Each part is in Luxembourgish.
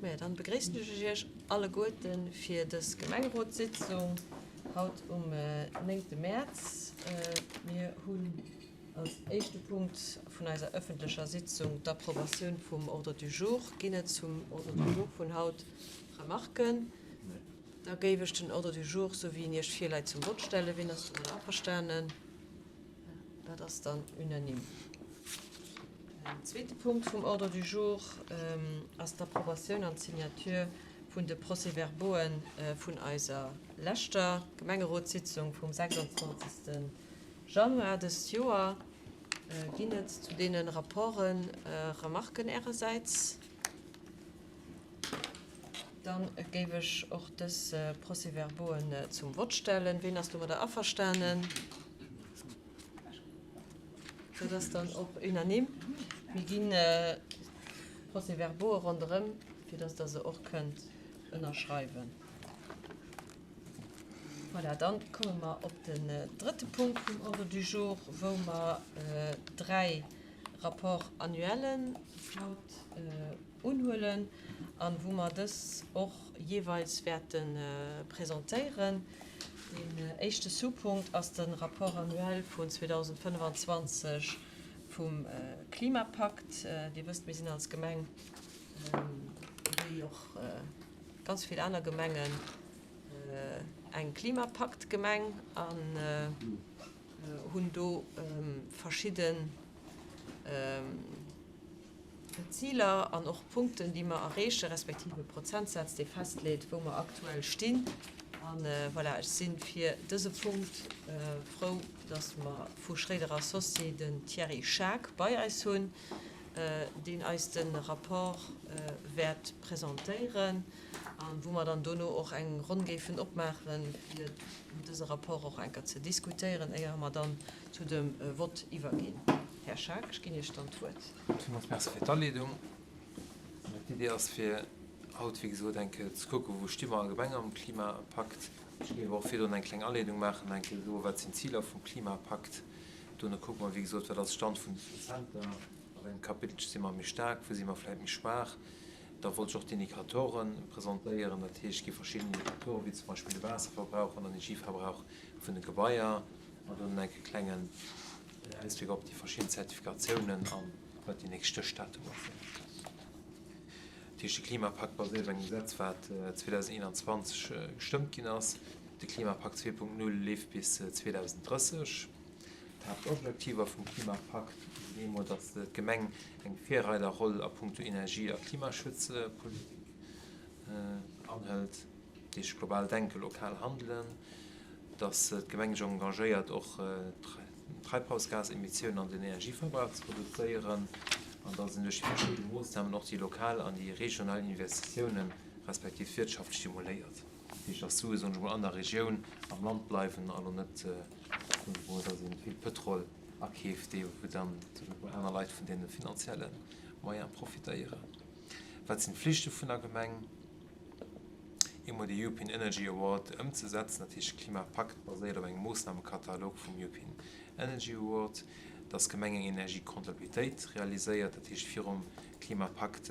Maja, dann begréissen ech Iech alleguerten fir dës Gemengerotssitzung haut um néngte Mäerz. Mir hunn als éischte Punkt vun eiser ëffentlecher Sitzung d'Approbatioun vum Ordre du jour. Ginn et zum Ordre du jour vun haut Remarken? Da géif ech den Ordre du jour, sou wéi en Iech virläit, zum Vott stellen. Wien ass domadder averstanen? Dat ass dann unanime. Den zweete Punkt vum Ordre du jour ass d'Approbatioun an d'Signature vun de Procès-verbauen vun eiser leschter Gemengerotssitzung vum 26. Januar dëst Joer. Ginn et zu deene Rapporte Remarken Ärersäits? Dann géif ech och dës Procès-verbauen zum Vott stellen. Ween ass domadder averstanen? Dat ass dann och unanime. Mir ginn d'Procès-verbaue ronderëm, fir dass Der se och kënnt ënnerschreiwen. Voilà, dann komme mer op den drëtte Punkt vum Ordre du jour, wou mer dräi Rapports annuellen haut unhuelen an wou mer dës och jeeweils wäerte presentéieren. Deen éischte Sous-Punkt ass de Rapport annuel vun 2025 vum Klimapakt. Dir wësst, mir sinn als Gemeng, wéi och ganz vill aner Gemengen, eng Klimapaktgemeng an hunn do verschidden Ziler an och Punkten, déi mer erreechen, respektiv e Prozentsaz, dee festleet, wou mer aktuell stinn. A voilà, ech si fir dëse Punkt frou, dass mer vu Schréider Associés den Thierry Schaack bei eis hunn, deen eis de Rapport wäert presentéieren a wou mer dann dono och eng Ronn géifen opmaachen, fir dëse Rapport och eng Kéier ze diskutéieren, éier mer dann zu dem Vott iwwerginn. Här Schaack, ech ginn Iech dann d'Wuert. Villmools Merci fir d'Aleedung. D'Idee ass fir haut, wéi gesot, eng Kéier ze kucken, wou sti mer allgemeng am Klimapakt. Ech géif och virdrun eng kleng Aleedung maachen, eng Kéier soen, wat sinn d'Ziler vum Klimapakt. Dono kucke mer, wéi gesot, wat ass Stand vun de Prozenter, a wéi engem Kapitelche si mer méi staark, wou si mer vläicht méi schwaach. Da wollt ech och d'Indikatore presentéieren. Dat heescht, et gi verschidden Indikatoren, wéi zum Beispill de Waasserverbrauch an den Energieverbrauch vun de Gebaier. An dann eng klengen Ausbléck op déi verschidden Zertifikatiounen an wat déi nächst Stéchdatumer sinn. Dat heescht, de Klimapakt baséiert op engem Gesetz, wat 2021 gestëmmt ginn ass. De Klimapakt 2.0 leeft bis 2030. D'Haaptobjektiver vum Klimapakt sinn eemol, datt d'Gemeng eng Virreiderroll a punkto Energie a Klimaschutzpolitik anhëlt. Dat heescht global denken, lokal handelen, datt d'Gemeng sech engagéiert och d'Treibhausgasemissiounen an den Energieverbrauch ze reduzéieren an datt een duerch déi verschidde Moossnamen och déi lokal an déi regional Investitiounen respektiv d'Wirtschaft stimuléiert. Dat heescht, datt d'Sue soen ech mol an der Regioun, am Land bleiwen a lo net, soen ech mol, datt ee vill Pëtrol akeeft, dee wou dann, soen ech mol, aner Leit vun deene finanzielle Moyene profitéieren. Wat sinn d'Flichte vun der Gemeng? Eemol de European Energy Award ëmzesetzen, dat heescht de Klimapakt baséiert op engem Moossnamekatalog vum European Energy Award, dass d'Gemeng eng Energiekontabilitéit realiséiert, dat heescht virum Klimapakt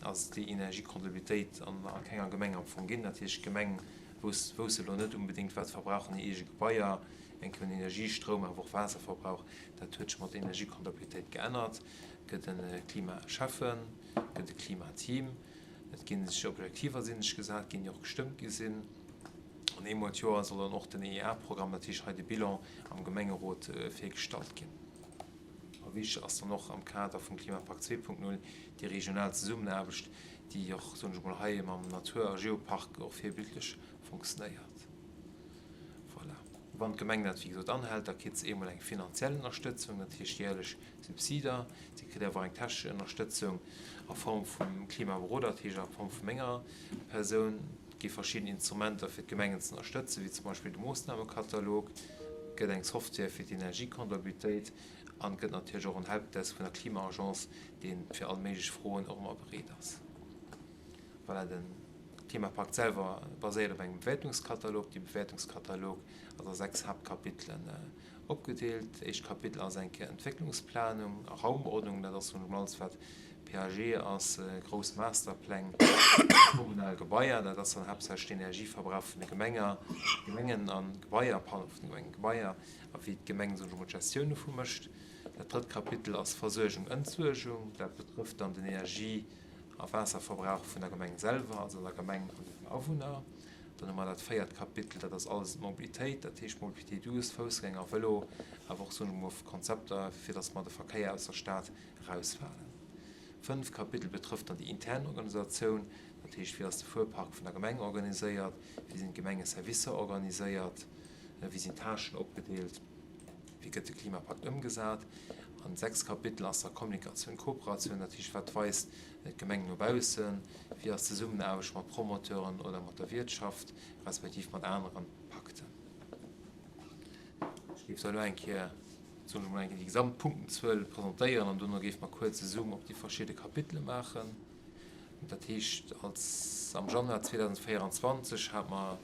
ass déi Energiekontabilitéit an a kenger Gemeng am Fong ginn, dat heescht d'Gemeng wousst wousst elo net unbedéngt wat verbrauchen hir eege Gebaier, eng Kéier un Energie, Stroum awer och Waasserverbrauch, dat huet sech mat der Energiekontabilitéit geännert, gëtt e Klimaschäffen, gëtt e Klimateam. Et ginn sech Objektiver sinn sech gesat ginn, déi och gestëmmt gi sinn. An eemol d'Joer soll dann och den EEA-Programm, dat heescht hei de Bilan, am Gemengerot virgestallt ginn. A wichteg ass dann och am Kader vum Klimapakt 2.0 déi regional Zesummenaarbecht, déi och, soen ech emol, hei mam Natur a Geopark och virbildlech fonctionnéiert. Voilà. Wann d'Gemeng dat, wéi gesot, anhält, da kritt se eemol eng finanziell Ënnerstëtzung, dat heescht järlech Subsider. Si kritt awer och eng technesch Ënnerstëtzung a Form vum Klimaberoder, dat heescht a Form vu menger Persoun. Et gi verschidden Instrumenter, fir d'Gemengen ze ënnerstëtzen, wéi zum Beispill de Moossnamekatalog. Et gëtt eng Software fir d'Energiekontabilitéit an et gëtt natierlech och en Helpdesk vun der Klima-Agence, dee fir all méiglech Froen och ëmmer bereet ass. Voilà, de Klimapakt selwer baséiert op engem Bewäertungskatalog. Dee Bewäertungskatalog ass a 6 Haaptkapitelen opgedeelt. D'éischt Kapitel ass eng Kéier Entwécklungsplanung a Raumordnung. Dat ass soen ech mol alles wat. PAG ass grouss Masterpläng, kommunal Gebaier, dat ass dann haaptsächlech den Energieverbrauch vun de Gemenger, Gemengen a Gebaier, pardon, vun de Gemengegebaier a wéi d'Gemeng, soen ech emol, d'Gestioun dovu mécht. Dat drëtt Kapitel ass Versuergung, Entsuergung, dat betrëfft dann den Energie a Waasserverbrauch vun der Gemeng selwer, also an der Gemeng an den Awunner. Dann hu mer dat véiert Kapitel, dat ass alles d'Mobilitéit, dat heescht Mobilité douce, Foussgänger, Vëlo, awer och, soen ech emol, Konzepter, fir datt mer de Verkéier aus der Stad eraushalen. Fënneft Kapitel betrëfft dann déi intern Organisatioun, dat heescht, wéi ass de Fuerpark vun der Gemeng organiséiert, wéi sinn d'Gemengeservicer organiséiert, wéi sinn d'Tâchen opgedeelt, wéi gëtt de Klimapakt ëmgesat. An sechst Kapitel ass da Kommunikatioun, Kooperatioun, dat heescht, wat weist d'Gemeng no baussen, wéi ass d'Zesummenaarbecht mat Promoteuren oder mat der Wiertschaft, respektiv mat anere Pakten. Ech géif da elo eng Kéier, soen ech emol, eng Kéier déi gesamt Punktenzuel presentéieren an dono géife mer kuerz e Zoom op déi verschidde Kapitele maachen. Dat heescht, als am Januar 2024 hate mer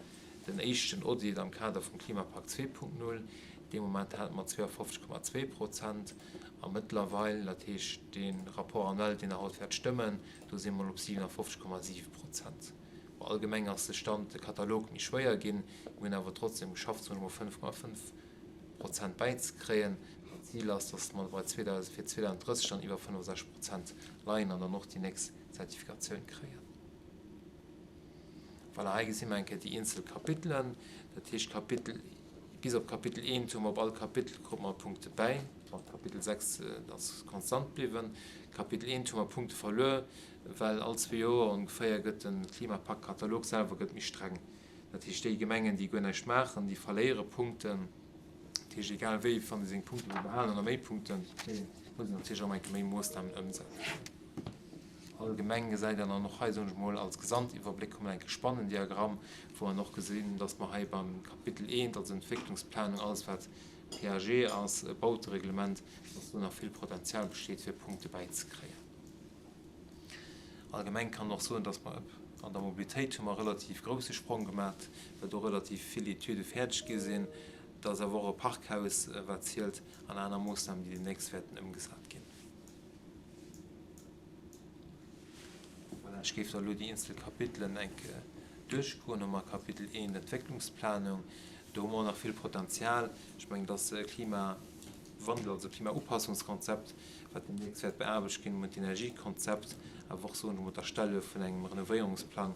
den éischten Audit am Kader vum Klimapakt 2.0. Dee Moment hate mer 52,2 Prozent. A mëttlerweil, dat heescht dee Rapport annuel, deen Der haut wäert stëmmen, do si mer elo op 57,7 Prozent. Bon, allgemeng ass de Stand, de Katalog méi schwéier ginn. Mir hunn awer trotzdem geschafft, soen ech mol, 5,5 Prozent bäizekréien. An d'Zil ass, dass mer bei 2000, fir 2030 dann iwwer 65 Prozent leien an dann och déi nächst Zertifikatioun kréien. Voilà, hei gesi mer eng Kéier déi eenzel Kapitelen. Dat heescht, Kapitel, bis op Kapitel eent hu mer op all Kapitel krute mer Punkte bäi. Bon, Kapitel 6 ass konstant bliwwen. Kapitel eent hu mer Punkte verluer, well all zwee Joer ongeféier gëtt de Klimapakt-Katalog selwer gëtt méi streng. Dat heescht, déi Gemengen, déi guer näischt maachen, déi verléiere Punkten. Dat heescht, egal wéi, wann ee seng Punkte wëll behalen oder méi Punkte kréien, muss een natierlech och eng Kéier méi Moossnamen ëmsetzen. Allgemeng gesäit een dann och hei, soen ech emol, als Gesamtiwwerbléck hu mer eng Kéier Spannendiagramm, wou mer och gesinn, dass mer hei beim Kapitel I, also Entwécklungsplanung, alles wat PAG ass, Bautereglement, dass do nach vill Potenzial besteet, fir Punkte bäizekréien. Allgemeng kann een och soen, dass mer an der Mobilitéit hu mer e relativ grouse Sprong gemaach, well do relativ vill Etüde fäerdeg gi sinn. Et ass awer och e Parkhaus, wat zielt, an aner Moossnamen, déi deemnächst wäerten ëmgesat ginn. Voilà, ech géif da elo déi eenzel Kapitelen enk duerchgoen. Hu mer Kapitel I, Entwécklungsplanung. Do hu mer och nach vill Potenzial. Ech mengen, dass Klimawandel, also Klimaupassungskonzept, wat deemnächst wäert beaarbecht ginn, mat Energiekonzept, awer och soen ech mol d'Erstelle vun engem Renovéierungsplang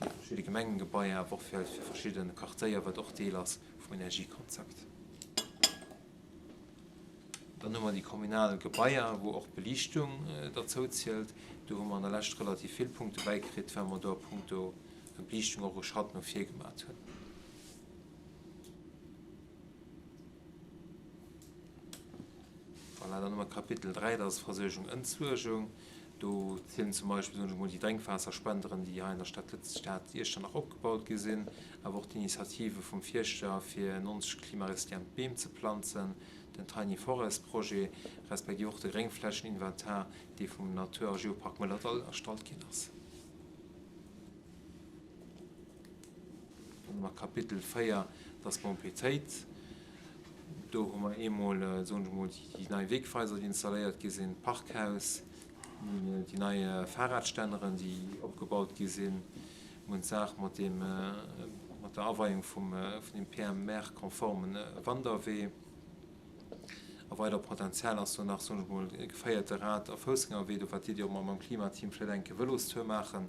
fir verschidde Gemengengebaier, awer och fir verschidde Quartéier, wat och Deel ass vum Energiekonzept. Dann hu mer déi kommunal Gebaier, wou och d'Beliichtung derzou zielt. Do hu mer an der Lescht relativ vill Punkte bäikritt, well mer do a puncto Beliichtung och e Schratt no vir gemat hunn. Voilà, dann hu mer Kapitel 3, dat ass Versuergung, Entsuergung. Do zielen zum Beispill, soen ech emol, déi Drénkwaasserspenderen, déi hei an der Stad Lëtz-, Stad Iechternach opgebaut gi sinn, awer och d'Initiative vum Fierschter, fir 90 klimaresilient Beem ze planzen, den Tiny Forest Projet, respektiv och de Gréngflächeninventar, dee vum Natur a Geopark Mëllerdall erstallt ginn ass. Dann hu mer Kapitel 4, dat ass d'Mobilitéit. Do hu mer eemol, soen ech emol, déi nei Wegweiser, déi installéiert gi sinn, d'Parkhaus, déi nei Fahrradstänneren, déi opgebaut gi sinn. Mir hunn d'Saach mat deem, mat der Aweiung vum, vun deem PMR-konforme Wanderwee. A weider Potenzial ass do nach, soen ech emol, e geféierte Rad a Foussgängerwee. Do war d'Iddi, ob mer mam Klimateam vläicht eng Kéier Vëlostour maachen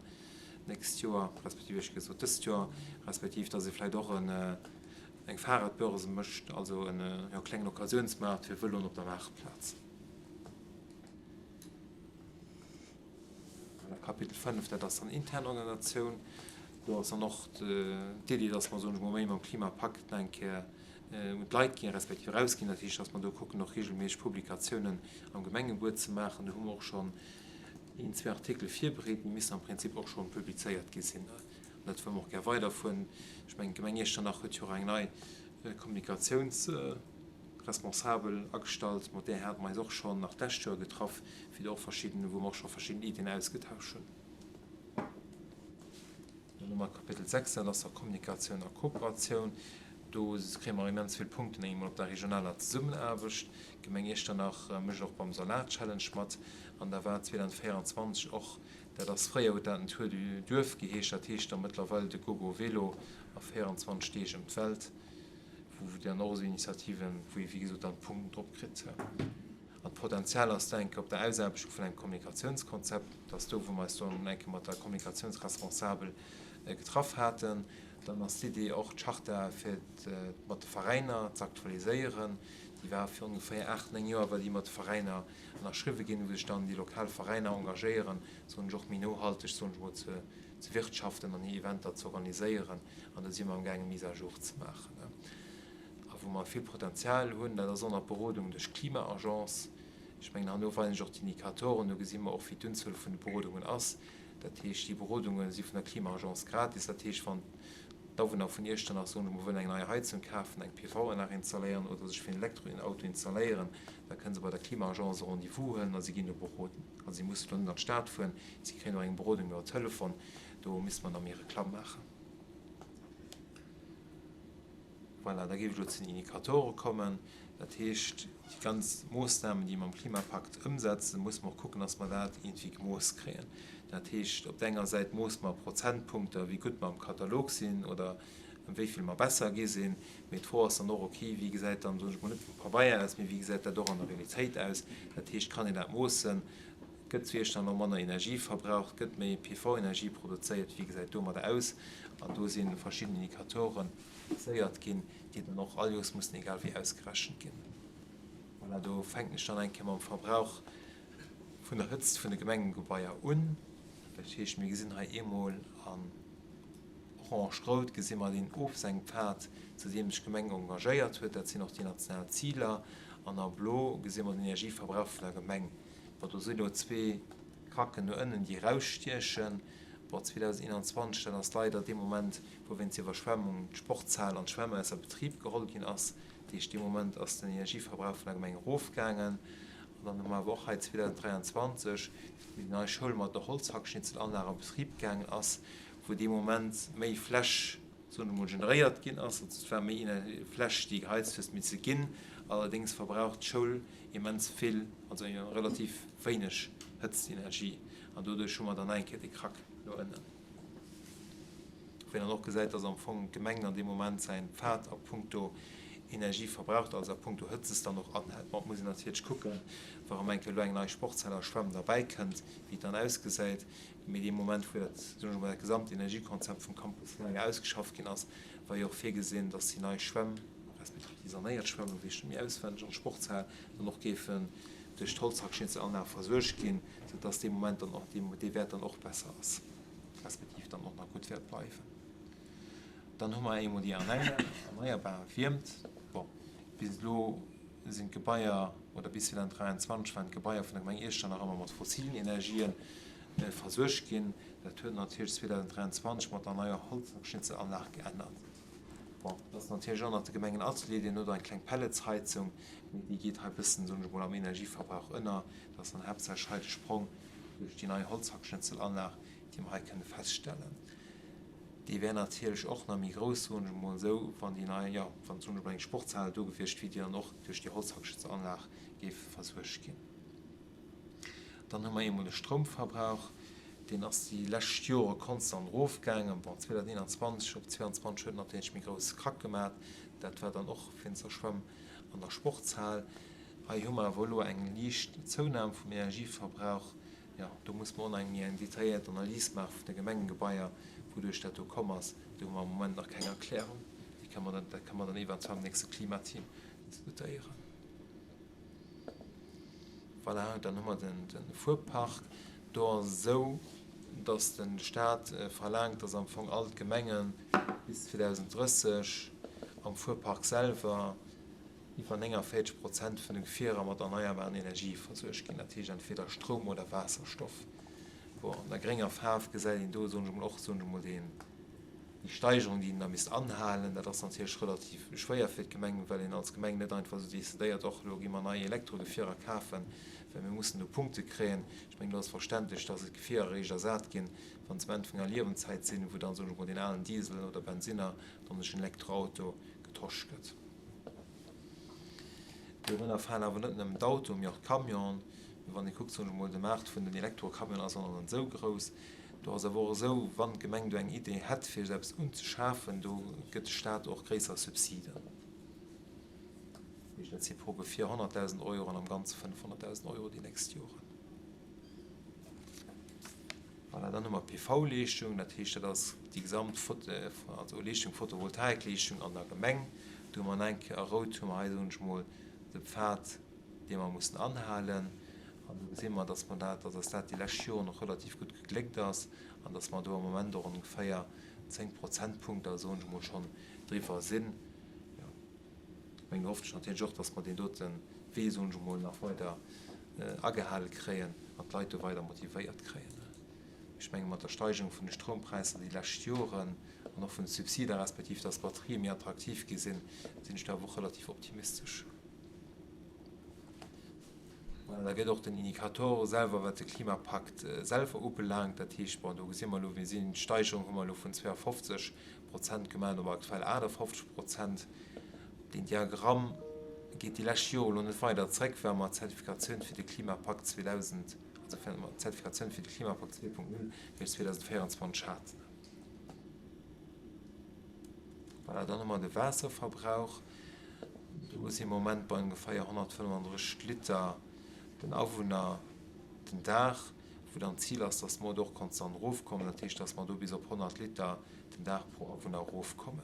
d'nächst Joer, respektiv éischt gesot dëst Joer, respektiv dass ee vläicht och en, eng Fahrradbörse mécht, also en jo klengen Occasiounsmaart fir Vëloen op der Maartplaz. Kapitel 5, dat ass dann intern Organisatioun. Do ass dann och d'Iddi, dass mer, soen ech mol, méi mam Klimapakt nach eng Kéier un d'Leit ginn, respektiv erausginn. Dat heescht, dass mer do kucken, och reegelméisseg Publikatiounen am Gemengebuet ze maachen. Do hu mer och schonn een, zwee Artikele virbereet, déi missten am Prinzip och scho publizéiert gi sinn. Dat wëlle mer och gär weiderfueren. Ech mengen, d'Gemeng Iechternach huet jo och eng nei Kommunikatiounsresponsabel agestallt. Mat där hate mer eis och schonn nach d'lescht Joer getraff, fir do och verschidden, wou mer och scho verschidden Iddien ausgetauscht hunn. Dann hu mer Kapitel 6, dat ass da Kommunikatioun a Kooperatioun. Do kréie mer immens vill Punkten eemol op der regionaler Zesummenaarbecht. D'Gemeng Iechternach mécht och beim Solar Challenge mat an da war 2024 och, dat ass, fréier huet dat den Tour du Duerf geheescht, dat heescht da mëttlerweil de Gogo Vélo a 24 Deeg ëm d'Welt, wou dann och esou Initiativen, wou ee wéi gesot dann d'Punkten drop kritt. An d'Potenzial ass do eng Kéier op der Ausaarbechtung vun engem Kommunikatiounskonzept, dat ass do, wou mer eis do eng Kéier mat der Kommunikatiounsresponsabel getraff haten. Dann ass d'Idee och, d'Charta fir mat de Veräiner ze aktualiséieren. Déi war fir ongeféier 8, 9 Joer war déi mat de Veräiner ënnerschriwwe ginn, wou sech dann déi lokal Veräiner engagéieren, soen ech, och méi nohalteg, soen ech mol, ze ze wirtschaften an hir Eventer ze organiséieren. An do si mer amgaangen, Mise à jour ze maachen. A wou mer vill Potenzial hunn, dat ass och nach d'Berodung duerch d'Klima-Agence. Ech mengen, herno weisen ech och d'Indikatoren, do gesi mer och, wéi d'Unzuel vun de Berodungen ass. Dat heescht, déi Berodunge si vun der Klima-Agence gratis. Dat heescht, wann d'Awunner vun Iechternach, soen ech emol, wëllen eng nei Heizung kafen, eng PV-Anlag installéieren oder sech fir en Elektroauto installéieren, da kënne se bei der Klima-Agence e Rendez-vous huelen a si ginn do beroden. Also si mussen elo net an d'Stad fueren, si kréien och eng Berodung iwwer Telefon. Do misste mer nach méi Reklamm maachen. Voilà, da géif ech elo zu den Indikatore kommen. Dat heescht, déi ganz Moossnamen, déi mer am Klimapakt ëmsetzen, musse mer och kucken, dass mer dat iergendwéi gemooss kréien. Dat heescht, op där enger Säit moosse mer Prozentpunkter, wéi gutt mer am Katalog sinn oder ëm wéi vill mer besser gi sinn. Mee d'Fro ass dann och, okay, wéi gesäit dann, soen ech mol, net vum Pabeier aus, mee wéi gesäit dat och an der Realitéit aus? Dat heescht, kann een dat moossen? Gëtt zu Iechternach elo manner Energie verbraucht? Gëtt méi PV-Energie produzéiert? Wéi gesäit domadder aus? An do si verschidden Indikatoren fixéiert ginn, déi dann och all Joers mussen egal wéi ausgerechent ginn. Voilà, do fänken ech dann eng Kéier mam Verbrauch vun der Hëtzt vun de Gemengegebaier un. Dat heescht, mir gesinn hei eemol an orange-rout gesi mer deen Ofsenkpfad, zu deem sech d'Gemeng engagéiert huet. Dat sinn och déi national Ziler. An a blo gesi mer den Energieverbrauch vun der Gemeng. Bon, do si lo zwee Kracken no ënnen, déi erausstiechen. Bon, 2021, dat ass leider dee Moment, wou wéinst Iwwerschwemmung d'Sportshal an d'Schwämm ausser Betrib geholl ginn ass. Dat heescht, dee Moment ass den Energieverbrauch vun der Gemeng erofgaangen. An dann hu mer awer och hei 2023, wou déi nei Schoul mat der Holzhackschnitzelanlag a Betrib gaangen ass, wou dee Moment méi Fläch, soen ech mol, generéiert ginn ass, also et war méi Fläch déi geheizt huet misse ginn, allerdéngs verbraucht d'Schoul immens vill, also relativ wéineg Hëtztenergie an doduerch hu mer dann nach eng Kéier dee Krack no ënnen. Wou een dann och gesäit, dass am Fong d'Gemeng an deem Moment säin Pfad a puncto Energie verbraucht, also a puncto Hëtztes dann och anhält. Bon, et muss een natierlech kucken, wa rëm eng Kéier elo eng nei Sportshal a Schwämm derbäi kënnt, wéi et dann ausgesäit. Mee dee Moment, wou dat, soen ech emol, dat gesamt Energiekonzept vum Campus Laang ausgeschafft ginn ass, war jo och virgesinn, dass déi nei Schwämm, respektiv déi sanéiert Schwämm, elo weess ech net méi auswenneg, an d'Sportshal dann och géifen duerch d'Holzhackschnitzelanlag versuergt ginn, sou dass dee Moment dann och dee Wäert dann och besser ass, respektiv dann och nach gutt wäert bleiwen. Dann hu mer eemol déi erneierbar Wiermt. Bon, bis elo sinn d'Gebaier, oder bis 2023 waren d'Gebaier vun der Gemeng Iechternach ëmmer mat fossilen Energien versuergt ginn. Dat huet natierlech 2023 mat der neier Holzhackschnitzelanlag geännert. Bon, et ass natierlech och nach de Gemengenatelier, deen huet och eng kleng Pelletsheizung, mee déi geet hei e bëssen, soen ech emol, am Energieverbrauch ënner. Dat ass dann haaptsächlech hei de Sprong duerch déi nei Holzhackschnitzelanlag, déi mer hei kënne feststellen. Déi wär natierlech och nach méi grouss, soen ech emol esou, wann déi nei, jo, wann soen ech emol eng Sportshal do gewiescht wier, déi dann och duerch déi Holzhackschnitzelanlag géif versuergt ginn. Dann hu mer eemol de Stroumverbrauch, deen ass déi lescht Jore konstant erofgaangen. Bon, 2021 op 2022 huet en natierlech méi grousse Krack gemat, dat war dann och wéinst der Schwämm an der Sportshal. Hei hu mer awer elo eng liicht Zounam vum Energieverbrauch. Jo, do muss mer och nach eng méi eng detailléiert Analys maache vun de Gemengegebaier, wouduerch dat do komm ass. Do hu mer am Moment nach keng Erklärung. Déi kënne mer dann, dat kënne mer dann eventuell am nächste Klimateam diskutéieren. Voilà, dann hu mer den, de Fuerpark. Do ass et esou, dass de Stat verlaangt, dass am Fong all d'Gemenge bis 2030 am Fuerpark selwer iwwer 49 Prozent vun de Gefierer mat erneierbaren Energië versuergt ginn, dat heescht entweder Stroum oder Waasserstoff. Bon, an der grénger Faarf gesäit een do, soen ech emol, och, soen ech emol, deen, déi Steigerung, déi een da misst anhalen. Dat ass natierlech relativ schwéier fir d'Gemeng, well een als Gemeng net einfach esou decidéiert, och elo gi mer nei Elektrogefierer kafen, well mir mussen do Punkte kréien. Ech mengen, do ass verständlech, dass et Gefierer eréischt ersat ginn, wa se um Enn vun hirer Liewenszäit sinn, wou dann, soen ech emol, deen alen Diesel oder Bensinner dann duerch en Elektroauto. getosch gëtt. Dorënner falen awer net nëmmen d'Autoen, mee och d'Camionen. Mee wann ee kuckt, soen ech emol, de Maart vun den Elektrocamionen ass och nach net esou grouss. Do ass awer och esou, wann d'Gemeng do eng Idee hätt, fir esou eppes unzeschafen, do gëtt de Staat och gréisser Subsiden. Dat heescht, dat si pro Gefier 100.000 Euro an am Ganze 500.000 Euro déi nächst Joren. Voilà, dann hu mer d'PV-Leeschtung, dat heescht, dat ass déi gesamt also Leeschtung, Photovoltaikleeschtung an der Gemeng. Do hu mer nach eng Kéier a rout hu mer hei, soen ech mol, de Pfad, dee mer mussen anhalen. An do gesi mer, dass mer dat, dass eis dat déi lescht Joren och relativ gutt gegléckt ass an dass mer do am Moment och ongeféier 10 Prozentpunkter, soen ech mol, schonn driwwer sinn. Jo, meng do hofft ech natierlech och, dass mer deen dote Wee, soen ech emol, nach weider agehale kréien an d'Leit do weider motivéiert kréien. Ech menge mat der Steigerung vun de Stroumpräisser déi lescht Joren an och vun de Subsider, respektiv dass d'Batterië méi attraktiv gi sinn, sinn ech do awer och relativ optimistesch. Voilà, da gëtt och den Indikator selwer, wat de Klimapakt selwer ubelaangt, dat heescht, bon, do gesi mer elo, mir sinn, d'Steigerung hu mer elo vun 52 Prozent gemaach op aktuell 58 Prozent. Deen Diagramm geet déi lescht Jore elo net weider zréck, well mer d'Zertifikatioun fir de Klimapakt 2000, also well mer d'Zertifikatioun fir de Klimapakt 2.0 réischt 2024 haten. Voilà, dann hu mer de Waasserverbrauch. Do si mer am Moment bei ongeféier 135 Liter den Awunner den Dag, wou dann d'Zil ass, dass mer do och konstant erofkommen, dat heescht, dass mer do bis op 100 Liter den Dag pro Awunner erofkommen.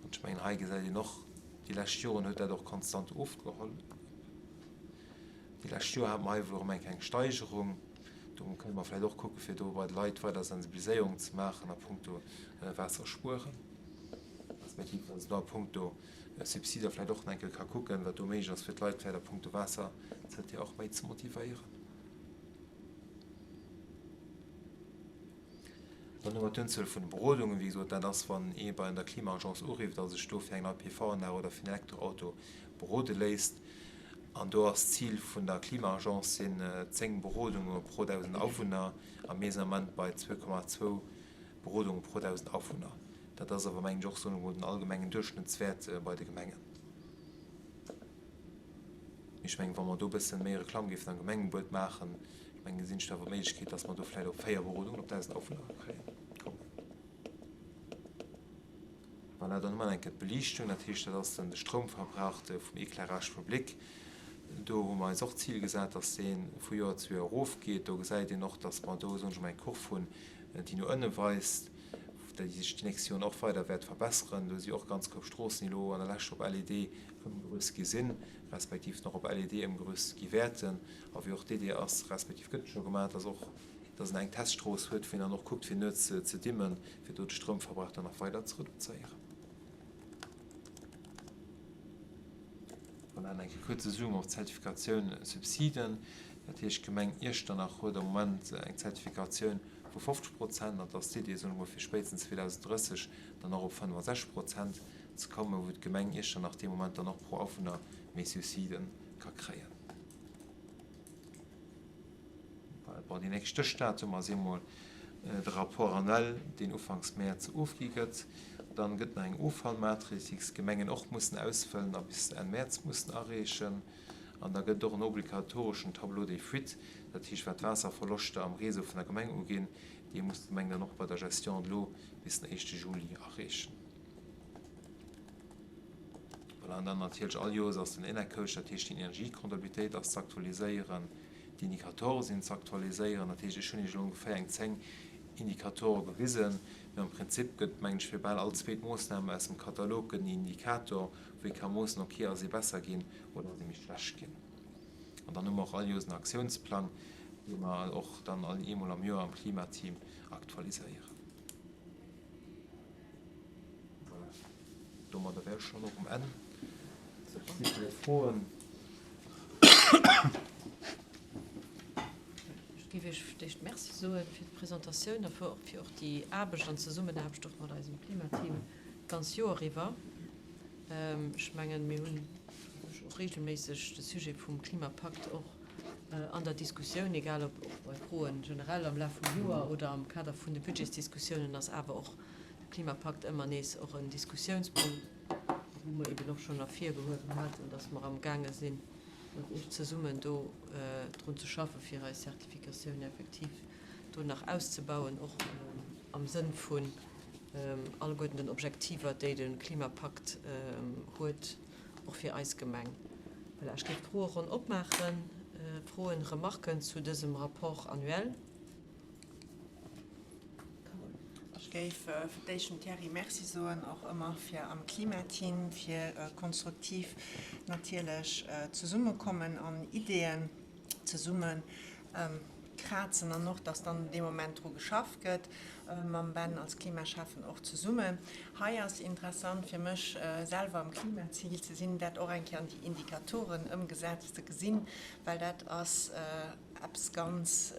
An ech mengen, hei gesäit een och, déi lescht Joren huet dat och konstant ofgeholl. Déi lescht Joer hate mer hei wuel erëm eng kleng Steigerung. Do kënne mer vläicht och kucken, fir do bei de Leit weider Sensibiliséierung ze maachen a punkto Waasserspueren, respektiv dass een do a punkto Subsider vläicht och nach eng Kéier ka kucken, wat do méiglech ass, fir d'Leit vläicht a punkto Waasser ZT och méi ze motivéieren. Dann hu mer d'Unzuel vun de Berodungen. Wéi gesot, dat ass, wann ee bei der Klima-Agence urifft a sech do fir eng nei PV-Anlag oder fir en Elektroauto berode léisst. An do ass d'Zil vun der Klima-Agence sinn 10 Berodunge pro 1.000 Awunner a mir sinn am Moment bei 2,2 Berodunge pro 1.000 Awunner. Dat ass awer, mengen ech, och soen ech mol, den allgemengen Duerchschnëttswäert bei de Gemengen. Ech mengen, wa mer do e bësse méi Reklamm géifen am Gemengebuet maachen, ech mengen, gesinn ech do awer d'Méiglechkeet, dass mer do vläicht op 4 Berodungen op 1.000 Awunner kréien, kommen. Voilà, dann hu mer nach eng Kéier d'Beliichtung, dat heescht, dat ass dann de Stroumverbrauch vum Éclairage public. Do hu mer eis och d'Zil gesat, dass dee vu Joer zu Joer erofgeet. Do gesäit een och, dass mer do, soen ech emol, eng Kurv hunn, déi no ënne weist, déi sech déi nächst Joren och weider wäert verbesseren. Do si och ganz koup Stroossen, déi elo an der Lescht op LED ëmgerüst gi sinn, respektiv nach op LED ëmgerüst gi wäerten. A wéi och d'Idee ass, respektiv gëtt scho gemaach, dass och, dass een eng Teststrooss huet, wou een dann och kuckt, fir nuets ze dimmen, fir do de Stroumverbrauch dann nach weider ze reduzéieren. Voilà, an eng kuerze Zoom op d'Zertifikatioun Subsiden. Dat heescht, d'Gemeng Iechternach huet am Moment eng Zertifikatioun vu 50 Prozent an dass d'Idee, soen ech mol, fir spéitstens 2030 dann och op 65 Prozent ze kommen, wou d'Gemeng Iechternach dee Moment dann och pro Awunner méi Subside ka kréien. Bon, déi nächst Stéchdatum ass eemol de Rapport annuel, deen ufanks Mäerz ofgi gëtt. Dann gëtt nach eng Offallmatrice, déi d'Gemengen och mussen ausfëllen a bis Enn Mäerz mussen areechen. An da gëtt et och en obligatoreschen Tableau des fuites, dat heescht wat d'Waasserverloschter am Réseau vun der Gemeng uginn, dee muss d'Gemeng dann och bei der Gestion de l'eau bis den éischte Juli areechen. Voilà, an dann natierlech all Joers ass den Enercoach, dat heescht déi Energiecomptabilitéit ass ze aktualiséieren, d'Indikatore sinn ze aktualiséieren. Dat heescht, ech hunn Iech elo ongeféier eng 10 Indikatore gewisen, mee am Prinzip gëtt, mengen ech, fir bal all zweet Moossnam aus dem Katalog gëtt en Indikator, wou ee ka moossen, ok, ass ee besser ginn oder ass ee méi schlecht ginn. An dann hu mer och all Joers en Aktiounsplang, dee mer och dann all eemol am Joer am Klimateam aktualiséieren. Voilà, domadder wär ech schonn och um Enn. Super. Si vläicht Froen? Ech géif Iech fir d'éischt Merci soe fir d'Presentatioun a fir och déi Aarbecht an Zesummenaarbecht och mat eisem Klimateam d'ganz Joer iwwer. Ech mengen, mir hunn och regelméisseg de Sujet vum Klimapakt och an der Diskussioun, egal ob och bei Froen generell am Laf vum Joer oder am Kader vun de Budgetsdiskussiounen, ass awer och de. Klimapakt ëmmer nees och en Diskussiounspunkt, wou mer eben och schonn ervirgehuewen haten, dass mer amgaange sinn, mat Iech zesummen do drun ze schaffen, fir eis Zertifikatioun effektiv do nach auszebauen, och am Sënn vun alleguerten den Objektiver, déi de Klimapakt huet, och fir eis Gemeng. Voilà, ech géif d'Froeronn opmaachen. Froen, Remarken zu dësem Rapport annuel? Ech géif fir d'éischt dem Thierry Merci soen, och ëmmer fir am Klimateam, fir konstruktiv natierlech zesummekommen an Ideeën zesumme krazen an och, dass dann dee Moment dru geschafft gëtt, mam Ben als Klimaschäffen och zesummen. Hei ass interessant fir mech selwer am Klimazil ze sinn, dat och eng Kéier an déi Indikatoren ëmgesat ze gesinn, well dat ass eppes ganz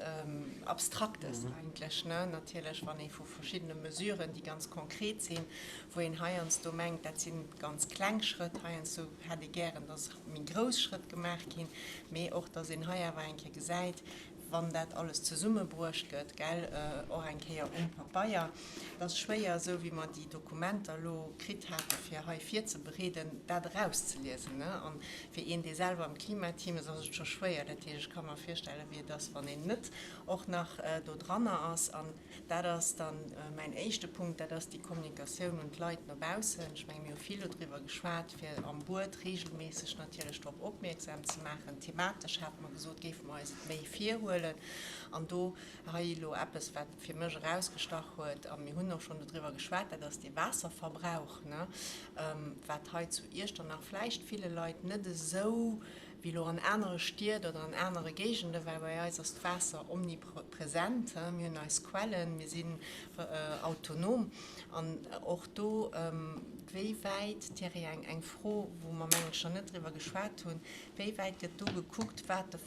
Abstraktes eigentlech, ne? Natierlech, wann ee vu verschiddene Mesuren, déi ganz konkret sinn, wou een heiansdo mengt, dat si ganz kleng Schrëtt, heiansdo hätt ee gären, dass méi grouss Schrëtt gemaach ginn, mee och, dass een hei awer eng Kéier gesäit, wann dat alles zesummebruecht gëtt, gell, och eng Kéier um Pabeier. Et ass schwéier, esou wéi mer déi Dokumenter elo kritt hate fir hei virzebereeden, dat erauszeliesen. An fir een, dee selwer am Klimateam ass, ass et scho schwéier. Dat heescht, ech ka mer virstellen, wéi et ass, wann een net och nach do dranner ass. An dat ass dann mäin éischte Punkt, dat ass déi Kommunikatioun un d'Leit no baussen. Ech menge mir hu vill dodriwwer geschwat, fir am Buet regelméisseg natierlech drop opmierksam ze maachen. Thematesch hate mer gesot, géife mer eis et méi virhuelen. An do hei elo eppes, wat fir mech erausgestach huet, a mir hunn och schonn dodriwwer geschwat, dat ass dee Waasserverbrauch, wat hei zu Iechternach vläicht ville Leit net esou wéi elo an anere Stied oder an anere Géigenden, well bei eis ass d'Waasser omnipresent, mir hunn eis Quellen, mir sinn autonom. An och do, wéi wäit, Thierry, eng Fro, wou mer, mengen ech, nach net driwwer geschwat hunn, wéi wäit gëtt do gekuckt, wat de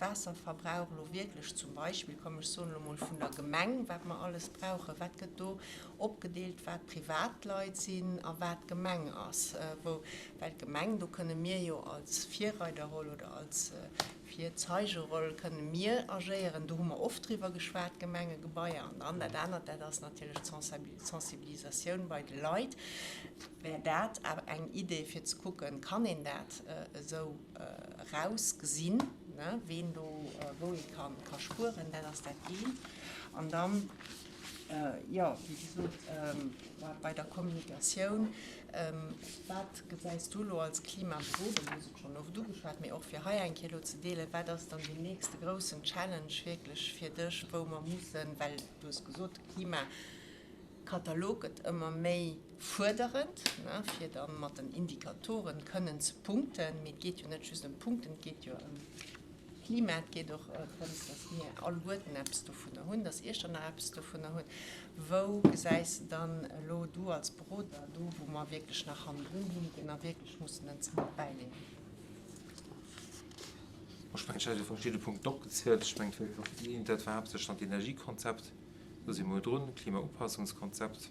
Waasserverbrauch elo wierklech zum Beispill, komm ech soen elo mol, vun der Gemeng, wat mer alles brauchen, wat gëtt do opgedeelt, wat Privatleit sinn a wat d'Gemeng ass, wou, well d'Gemeng, do kënne mir jo als Virreiderroll oder als Virzeigeroll kënne mir agéieren, do hu mer oft driwwer geschwat, Gemengegebaier. An dann dat anert, dat ass natierlech d'Sensibilisatioun bei de Leit. Wär dat awer eng Idee fir ze kucken, kann een dat esou erausgesinn, ween do wou ee ka spueren? Dat ass dat eent. An dann, Jo, wéi gesot, bei der Kommunikatioun, wat gesäis du elo als Klimaberoder, du hues et schonn oft ugeschwat, mee och fir hei eng Kéier elo ze deelen, wat ass dann deen nächste groussen Challenge wierklech fir dech, wou mer mussen, well du hues gesot, de Klimakatalog gëtt ëmmer méi fuerderend, fir da mat den Indikatoren kënnen ze punkten, mee et geet jo net just ëm Punkten, et geet jo ëm Klima, et geet och drëms, datt mir alleguerten eppes dovunner hunn, datt Iechternach eppes dovunner huet. Wou gesäis de dann elo, du als Beroder, do wou mer wierklech nach hannendrun hinken a wierklech mussen en Zant bäileeën? Ech mengen, ech hat jo verschidde Punkten opgezielt. Ech mengen, dat dat war haaptsächlech dann d'Energiekonzept, do si mer jo drun, d'Klimaupassungskonzept.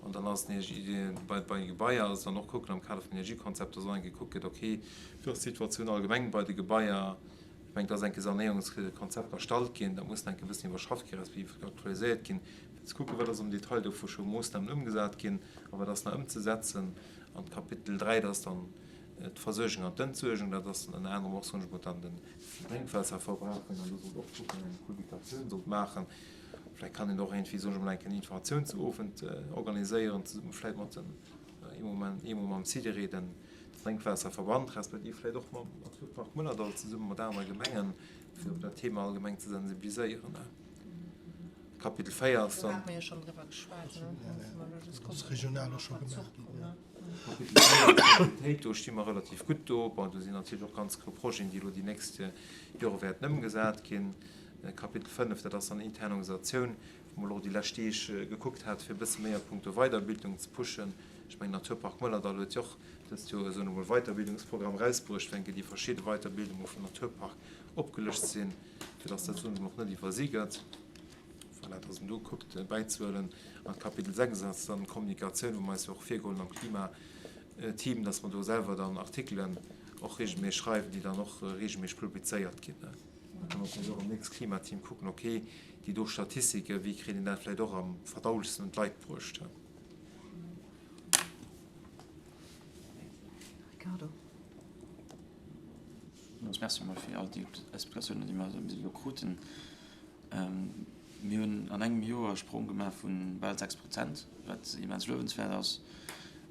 An dann ass bei de Gebaier ass dann och kucken am Kader vum Energiekonzept, dass och eng gekuckt gëtt, okay, wéi ass d'Situatioun allgemeng bei de Gebaier. Ech mengen, et ass enke Sanéierungskonzept erstallt ginn, dat muss nach enke bëssen iwwerschafft ginn, respektiv aktualiséiert ginn, fir ze kucken, wat ass am Detail do vu scho Moossnamen ëmgesat ginn a wat ass nach ëmzesetzen. An d'Kapitel 3, dat ass dann d'Versuergung an d'Entsuergung, dat ass dann ënner anerem och, soen ech mol, dann den Drénkwaasserverbrauch, wou een dann do sollt och kucken, eng Publikatioun sollt maachen. Vläicht kann een och iergendwéi, soen ech emol, eng Informatiounsowend organiséieren, zesumme vläicht mat den, eemol mam SIDERE, den Drénkwaasserverband, respektiv vläicht och mam Naturpark Mëllerdall zesumme mat anere Gemengen, fir op dat Thema allgemeng ze sensibiliséieren. Kapitel 4 ass dann. Do hate mer jo schonn driwwer geschwat, ne? Da musse mer elo just kucken, ob mer Verzuch kommen, ne? Kapitel 4, Mobilitéit, do sti mer relativ gutt do. Bon, do sinn natierlech och ganz grouss Projeten, déi elo déi nächst Jore wäerten ëmgesat ginn. Kapitel 5, dat ass dann intern Organisatioun, wou mer elo déi lescht Deeg gekuckt hat, fir e bësse méi a punkto Weiderbildung ze pushen. Ech mengen, Naturpark Mëllerdall huet jo och dëst Joer esou emol Weiterbildungsprogramm erausbruecht, wou eng Kéier déi verschidde Weiterbildunge vum Naturpark opgelëscht sinn, fir dass dat soen och net iwwersi gëtt. Voilà, dass een do kuckt bäizehuelen. An Kapitel 6 ass dann d'Kommunikatioun, wou mer eis jo och virgeholl hunn am Klimateam, dass mer do selwer dann Artikelen och regelméisseg schreiwen, déi dann och regelméisseg publizéiert ginn. Da kënne mer vläicht och am nächste Klimateam kucken, okay, déi do Statistiken, wéi kritt een dat vläicht och am verdaulichsten un d'Leit bruecht. Ricardo. Villmools Merci emol fir all déi Explikatiounen, déi mer bis elo kruten. Mir hunn an engem Joer e Sprong gemaach vu bal 6 Prozent, wat immens luewenswäert ass.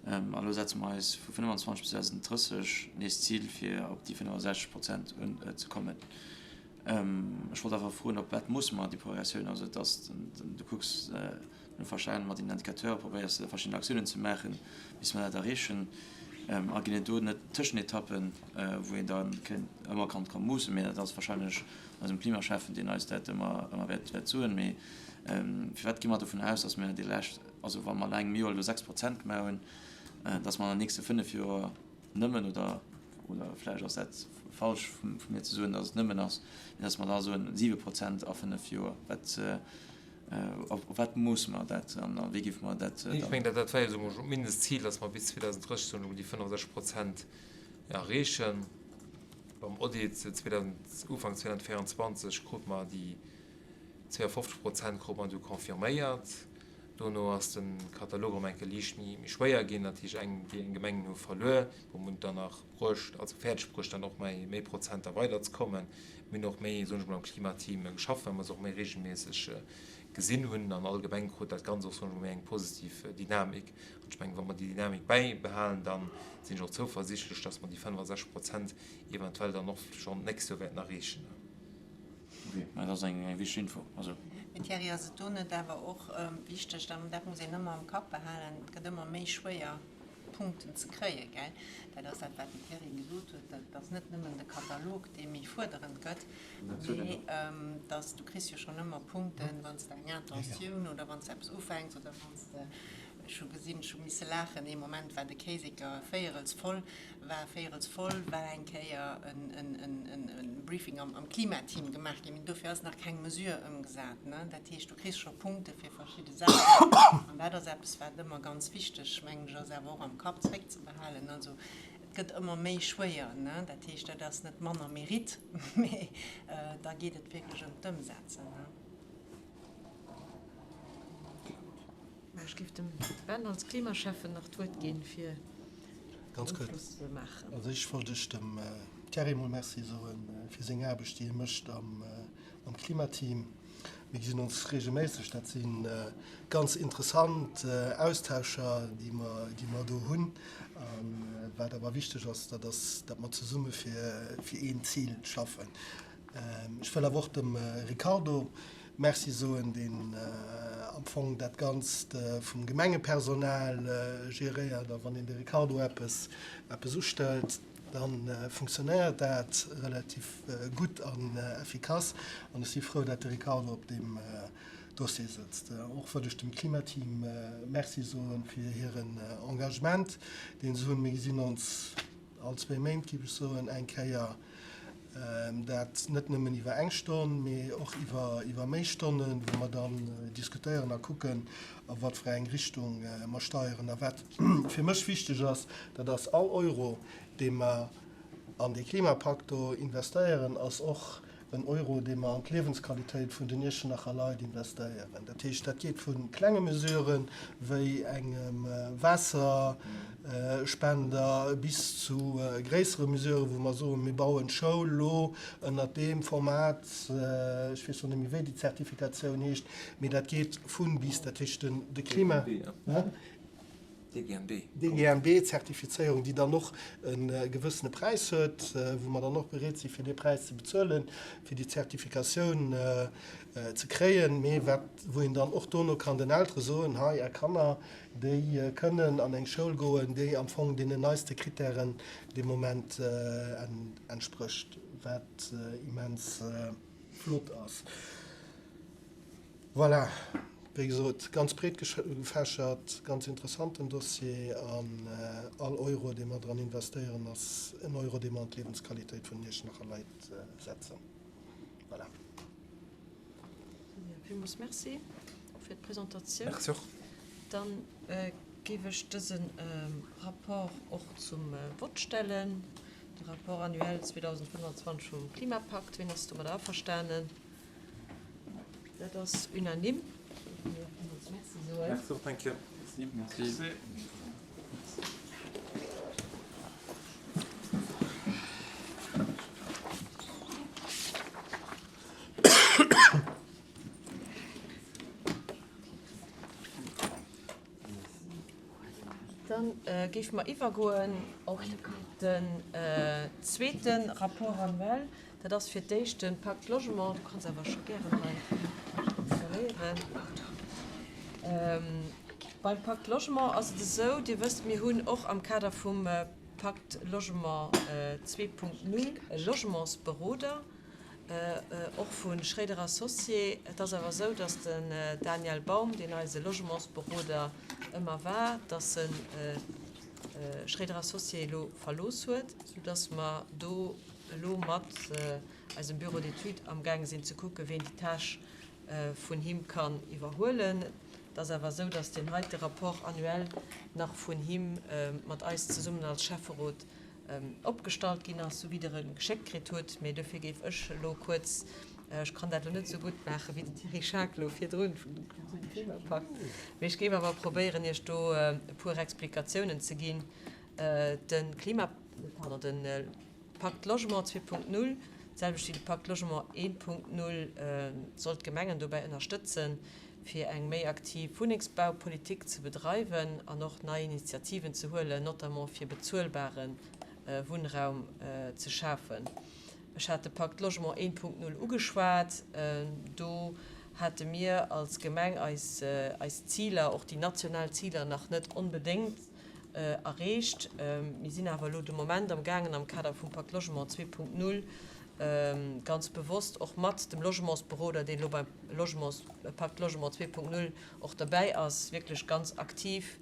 A lo setze mer eis vu 25 bis 2030 nees d'Zil, fir op déi 65 Prozent ze kommen. Ech wollt awer froen, op wat moosse mer déi Progressioun? Also et ass, du kucks no verschidden, mat den Indicateure probéiers de verschidden Aktiounen ze maachen, bis mer dat erreechen. A ginn et do net Tëschenetappen, wou een da ëmmer kann ka moossen? Mee dat ass wahrscheinlech eisem Klimaschäffen, deen eis dat ëmmer ëmmer wäert wäert soen. Mee firwat gi mer dovun aus, datt mer déi lescht, also wa mer an engem Joer elo 6 Prozent gemaach hunn, datt mer an den nächste 5 Joer nëmmen, oder oder vläicht ass dat falsch vu mir ze soen, datt et nëmmen ass, mee datt mer da soen 7 Prozent a 5 Joer. Wat op wat moosse mer dat an a wéi géife mer dat dann? Ech mengen, dat war jo soen ech d'Mindestzil, datt mer bis 2030 soen ech mol déi 65 Prozent erreechen. Beim Audit 2000, Ufank 2024 krute mer déi 52 Prozent krute mer du confirméiert. Dono ass de Katalog erëm eng Kéier liicht méi schwéier ginn, dat heescht eng déi eng Gemengen hu verluer, wou mer hunn dann nach bruecht, also fäerdeg bruecht dann och méi méi Prozenter weiderzekommen. Mir hunn och méi, soen ech mol, am Klimateam geschafft, well mer se och méi regelméisseg gesinn hunn an allgemeng krut dat Ganzt och, soen ech mol, méi eng positiv Dynamik. An ech mengen, wa mer déi Dynamik bäibehalen, da sinn ech och zouversichtlech, dass mer déi 65 Prozent eventuell dann och schonn d'nächst Joer wäerten erreechen. Ok, mä dat ass eng wichteg Info. Also. Mee Thierry, ass et do net awer och wichteg, an dat muss een ëmmer am Kapp behalen, et gëtt ëmmer méi schwéier Punkten ze kréien, gell? Dat ass dat, wat den Thierry gesot huet, dat ass net nëmmen de Katalog, dee méi fuerderend gëtt, mee dass du kriss jo schonn ëmmer Punkten, wann s de eng Intentioun oder wann s de eppes ufänks oder wann s de, ech hu gesinn, ech hu misse laachen, ee Moment war de Kéiseker véierels voll, war véierels voll, well eng Kéier e Briefing am Klimateam gemaach ginn, mee dofir ass nach keng Mesure ëmgesat. Dat heescht, du kriss scho Punkte fir verschidde Saachen. An dat ass eppes, wat ëmmer ganz wichteg, mengen ech, ass awer och am Kapp zréckzebehalen. Also et gëtt ëmmer méi schwéier. Dat heescht, dat ass net manner Mérite, mee da geet et wierklech ëm d'Ëmsetzen. Mä ech géif dem Ben als Klimaschäffen nach d'Wuert ginn, fir den Ofschloss ze maachen. Also ech wollt ech dem Thierry mol Merci soe fir seng Aarbecht, déi hie mécht am Klimateam. Mir gesinn ons regelméisseg, dat si ganz interessant Austauscher, déi mer, déi mer do hunn. A wat awer wichteg ass, dat ass, datt mer zesumme fir, fir een Zil schaffen. Ech wëll awer och dem Ricardo Merci soen, deen am Fong dat Ganzt vum Gemengepersonal geréiert. A wann een de Ricardo eppes eppes ustellt, da funktionéiert dat relativ gutt an effikass. An ech si frou, dat de Ricardo op deem Dossier sëtzt. Och wëll ech dem Klimateam Merci soe fir hiren Engagement, deen se hunn. Mir gesinn ons all zwéi Méint, géif ech soen, eng Kéier. Dat net nëmmen iwwer eng Stonn, mee och iwwer méi Stonnen, wou mer dann diskutéieren a kucken, a wat fir eng Richtung mer steieren. A wat fir mech wichteg ass, dat ass, all Euro, dee mer an dee Klimapakt do investéieren, ass och en Euro, dee mer an d'Liewensqualitéit vun den Iechternacher Leit investéieren. Dat heescht, dat geet vu klenge Mesuren, wéi engem Waasser, Spender bis zu gréissere Mesuren, wou mer soen, mir bauen d'Schoul elo ënnert deem Format, ech weess elo net méi, wéi déi Zertifikatioun heescht, mee dat geet vun bis. Dat heescht, de Klima. DGNB. DGNB-Zertifizéierung, déi dann och e gewëssene Präis huet, wou mer dann och bereet si fir dee Präis ze bezuelen, fir déi Zertifikatioun ze kréien, mee wat, wou een dann och dono kann den Eltere soen, hei Är Kanner, Déi kënnen an eng Schoul goen, déi am Fong deenen neiste Krittären dee Moment entsprécht, wat immens flott ass. Voilà, wéi gesot, ganz breet gefächert, ganz interessanten Dossier an all Euro, dee mer dran investéieren, ass en Euro, dee mer an d'Liewensqualitéit vun den Iechternacher Leit setzen. Voilà. Villmools Merci fir d'Presentatioun. Merci och. Dann géif ech dëse Rapport och zum Vott stellen. De Rapport annuel 2025 vum Klimapakt. Wien ass domadder averstanen? Dat ass unanime. Villmools Merci soen. Merci och, thank you. Merci. Dann géife mer iwwergoen op den zweete Rapport annuel. Dat ass fir d'éischt de Pacte Logement. Du kanns awer scho gären hei installéieren. Beim Pacte Logement ass et esou, Dir wësst, mir hunn och am Kader vum Pacte Logement 2.0 e Logementsberoder, och vu Schréider Associés. Et ass awer esou, datt den Daniel Baum, deen eise Logementsberoder ëmmer war, datt en Schréider Associés elo verlooss huet, soudatt mer do elo mat eisem Bureau d'études amgaange sinn ze kucken, ween déi Tâche vun him kann iwwerhuelen. Et ass awer esou, datt deen heite Rapport annuel nach vun him mat eis zesummen als Schäfferot opgestallt ginn ass, sou wéi Der e geschéckt kritt hutt. Mee dofir géif ech elo kuerz, ech kann dat elo net esou gutt maache wéi den Thierry Schaack elo virdrun vum Klimapakt, mee ech géif awer probéieren, Iech do e puer Explikatiounen ze ginn. De Klima, pardon, de Pacte Logement 2.0, d'selwecht wéi de Pacte Logement 1.0, soll d'Gemengen dobäi ënnerstëtzen, fir eng méi aktiv Wunnengsbaupolitik ze bedreiwen an och nei Initiativen ze huelen, notamment fir bezuelbare Wunnraum ze schafen. Ech hat de Pacte Logement 1.0 ugeschwat. Do hate mir als Gemeng eis Ziler, och déi national Ziler, nach net onbedéngt erreecht. Mir sinn awer elo de Moment am gaangen, am Kader vum Pacte Logement 2.0 ganz bewosst och mat dem Logementsberoder, deen elo beim Logements, Pacte Logement 2.0 och derbäi ass, wierklech ganz aktiv,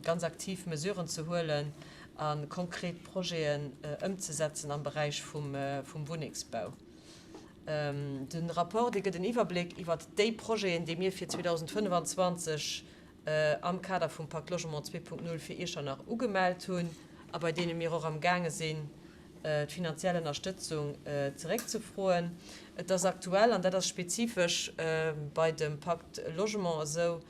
ganz aktiv Mesuren ze huelen a konkret Projeten ëmzesetzen am Beräich vum Wunnengsbau. De Rapport, dee gëtt en Iwwerbléck iwwert déi Projeten, déi mir fir 2025 am Kader vum Pacte Logement 2.0 fir Iechternach ugemellt hunn a bei deene mir och am gaange sinn, d'finanziell Ënnerstëtzung zeréckzefroen. Et ass aktuell, an dat ass spezifesch bei dem Pacte Logement esou,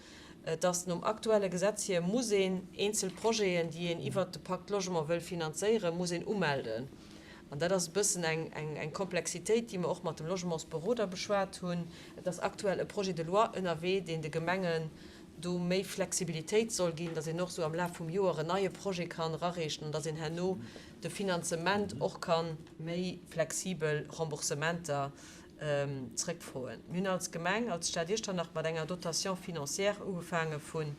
dass nom aktuelle Gesetz hier muss een eenzel Projeten, déi een iwwert de Pacte Logement wëll finanzéieren, muss een umelden. An dat ass e bëssen eng Komplexitéit, déi mer och mat dem Logementsberoder beschwat hunn. Et ass aktuell e Projet de loi ënnerwee, deen de Gemengen do méi Flexibilitéit soll ginn, dass een och esou am Laf vum Joer en neie Projet kann erareechen an dass een herno de Finanzement och ka méi flexibel Remboursementer zrëckfroen. Mir hunn als Gemeng, als Stad Iechternach mat enger Dotation financière ugefaange vun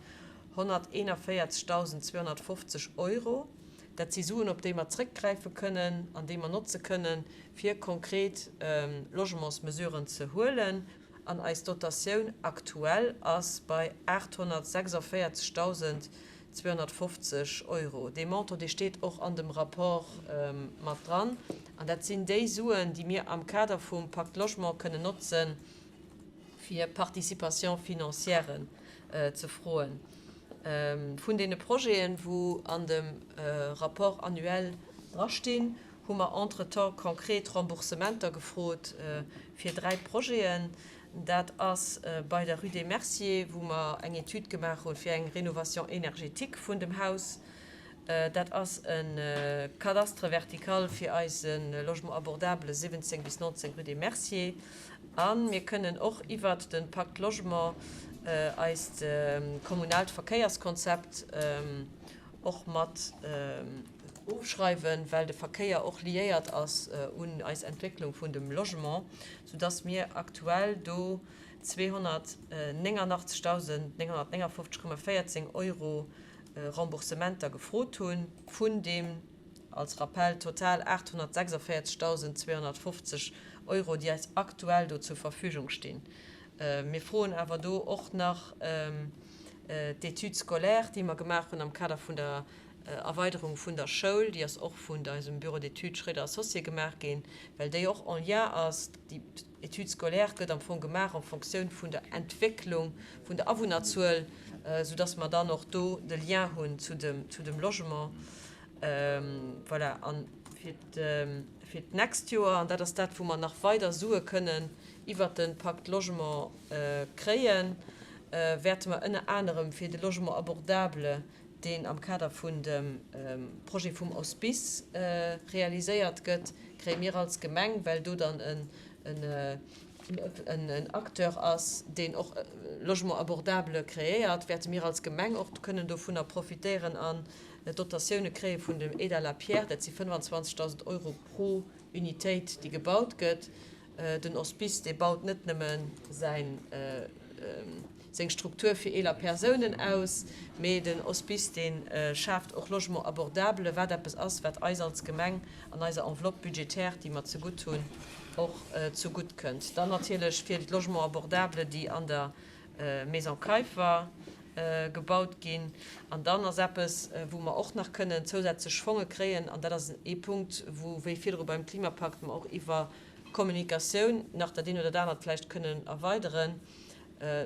141.250 Euro. Dat si Suen, op déi mer zrëckgräife kënnen an déi mer notze kënnen, fir konkret Logementsmesuren ze huelen. An eis Dotatioun aktuell ass bei 846.250 Euro. Dee Montant, dee steet och an dem Rapport mat dran. An dat sinn déi Suen, déi mir am Kader vum Pacte Logement kënnen notzen, fir Participation financièren ze froen. Vun deene Projeten, wou an dem Rapport annuel drastinn, hu mer entretemps konkret Remboursementer gefrot fir 3 Projeten. Dat ass bei der Rue des Merciers, wou mer eng Etüd gemaach hu fir eng Rénovation énergétique vun dem Haus. Dat ass e Cadastre vertical fir eise Logement abordable 17 bis 19 rue des Merciers. A mir kënnen och iwwert de Pacte Logement eist kommunaalt Verkéierskonzept och mat ofschreiwen, well de Verkéier och liéiert ass un eis Entwécklung vun dem Logement, soudass mir aktuell do 289.959,14 Euro Remboursementer gefrot hunn, vun deem, als Rappell, total 846.250 Euro, déi eis aktuell do zur Verfügung stinn. Mir froen awer do och nach d'Étude scolaire, déi mer gemaach hunn am Kader vun der Erweiderung vun der Schoul, déi ass och vun eisem Bureau d'études Schréider Associés gemaach ginn, well déi och en lien ass, déi Étude scolaire gëtt am Fong gemaach en Fonctioun vun der Entwécklung vun der Awunnerzuel, soudass mer dann och do de Lien hunn zu dem, zu dem Logement. Voilà. A. Fir d'nächst Joer, an dat ass dat, wou mer nach weider Sue kënnen iwwert de Pacte Logement kréien, wäerte mer ënner anerem fir de Logement abordable, deen am Kader vun dem Projet vum Hospice realiséiert gëtt, kréie mir als Gemeng, well do dann en Acteur ass, deen och Logement abordable kreéiert, wäerte mir als Gemeng och kënnen dovunner profitéieren an Dotatioune kréie vun dem Aide à la pierre. Dat si 25.000 Euro pro Unitéit, déi gebaut gëtt. Den Hospice, dee baut net nëmme säin, seng Struktur fir eeler Persounen aus, mee den Hospice, dee schaaft och Logement abordable, wat eppes ass, wat eis als Gemeng an eiser Enveloppe budgétaire, déi mer zegutt hunn, och zegutt kënnt. Dann natierlech fir d'Logements abordables, déi an der Maison Kaiffer gebaut ginn. An dann ass eppes, wou mer och nach kënnen zousätzlech Fonge kréien, an dat ass ee Punkt, wou, wéi virdru beim Klimapakt, mer och iwwer Kommunikatioun nach dat eent oder dat anert vläicht kënnen erweideren,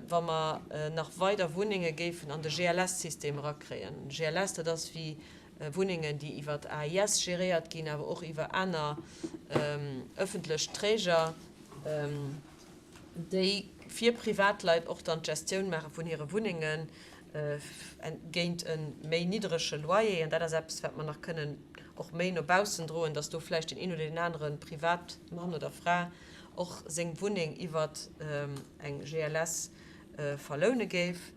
wa mer nach weider Wunnenge géifen an de GLS-System erakréien. GLS, dat ass wéi Wunnengen, déi iwwer AIS geréiert ginn, awer och iwwer aner ëffentlech Träger, déi fir Privatleit och dann d'Gestioun maache vun hire Wunnengen géint e méi niddrege Loyer. An dat ass eppes, wat mer nach kënnen och méi no baussen droen, dass do vläicht deen een oder deen anere Privatmann oder fra och seng Wunneng iwwer eng GLS verloune géif.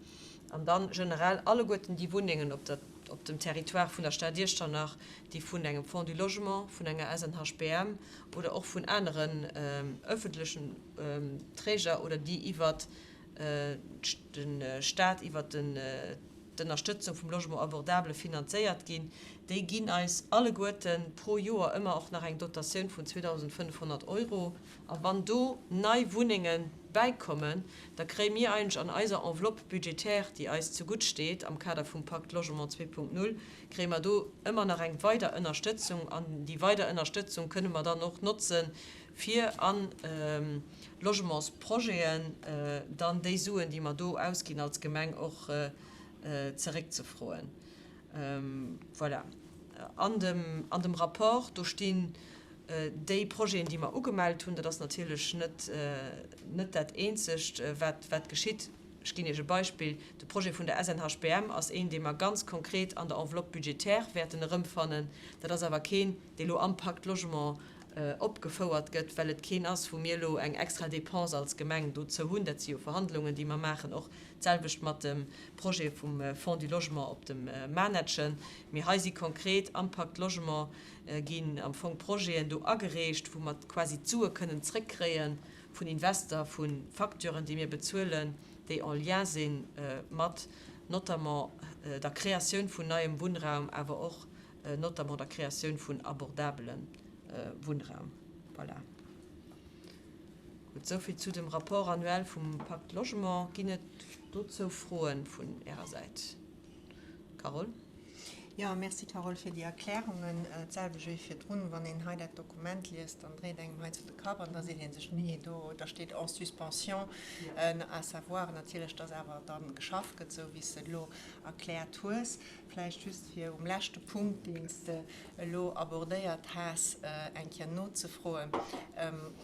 An dann generell alleguerten déi Wunnengen op der, op dem Territoire vun der Stad Iechternach, déi vun engem Fonds du Logement, vun enger SNHBM oder och vun aneren öffentlechen Träger oder déi iwwert de Stat, iwwert d'Ënnerstëtzung vum Logement abordable finanzéiert ginn, déi ginn eis alleguerte pro Joer ëmmer och nach eng Dotatioun vun 2.500 Euro. A wann do nei Wunnenge bäikommen, da kréie mir eigentlech an eiser Enveloppe budgétaire, déi eis zegutt steet am Kader vum Pacte Logement 2.0, kréie mer do ëmmer nach eng weider Ënnerstëtzung. An déi weider Ënnerstëtzung kënne mer dann och notzen, fir a Logementsprojeten dann déi Suen, déi mer do ausginn als Gemeng, och zeréckzefroen. Voilà. An dem, an dem Rapport, do stinn déi Projeten, déi mer ugemellt hunn. Dat ass natierlech net, net dat Eenzegt, wat, wat geschitt. Ech ginn Iech e Beispill, De Projet vun der SNHBM ass een, dee mer ganz konkret an der Enveloppe budgétaire wäerten erëmfannen. Dat ass awer keen, dee lo am Pacte Logement opgefouert gëtt, well et keen ass, wou mir elo eng extra Dépense als Gemeng dozou hunn. Dat si jo Verhandlungen, déi mer maachen, och d'selwecht mat dem Projet vum Fonds du Logement op dem Manettchen. Mee hei si konkret am Pacte Logement ginn am Fong Projeten do agereecht, wou mer quasi d'Sue kënnen zréckkréie vun Invester, vu Facturen, déi mir bezuelen, déi en lien si mat notamment der Kreatioun vun neiem Wunnraum, awer och notamment der Kreatioun vun abordabele Wunnraum. Voilà. Gutt, esou vill zu dem Rapport annuel vum Pacte Logement. Ginn et dozou Froen vun Ärer Säit? Carole? Jo, merci Carole fir déi Erklärungen. D'selwecht wéi virdrun, wann een hei dat Dokument liest, dann dréit engem hei zu de Kapp an da seet ee sech, nee, do, da steet en suspension, à savoir natierlech, dass awer da geschafft gëtt, esou wéi s de et elo erkläert hues. Vläicht just fir um leschte Punkt, deen s de elo abordéiert has, eng Kéier nozefroen,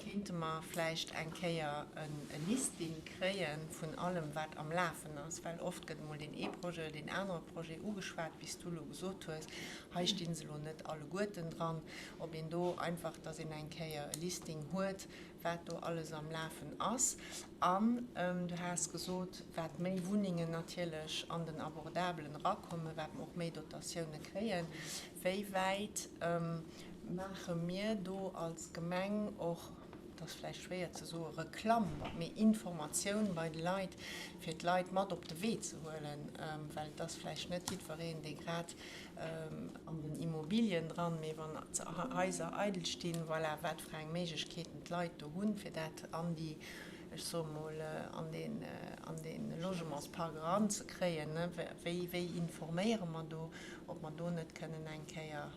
Kéinte mer vläicht eng Kéier e Listing kréie vun allem, wat am Lafen ass? Well oft gëtt emol deen ee Projet oder deen anere Projet ugeschwat, wéi s du elo gesot hues. Hei sti se elo net alleguerten dran. Ob een do einfach, dass een eng Kéier e Listing huet, wat do alles am Lafen ass. An du has gesot, wat méi Wunnengen natierlech an den Abordabelen erakommen, wat mer och méi Dotatioune kréien. Wéi wäit maache mir do als Gemeng och, dat ass vläicht schwéier ze soen, Reklamm, mee Informatioun bei de Leit, fir d'Leit mat op de Wee ze huelen? Well et ass vläicht net jiddwereen, dee grad an den Immobilien dran, mee wann Haiser eidel stinn, voilà, wat fir eng Méiglechkeeten d'Leit do hunn, fir dat an déi, ech soe mol, an deen, an dee Logementspark eranzekréien, ne. Wéi, wéi informéiere mer do, ob mer do net kënnen eng Kéier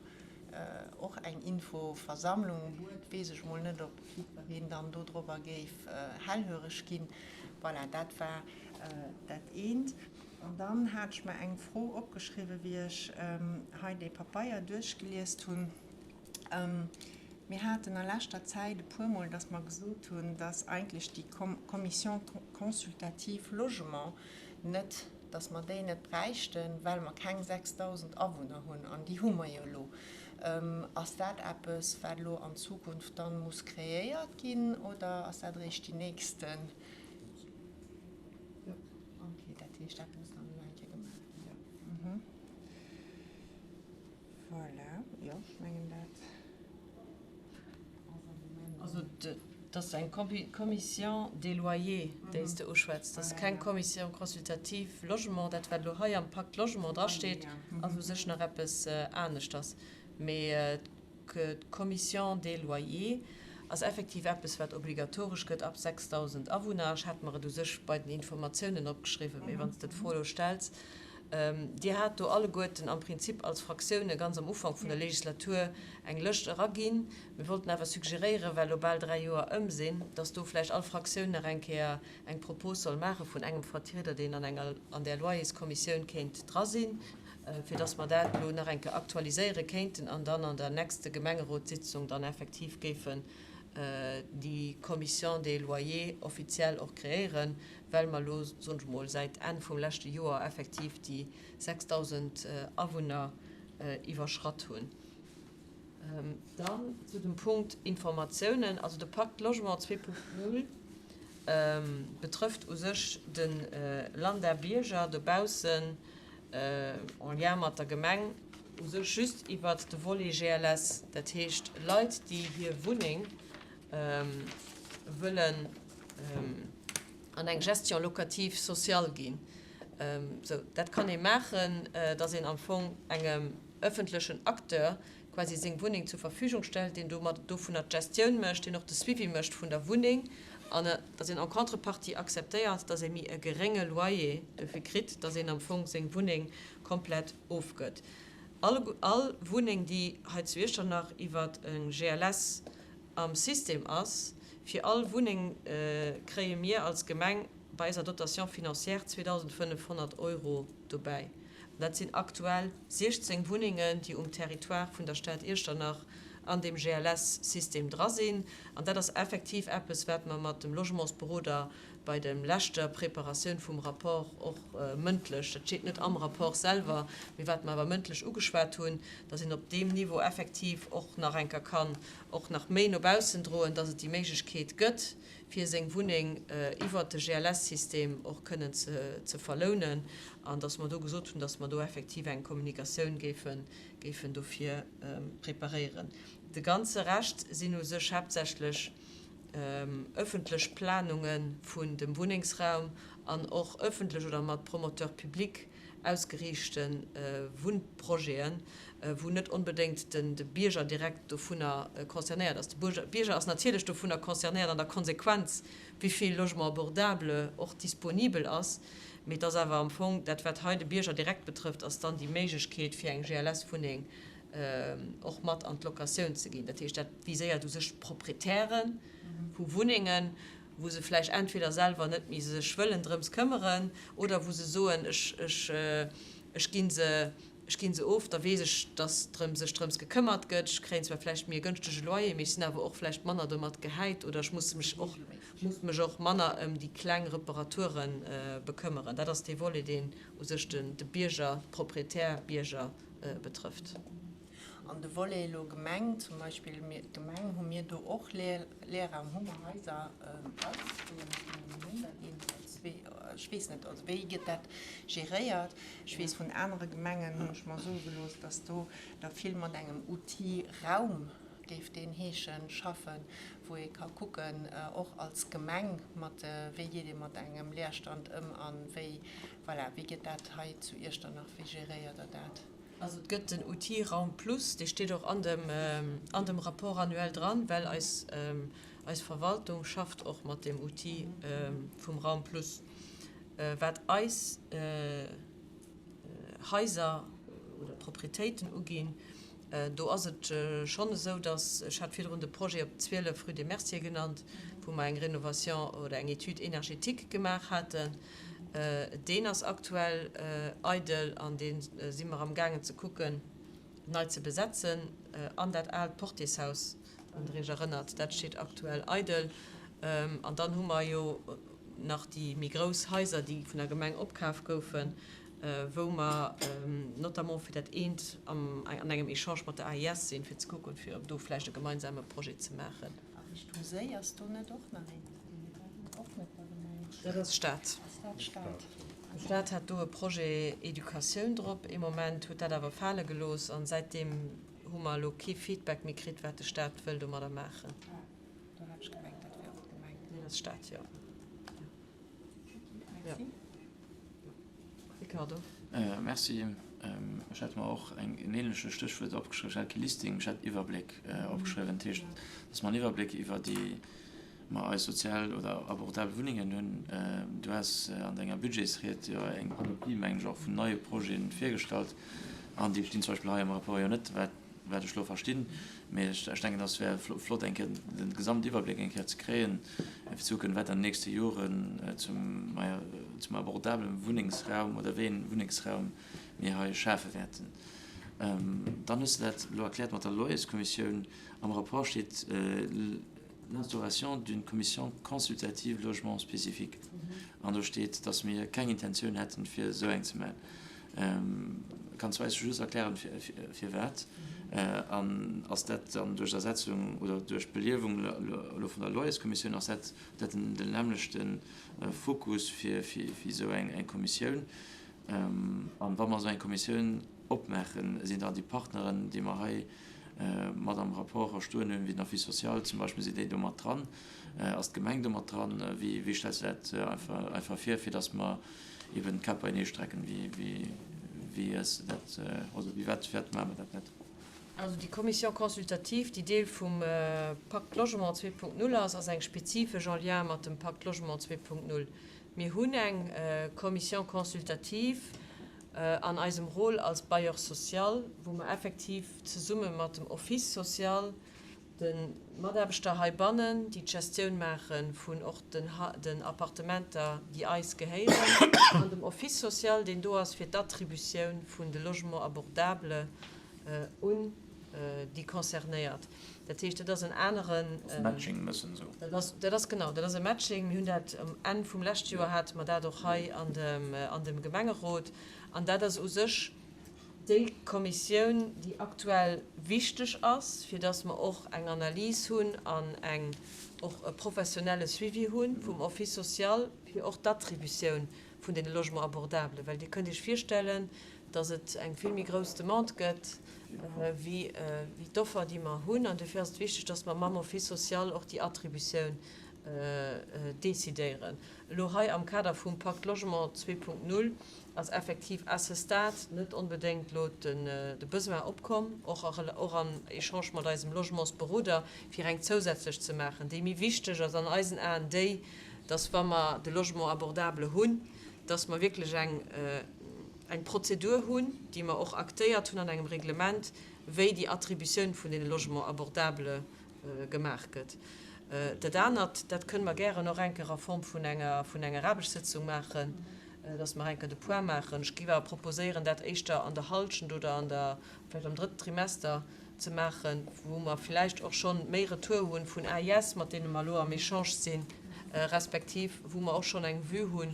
och eng Infoversammlung, Buet weess ech mol net, ob jiddwereen dann dodrobber géif hellhöreg ginn. Voilà, dat war dat eent. An dann hat ech mer eng Fro opgeschriwwen, wéi ech hei dee Papeier duerchgeliest hunn. Mir haten a leschter Zäit e puermol, dass mer gesot hunn, dass eigentlech déi Commission consultative logement net, dass mer déi net bräichten, well mer keng 6.000 Awunner hunn, an déi hu mer jo elo. Ass dat eppes, wat elo an Zukunft dann muss kreéiert ginn, oder ass dat eréischt déi nächsten? Jo, okay, dat heescht, dat muss dann elo eng Kéier gemaach ginn. Voilà, jo, ech mengen dat ass am Moment. Also et ass eng Commission des loyers, déi s de uschwätz. Dat ass keng Commission consultative logement. Dat, wat elo hei am Pacte logement drasteet, ass u sech nach eppes aneschters. Mee d'Commission des loyers ass effektiv eppes, wat obligatoresch gëtt ab 6.000 Awunner. Ech hat mer et u sech bei den Informatiounen opgeschriwwen, mee wann s de d'Fro elo stells, Dir hat do alleguerten am Prinzip als Fraktioune ganz am Ufank vun der Legislatur eng Lëscht eraginn. Mir wollten awer suggeréieren, well elo bal 3 Joer ëm sinn, dass do vläicht all Fraktioun nach eng Kéier eng Propos soll maache vun engem Vertrieder, deen an enger, an där Loyerskommissioun kéint dra sinn, fir dass mer dat elo nach eng Kéier aktualiséiere kéinten an dann an der nächste Gemengerotssitzung dann effektiv géifen déi Commission des loyers offiziell och kreéieren, well mer elo, soen ech emol, säit Enn vum leschte Joer effektiv déi 6.000 Awunner iwwerschratt hunn. Dann zu dem Punkt Informatiounen. Also de Pacte Logement 2.0 betrëfft u sech de Lambda-Bierger dobaussen en lien mat der Gemeng u sech just iwwert de Volet GLS, dat heescht Leit, déi hir Wunneng wëllen an eng Gestion locative sociale ginn. Sou, dat kann ee maachen, dass een am Fong engem öffentlechen Acteur quasi seng Wunneng zur Verfügung stellt, deen domat dovunner d'Gestioun mécht, deen och de Suivi mécht vun der Wunneng, an dass een en contrepartie akzeptéiert, dass ee méi e gerénge Loyer dofir kritt, dass een am Fong seng Wunneng komplett ofgëtt. All, all Wunneng, déi hei zu Iechternach iwwer e GLS am System ass, fir all Wunneng kréie mir als Gemeng bei eiser Dotation financière 2.500 Euro dobäi. An dat sinn aktuell 16 Wunnengen, déi um Territoire vun der Stad Iechternach an deem GLS-System dra sinn. An dat ass effektiv eppes, wat mer mat dem Logementsberoder bei der leschter Preparatioun vum Rapport och mëndlech, dat steet net am Rapport selwer, mee wat mer awer mëndlech ugeschwat hunn, dass een op deem Niveau effektiv och nach eng Kéier kann och nach méi no baussen droen, dass et déi Méiglechkeet gëtt, fir seng Wunneng iwwert de GLS-System och kënnen ze verlounen, an dass mer do gesot hunn, dass mer do effektiv eng Kommunikatioun géifen, géifen dofir preparéieren. De ganze Rescht sinn u sech haaptsächlech ëffentlech Planunge vun dem Wunnengsraum an och ëffentlech oder mat Promoteur public ausgeriichte Wunnprojeten, wou net onbedéngt de Bierger direkt dovunner concernéiert ass. De Bierger ass natierlech dovunner concernéiert an der Konsequenz, wéi vill Logement abordable och disponibel ass, mee et ass awer am Fong dat, wat hei de Bierger direkt betrëfft, ass dann déi Méiglechkeet, fir eng GLS-Wunneng och mat an d'Locatioun ze ginn. Dat heescht, dat viséiert u sech d'Proprietäre vu Wunnengen, wou se vläicht entweder selwer net méi sech wëllen drëms këmmeren oder wou se soen, ech, ech, ech gi se, ech gi se of, da weess ech, dass drëm, sech drëms gekëmmert gëtt, ech kréien zwar vläicht méi e gënschtege Loyer, mee ech sinn awer och vläicht manner domat gehäit oder ech muss mech och, muss mech och manner ëm déi kleng Reparature bekëmmeren. Dat ass dee Volet, deen u sech den, de Bierger, de Proprietär-Bierger betrëfft. An de Volet elo Gemeng zum Beispill, mir, d'Gemeng, hu mir do och Leerraum, hu mer Haiser ech weess net, also wéi gëtt dat geréiert? Ech weess vun anere Gemengen, hunn ech mer soe gelooss, datt do der vill mat engem Outil Raum, géif deen heeschen, schaffen, wou ee ka kucken, och als Gemeng, mat wéi geet ee mat engem Leerstand ëm a wéi, voilà, wéi gëtt dat hei zu Iechternach, wéi geréiert Der dat? Also et gëtt den Outil Raum Plus, dee steet och an dem, an dem Rapport annuel dran, well eis, eis Verwaltung schafft och mat deem Outil vum Raum Plus. Wat eis Haiser oder Proprietéiten uginn, do ass et schonn esou, dass, ech hat virdrun de Projet op 12 rue des Merciers genannt, wou mer eng Rénovation oder eng Étude énergétique gemaach haten, Deen ass aktuell eidel an dee si mer amgaangen ze kucken. nei ze besetzen an dat aalt Portiershaus, wann Der Iech erënnert, dat steet aktuell eidel. An dann hu mer jo nach déi méi grouss Haiser, déi vun der Gemeng opkaf goufen, wou mer notamment fir dat eent an engem Echange mat der AIS sinn, fir ze kucken, fir do vläicht e gemeinsame Projet ze maachen. A Richtung Séi ass do net och nach een? Och net der Gemeng? Dat ass Stad. Ass dat Stad? De Staat hat do e Projet Educatioun drop ee Moment, huet dat awer fale gelooss an säitdeem hu mer elo kee Feedback méi kritt, wat de Staat wëll domadder maachen. Ah, do hat ech gemengt, dat wär och d'Gemeng. Nee, dat ass Staat, jo. Ok, merci. Ricardo. Merci. Ech hat mer och en ähnleche Stéchwuert opgeschriwwen. Ech hat kee Listing, ech hat Iwwerbléck opgeschriwwen. Dat heescht, dass mer en Iwwerbléck iwwer déi mer eis sozial oder abordabel Wunnengen hunn. Du has an denger Budgetsried jo eng Panoplie, mengen ech, och vun neie Projete virgestallt an déi stinn zum Beispill hei am Rapport jo net, wat wat ech elo verstinn. Mee ech denken, dass wär flott, eng Kéier de Gesamtiwwerbléck eng Kéier ze kréien, fir ze kucken, wat an den nächste Joren zum, maja, zum abordabele Wunnengsraum oder wéi een Wunnengsraum mir hei schafe wäerten. Dann hues de dat elo erkläert mat der Loyerskommissioun. Am Rapport steet, l'instauration d'une commission consultative logement spécifique an do steet, dass mir keng Intentioun hätten, fir esou eng ze maachen. Kanns du eis just erklären, firwat? An ass dat dann duerch d'Ersetzung oder duerch d'Beliewung elo vun der Loyerskommissioun, ass dat dat den nämmlechte Fokus fir esou eng Kommissioun? An wa mer esou eng Kommissioun opmaachen, sinn dann déi Partneren, déi mer hei mat am Rapport stoen hunn, wéi den Office social zum Beispill, sinn déi do mat dran? Ass d'Gemeng do mat dran? Wéi stells de dat einfach vir, fir datt mer eben d'Käpp beienee strecken? Wéi hues de dat, also wéi wat firwat maache mer dat net? Also déi Commission consultative, déi Deel vum Pacte Logement 2.0 ass, ass eng spezifesch en lien mat dem Pacte Logement 2.0. Mir hunn eng Commission consultative an eisem Rôle als Bailleur social, wou mer effektiv zesumme mat dem Office social, de Mataarbechter heibannen, déi d'Gestioun maache vun och den Appartementer, déi eis gehéieren, an dem Office social, deen do ass fir d'Attributioun vun de Logements abordables un déi Concernéiert. Dat heescht, dat ass en aneren. Dat ass e Matching e bëssen esou. Dat ass, dat ass genau, dat ass e Matching. Mir hunn dat um Enn vum leschte Joer hate mer dat och hei an dem, an dem Gemengerot. An dat ass u sech déi Kommissioun, déi aktuell wichteg ass, fir dass mer och eng Analys hunn an eng, och e professionelle Suivi hu vum Office social, fir och d'Attributioun vun deene Logements abordables. Well Dir kënnt Iech virstellen, dass et eng vill méi grouss Demande gëtt wéi d'Offer, déi mer hunn. An dofir ass et wichteg, dass mer mam Office social och déi Attributioun decidéieren. Elo hei am Kader vum Pacte Logement 2.0 ass effektiv à ce stade net onbedéngt elo de Besoin opkomm, och am Echange mat eisem Logementsberoder, fir eng zousätzlech ze maachen. Déi méi wichteg ass an eisen Aen déi, dass wa mer de Logement abordable hunn, dass mer wierklech eng eng Prozedur hunn, déi mer och aktéiert hunn an engem Reglement, wéi déi Attributioun vun deene Logements abordables gemaach gëtt. Dat anert, dat kënne mer gären och eng Kéier a Form vun enger, vun enger Aarbechtssëtzung maachen, dass mer eng Kéier de Point maachen. Ech géif awer proposéieren, dat éischter an der Halschent oder an der, vläicht am drëtten Trimester ze maachen, wou mer vläicht och schonn méi Retour hu vun AIS, mat deene mer elo am Echange sinn, respektiv wou mer och schonn eng Vue hu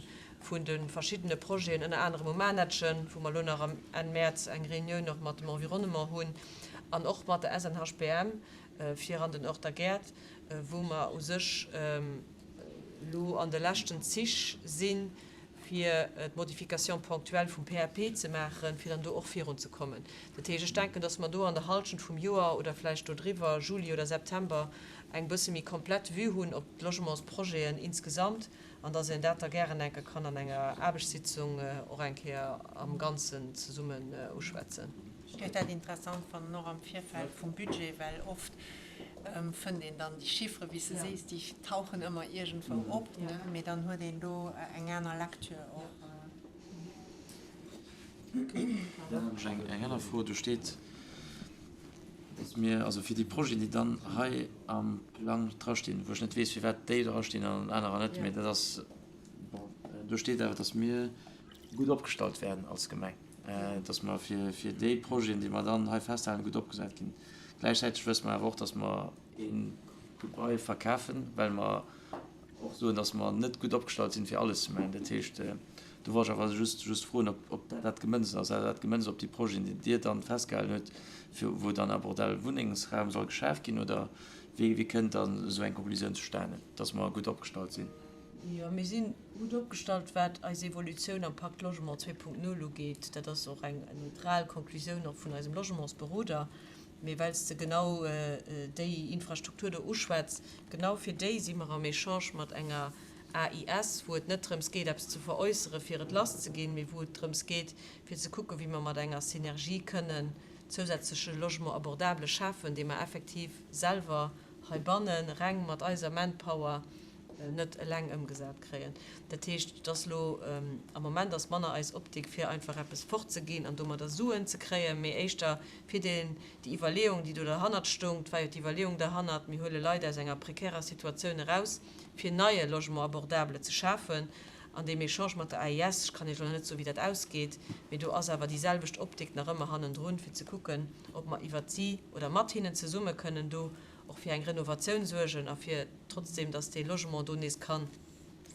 vun de verschiddene Projeten, ënner anerem um Manettchen, wou mer elo nach am Enn Mäerz eng Reunioun och mat dem Environnement hunn an och mat der SNHBM fir an den Oerter Gäert, wou mer u sech elo an de leschten Zich sinn, fir d'Modification ponctuelle vum PAP ze maachen, fir dann do och virunzekommen. Dat heescht, ech denken, dass mer do an der Halschent vum Joer oder vläicht do driwwer, Juli oder September, eng bësse méi komplett Vue hunn op d'Logementsprojeten insgesamt an dass een dat da gären eng Kéier kann an enger Aarbechtssitzung och eng Kéier am Ganzen zesummen uschwätzen. Ech géif dat interessant fannen, och am Virfeld vum Budget, well oft fënnt een dann déi Chiffren, wéi s de sees, déi tauchen ëmmer iergendwou op, mee dann huet een do eng aner Lecture och. Dann hunn ech eng aner Fro. Do steet, dass mir, also fir déi Projeten, déi dann hei am Plang drastinn, wou ech net weess, firwat déi drastinn an anerer net, mee dat ass, bon, do steet awer, dass mir gutt opgestallt wären als Gemeng. Dass mer fir déi Projeten, déi mer dann hei festhalen, gutt opgesat ginn. Gläichzäiteg wësse mer awer och, dass mer ee Gebai verkafen, well mer och soen, dass mer net gutt opgestallt sinn, fir alles ze maachen. Dat heescht, do wollt ech awer just just froen, ob ob dat gemënzt ass, also dat gemënzt op déi Projeten, déi Dir dann festgehalen huet, fir wou dann abordabel Wunnengsraum soll geschaf ginn, oder wéi wéi kënnt dann esou eng Konklusioun zustane, dass mer gutt opgestallt sinn? Jo, mir si gutt opgestallt, wat eis Evolutioun am Pacte Logement 2.0 ugeet. Dat ass och eng neutral Konklusioun och vun eisem Logementsberoder. Mee well s de genau déi Infrastruktur do uschwätz, genau fir déi si mer am Echange mat enger AIS, wou et net drëms geet, eppes ze veräussere fir et lasszeginn, mee wou et drëms geet, fir ze kucken, wéi mer mat enger Synergie kënnen zousätzleche Logement abordable schafen, dee mer effektiv selwer heibannen, reng mat eiser Manpower, net eleng ëmgesat kréien. Dat heescht, et ass elo, am Moment ass manner eis Optik, fir einfach eppes fortzeginn an domadder Suen ze kréien, mee éischter fir deen, déi Iwwerleeung, déi do derhannert stoung, et war jo d'Iwwerleeung derhannert, mir huele Leit aus enger prekärer Situatioun eraus, fir neie Logement abordable ze schafen. An deem Echange mat der AIS, ech kann Iech elo nach net soen, wéi dat ausgeet, mee do ass awer déi selwecht Optik nach ëmmer hannendrun, fir ze kucken, ob mer iwwert si oder mat hinnen zesumme kënnen do och fir eng Renovatioun suergen a fir trotzdem, dass dee Logement do nees ka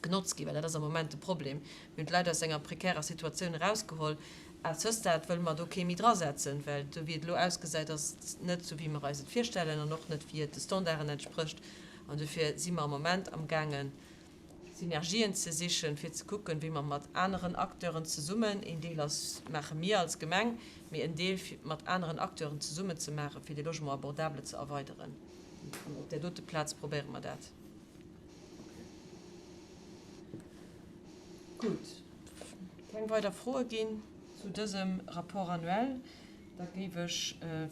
genotzt ginn, well dat ass am Moment de Problem. Mir hunn d'Leit aus enger prekärer Situatioun erausgeholl. À ce stade wëlle mer do kee méi drasetzen, well esou wéi et elo ausgesäit, ass et net esou wéi mer eis et virstellen an och net wéi et de Standarden entsprécht. An dofir si mer am Moment amgaangen, Synergien ze sichen, fir ze kucken, wéi mer mat aneren Acteuren zesummen, een Deel ass, maache mir als Gemeng, mee en Deel fir mat aneren Acteuren zesummen ze maachen, fir de Logement abordable ze erweideren. An op där dote Plaz probéiere mer dat. Gutt. Keng weider Froe ginn zu dësem Rapport annuel. Da géif ech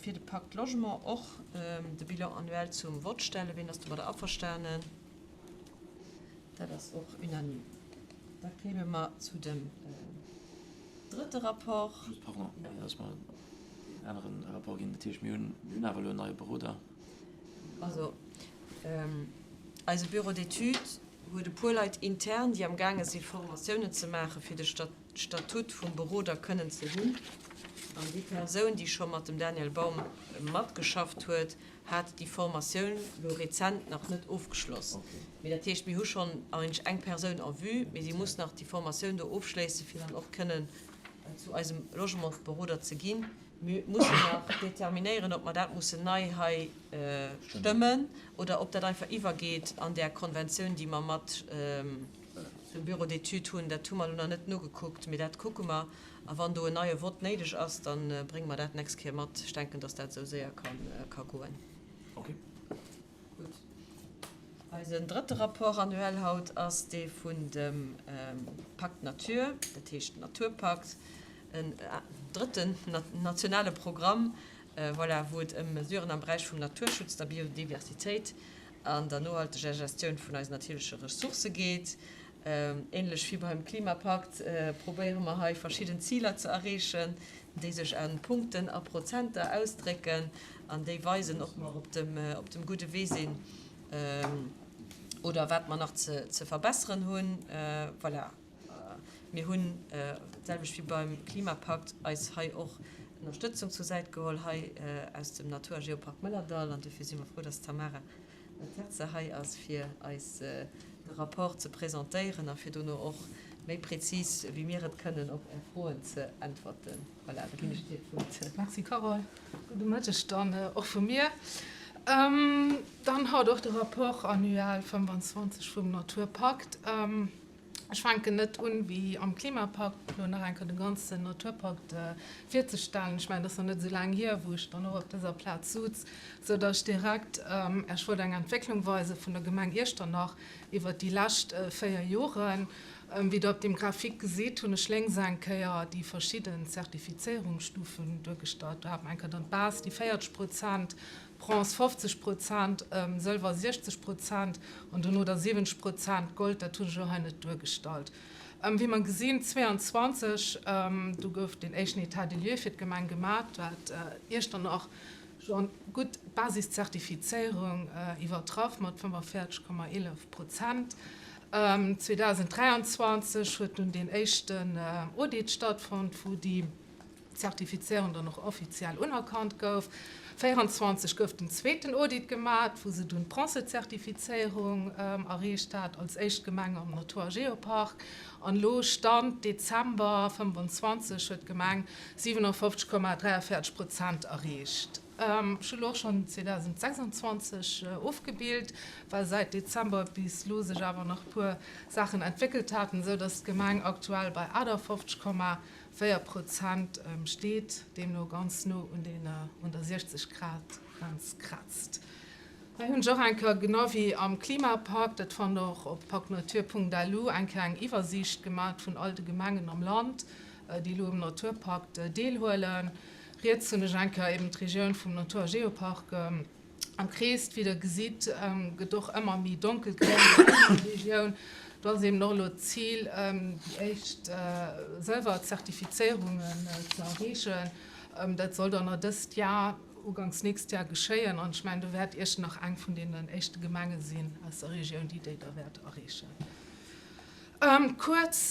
fir de Pacte Logement och de Bilan annuel zum Vott stellen. Wien ass domadder averstanen? Dat ass och unanime. Da kéime mer zu dem drëtte Rapport. Just, pardon, dass mer deen anere Rapport ginn. Dat heescht, mir hunn awer elo en neie Beroder. Also, eise Bureau d'études huet e puer Leit intern, déi amgaange si Formatiounen ze maachen, fir de Statut vum Beroder kënnen ze hunn. An déi Persoun, déi scho mat dem Daniel Baum matgeschafft huet, hat déi Formatioun lo rezent nach net ofgeschloss. Mee dat heescht, mir hu schonn eigentlech eng Persoun en vue, mee si muss nach déi Formatioun do ofschléissen, fir dann och kënnen zu eisem Logementsberoder ze ginn. Mir mussen nach determinéieren, ob mer dat mussen nei hei stëmmen oder ob dat einfach iwwergeet an där Konventioun, déi mer mat dem Bureau d'études hunn. Dat hu mer elo nach net nogekuckt, mee dat kucke mer. A wann do en neie Vott néideg ass, da brénge mer dat d'nächst Kéier mat. Ech denken, dass dat esou séier ka goen. Gutt. Eisen drëtte Rapport annuel haut ass dee vun dem Pacte Nature, dat heescht Naturpakt, en drëtten nationale Programm, voilà, wou et ëm Mesuren am Beräich vum Naturschutz, der Biodiversitéit an der nohalteger Gestioun vun eisen natierleche Ressourcë geet. Ähnlech wéi beim Klimapakt probéiere mer hei verschidden Ziler ze erreechen, déi sech a Punkten a Prozenter ausdrécken an déi weisen, ob mer op dem gudde Wee sinn oder wat mer nach ze verbesseren hunn. Voilà, mir hunn, d'selwecht wéi beim Klimapakt, eis hei och Ënnerstëtzung zur Säit geholl hei aus dem Natur a Geopark Mëllerdall an dofir si mer frou, dass d'Tamara Terze hei ass, fir eis de Rapport ze presentéieren a fir dono och méi prezis, wéi mir et kënnen, op Är Froen ze äntwerten. Voilà, da ginn ech dir d'Wuert. Merci Carole. Gudde Mëtteg dann och vu mir. Dann haut och de Rapport annuel 25 vum Naturpakt. Ech fänken net un, wéi am Klimapakt, elo nach eng Kéier de ganzen Naturpakt virzestellen. Ech mengen, et ass nach net esou laang hier, wou ech dann och op dëser Plaz suz, sou datt ech direkt Iech wollt eng Entwécklung weise vun der Gemeng Iechternach iwwert déi lescht 4 Joren. Wéi Der op deem Graphique gesitt, hunn ech lénks eng Kéier déi verschidden Zertifizéierungsstufen duergestallt. Do hat mer eng Kéier dann d'Base, déi 40 Prozent, Bronze 50 Prozent, Sëlwer 60 Prozent an dono da 70 Prozent Gold, dat hunn ech elo hei net duergestallt. Wéi mer gesinn, 22, do gouf deen éischten État des lieux fir d'Gemeng gemaach, do hat Iechternach scho gutt d'Basiszertifizéierung iwwertraff mat 45,11 Prozent. 2023 huet dunn deen éischten Audit stattfonnt, wou déi. d'Zertifizéierung dann och offiziell unerkannt gouf. 24 gouf den zweeten Audit gemat, wou se dunn d'Bronzezertifizéierung erreecht hat, als éischt Gemeng am Natur a Geopark. An elo, Stand Dezember 25, huet d'Gemeng 57,43 Prozent erreecht. Ech hu lo och schonn 2026 ofgebilt, well säit Dezember bis elo sech awer nach e puer Saachen entwéckelt haten, esou datt d'Gemeng aktuell bei 58,4 Prozent steet, deemno ganz no un der 60 Grad Grenz krazt. Hei hunn ech och eng Kéier, genau wéi am Klimapakt, dat fannt der och op paktnatur.lu, eng Kéier eng Iwwersiicht gemat vun all de Gemengen am Land, déi elo um Naturpakt deelhuelen. Riets hunn ech eng Kéier eben d'Regioun vum Natur a Geopark emkreest. Wéi der gesitt, gëtt och ëmmer méi donkelgréng an der Regioun. Do ass eben och elo d'Zil, déi éischt Sëlwer-Zertifizéierungen ze erreechen. Dat soll dann nach dëst Jar uganks nächst Jar geschéien an ech mengen, do wäert Iechternach eng vun deenen éischte Gemenge sinn aus der Regioun, déi déi da wäert erreechen. Kuerz,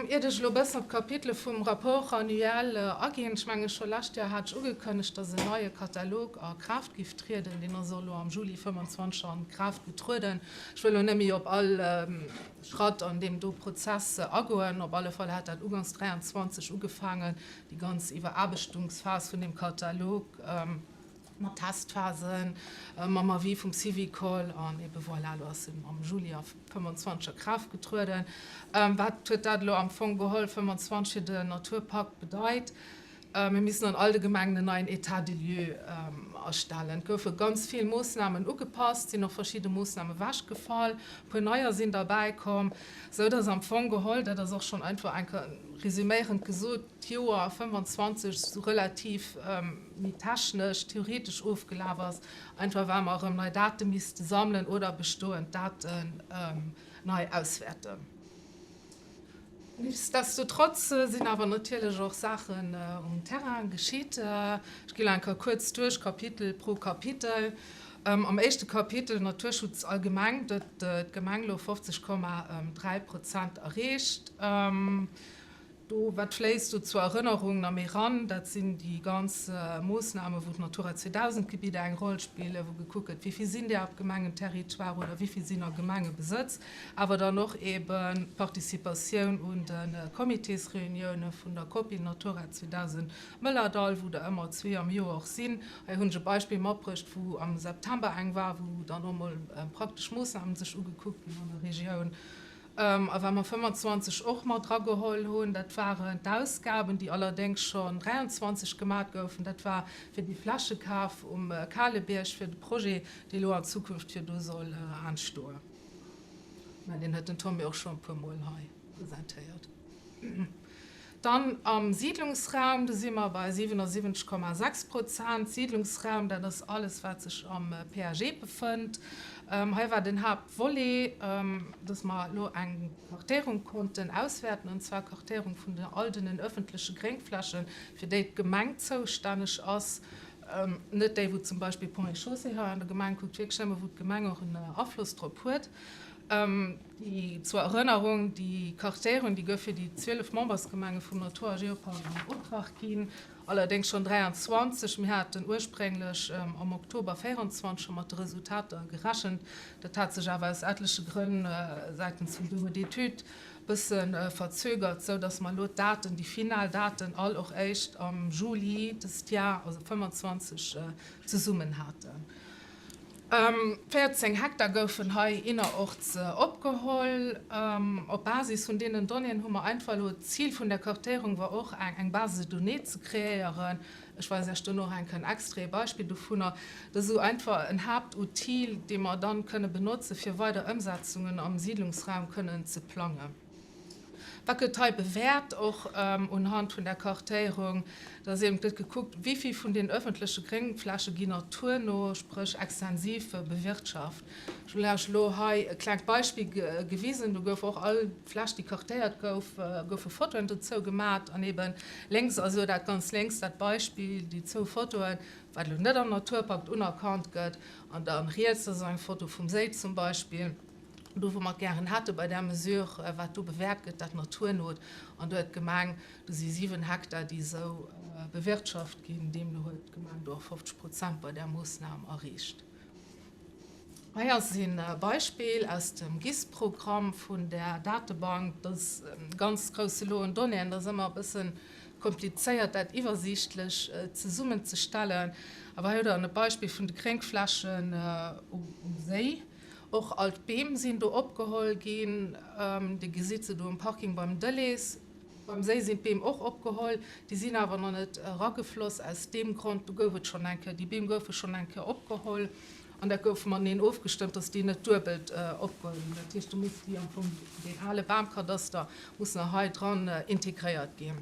iert ech elo e bëssen op d'Kapitele vum Rapport annuel aginn, ech mengen, scho lescht Jar hat ech ugekënnegt, dass en neie Katalog a Kraaft géif trieden. Deen ass och elo am Juli 25 a Kraaft getrueden. Ech wëll elo net méi op all Schratt an deem do Prozess agoen. Op alle Fall hat dat uganks 23 ugefaangen, déi ganz Iwweraarbechtungsphas vun deem Katalog mat Testphasen, mam Avis vum Syvicol an ebe voilà, elo ass en am Juli a 25 a Kraaft getrueden. Wat huet dat elo am Fong geholl 25 fir den Naturpakt bedeit? Mir missen an all de Gemengen en neien État des lieux erstellen. Et goufe ganz vill Moossnamen ugepasst, sinn och verschidde Moossname wechgefall, e puer neier sinn derbäikomm, esou dass am Fong geholl, dat ass och schonn einfach eng Kéier resüméierend gesot, d'Joer 25 esou relativ méi technesch, theoretesch ofgelaf ass, einfach well mer erëm nei Date misste sammelen oder bestoend Daten nei auswäerten. Nichtsdestotrotz sinn awer natierlech och Saachen um Terrain geschitt. Ech ginn eng Kéier kuerz duerch, Kapitel pro Kapitel. Am éischte Kapitel, Naturschutz allgemeng, huet d'Gemeng elo 50,3 Prozent erreecht. Do, wat fléisst do zur Erënnerung nach méi ran, dat sinn déi ganz Moossnamen, wou d'Natura 2000 Gebidder eng Roll spillen, wou gekuckt gëtt, wéi vill sinn där op Gemengenterritoire oder wéi vill sinn a Gemengebesëtz, awer dann och eeben d'Participatioun un de Comitésreunioune vun der Copil Natura 2000 Mëllerdall, wou der ëmmer zwee am Joer och sinn. Hei hunn ech e Beispill matbruecht, wou am September eng war, wou dann och mol praktesch Moossnamen sech ugekuckt ginn an der Regioun. A wat mer 25 och mat erageholl hunn, dat waren d'Ausgaben, déi allerdéngs schonn 23 gemat goufen. Dat war fir dee Flächekaf um Kalebierg, fir de Projet, dee elo an Zukunft jo do soll entstoen. Mä deen huet den Tommy och schonn e puermol hei presentéiert. Dann am Siidlungsraum, do si mer bei 77,6 Prozent. Siidlungsraum, dat ass alles, wat sech am PAG befënnt. Hei war den Haaptvolet, dass mer elo eng Kartéierung konnten auswäerten, an zwar Kartéierung vun all den öffentleche Gréngflächen, fir déi d'Gemeng zoustänneg ass. Net déi, wou zum Beispill Ponts et Chaussées hei an der Gemeng kuckt, wierklech nëmme wou d'Gemeng och en Afloss drop huet. Déi, zur Erënnerung, déi Kartéierung, déi gouf fir déi 12 Membersgemenge vum Natur a Geopark an Optrag ginn, allerdéngs schonn 23. Mir haten ursprénglech am Oktober 24 scho mat de Resultater gerechent. Dat hat sech awer aus etleche Grënn säitens vum Bureau d'études bësse verzögert, sou datt mer elo d'Daten, déi final Daten all och éischt am Juli dëst Jar, also 25, zesummen haten. 14 Hektar goufen hei innerorts opgeholl. Op Basis vun deenen Donnéeën hu mer einfach elo, d'Zil vun der Kartéierung war och eng Base de données ze kreéieren, ech weisen Iech dono och eng Kéier en Extrait, e Beispill dovunner, dat ass esou einfach en Haaptoutil, dee mer dann kënne benotze fir weider Ëmsetzungen am Siidlungsraum kënnen ze plangen. Wat gëtt hei bewäert, och unhand vun der Kartéierung? Da ass eben gëtt gekuckt, wéi vill vun den öffentleche Gréngfläche ginn naturno, spréch extensiv bewirtschaft. Ech hunn lech elo hei e klengt Beispill gewisen. Do gouf och all Fläch, déi kartéiert gouf, goufe Fotoen dozou gemat. An eben lénks ass elo dat ganz lénks dat Beispill, déi zwou Fotoen, wat elo net am Naturpakt unerkannt gëtt. An dann riets ass eng Foto vum Séi zum Beispill. Do wou mer et gären hätte bei där Mesure, wat do bewäert gëtt, dat Naturnot, an do huet d'Gemeng, do si 7 Hektar, déi esou bewirtschaft ginn, deemno huet d'Gemeng do och 50 Prozent bei där Moossnam erreecht. Hei ass e Beispill aus dem GIS-Programm vun där Datebank. Dat ass e ganz grousse Lot un Donnéeën. Dat ass ëmmer e bësse komplizéiert, dat iwwersiichtlech zesummenzestellen. Awer hei hutt Der e Beispill vun de Gréngflächen um Séi. Och all d'Beem sinn do opgeholl ginn. Dir gesitt se do um Parking beim Delhaize. Beim Séi sinn d'Beem och opgeholl, déi sinn awer nach net eragefloss. Aus deem Grond, do gouf et schonn eng Kéier, déi Beem goufe schonn eng Kéier opgeholl an dat gouf mateneen ofgestëmmt, dass déi net duebelt opgeholl ginn. Dat heescht, do muss déi am Fong, deen ale Bamkadaster muss nach hei dran integréiert ginn.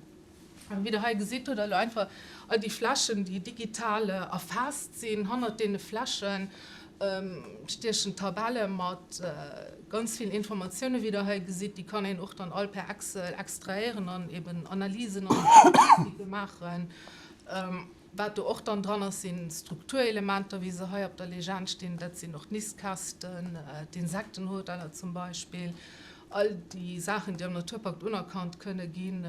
An wéi Der hei gesitt, hutt Der elo einfach all déi Flächen, déi digital erfaasst sinn. Hannert deene Fläche stiechen Tabelle mat ganz vill Informatiounen, wéi Der hei gesitt. Déi kann een och dann all per Excel extrahéieren an eben Analysen an Statistike maachen. Wat do och dann dran ass, si Strukturelementer, wéi se hei op der Legend stinn. Dat sinn och d'Nistkästen, d'Insektenhoteller zum Beispill. All déi Saachen, déi am Naturpakt unerkannt kënne ginn,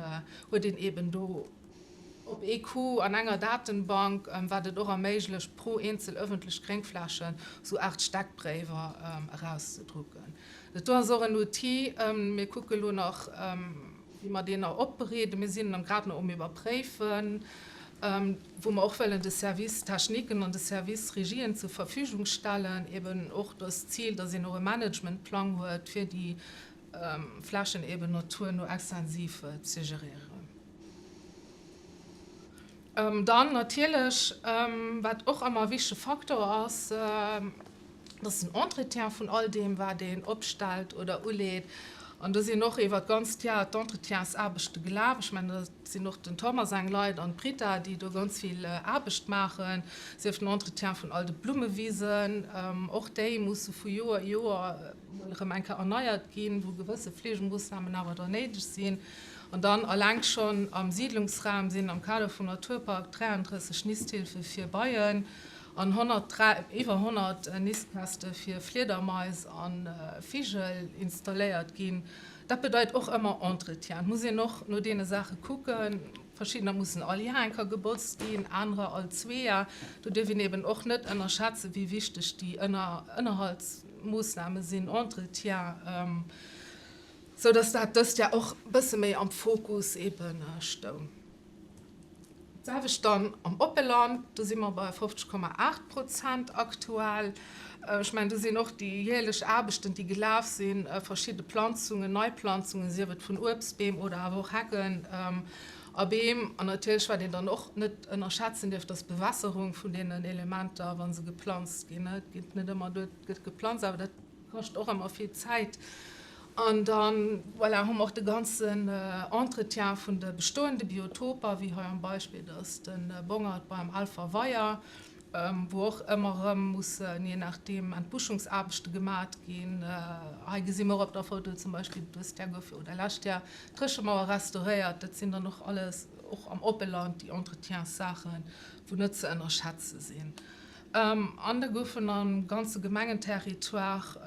huet een eben do op ee Coup an enger Datenbank, wat et och erméiglecht, pro eenzel ëffentlech Gréngflächen esou Aart Steckbréiwer erauszedrucken. Dat do ass och en Outil. Mir kucke lo nach, wéi mer deen nach opbereeden. Mir sinn en grad nach um Iwwerpréifen, wou mer och wëllen de Service techniquen an de Service Regien zur Verfügung stellen, eben och das Zil, dass een och e Managementplang huet, fir déi Flächen eben naturno extensiv ze geréieren. Dann natierlech, wat och ëmmer e wichtege Faktor ass, Dat ass den Entretien vun all deem, wat een opstellt oder uleet. An do sinn och iwwer d'ganzt Jar d'Entretiensaarbechte gelaf. Ech mengen, dat sinn och den Thomas seng Leit an d'Britta, déi do ganz vill Aarbecht maachen. Sief den Entretien vun all de Blummewisen, och déi musse vu Joer Joer mol erëm eng Kéier erneiert ginn, wou gewësse Fleegemoossnamen awer dann néideg sinn. An dann alleng schonn am Siidlungsraum sinn am Kader vum Naturpark 33 Nisthilfe fir Beien An 103, iwwer 100 Nistkäste fir Fliedermais a Vigel installéiert ginn. Dat bedeit och ëmmer Entretien. Et muss een och no deene Saache kucken. Verschiddener mussen all Jar eng Kéier gebotzt ginn, anerer all zwee Jar. Do dierf een eben och net ënnerschätzen, wéi wichteg déi Ënnerhaltsmoossname sinn, Entretien, sou dass dat dëst Jar och e bësse méi am Fokus ebe stoung. D'selwecht dann am Oppeland, do si mer bei 50,8 Prozent aktuell. Ech mengen, do sinn och déi jäerlech Aarbechten, déi gelaf sinn, verschidde Planzungen, Neiplanzungen, sief et vun Uebstbeem oder awer och Hecken a Beem. An natierlech, wat een dann och net ënnerschätzen dierf, dat ass d'Bewässerung vun deenen Elementer, wa se geplanzt ginn. Et geet net ëmmer duer, et gëtt geplanzt, awer dat kascht och ëmmer vill Zäit. An dann, voilà, hu mer och de ganzen Entretien vun de bestoende Biotoper, wéi hei am Beispill, dat ass de Bongert beim Alfer Weier, wou och ëmmer erëm mussen, je nachdeem, Entbuschungsaarbechte gemat ginn. Hei gesi mer och op der Foto zum Beispill, dëst Jar gouf jo, oder lescht Jar, d'Dréchemauer restauréiert. Dat sinn dann och alles, och am Oppeland, déi Entretienssaachen, wou net ze ënnerschätze sinn. An da goufen am ganze Gemengenterritoire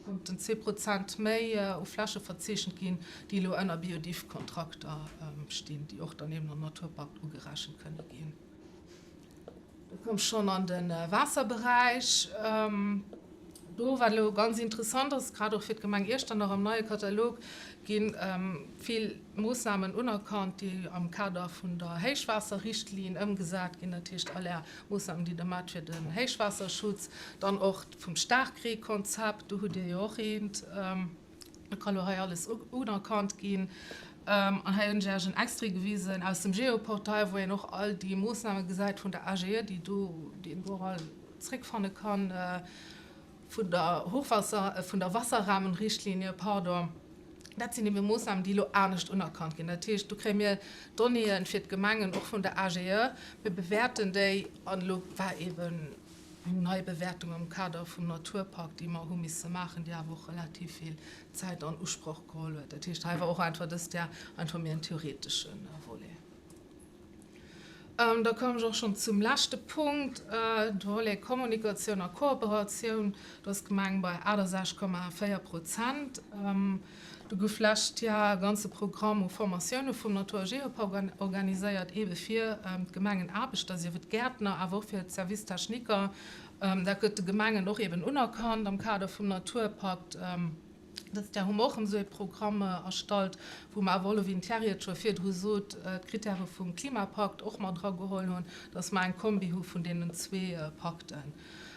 konnten 2% méi u Fläche verzeechent ginn, déi elo ënner Biodiv-Kontrakter stinn, déi och dann eben am Naturpakt ugerechent kënne ginn. Da koum ech schonn an de Waasserberäich. Do, wat elo ganz interessant ass, grad och fir d'Gemeng Iechternach am neie Katalog, gi vill Moossnamen unerkannt, déi am Kader vun der Héichwaasserrichtlinn ëmgesat ginn, dat heescht all Är Moossnamen, déi Der maacht fir den Héichwaasserschutz, dann och vum Staarkreekonzept, do hutt Dir jo och eent, dat ka lo hei alles unerkannt ginn. An hei hunn ech Iech en Extrait gewisen aus dem Geoportail, wou een och all déi Moossname gesäit vun der AGE, déi do, déi een do och all zréckfanne kann, vun der Hochwasser, vun der Wasserrahmenrichtlinie, pardon. Dat sinn ebe Moossnamen, déi elo anescht unerkannt ginn. Dat heescht, do kréie mir Donnéeë fir d'Gemengen, och vun der AGE. Mir bewäerten déi. An elo war eben eng nei Bewäertung am Kader vum Naturpakt, déi mer hu misse maachen, déi awer och relativ vill Zäit an Usproch geholl huet. Dat heescht, hei war och einfach dëst Jar einfach méi en theoretesche Volet. Da kommen ech och schonn zum leschte Punkt, de Volet Kommunikatioun a Kooperatioun. Do ass d'Gemeng bei 68,4 Prozent. Do gouf lescht Jar e ganze Programm u Formatioune vum Natur a Geopark organiséiert, eebe fir d'Gemengenaarbechter, sief et d'Gäertner, awer och fir d'Service-techniquer. Dat gëtt de Gemengen och eeben unerkannt am Kader vum Naturpakt. Dëst Jar hu mer och erëm esou ee Programm erstallt, wou mer awer och elo, wéi den Thierry et scho virdru sot, d'Krittäre vum Klimapakt och mat erageholl hunn, dass mer eng Kombi hu vun deenen zwee Pakten.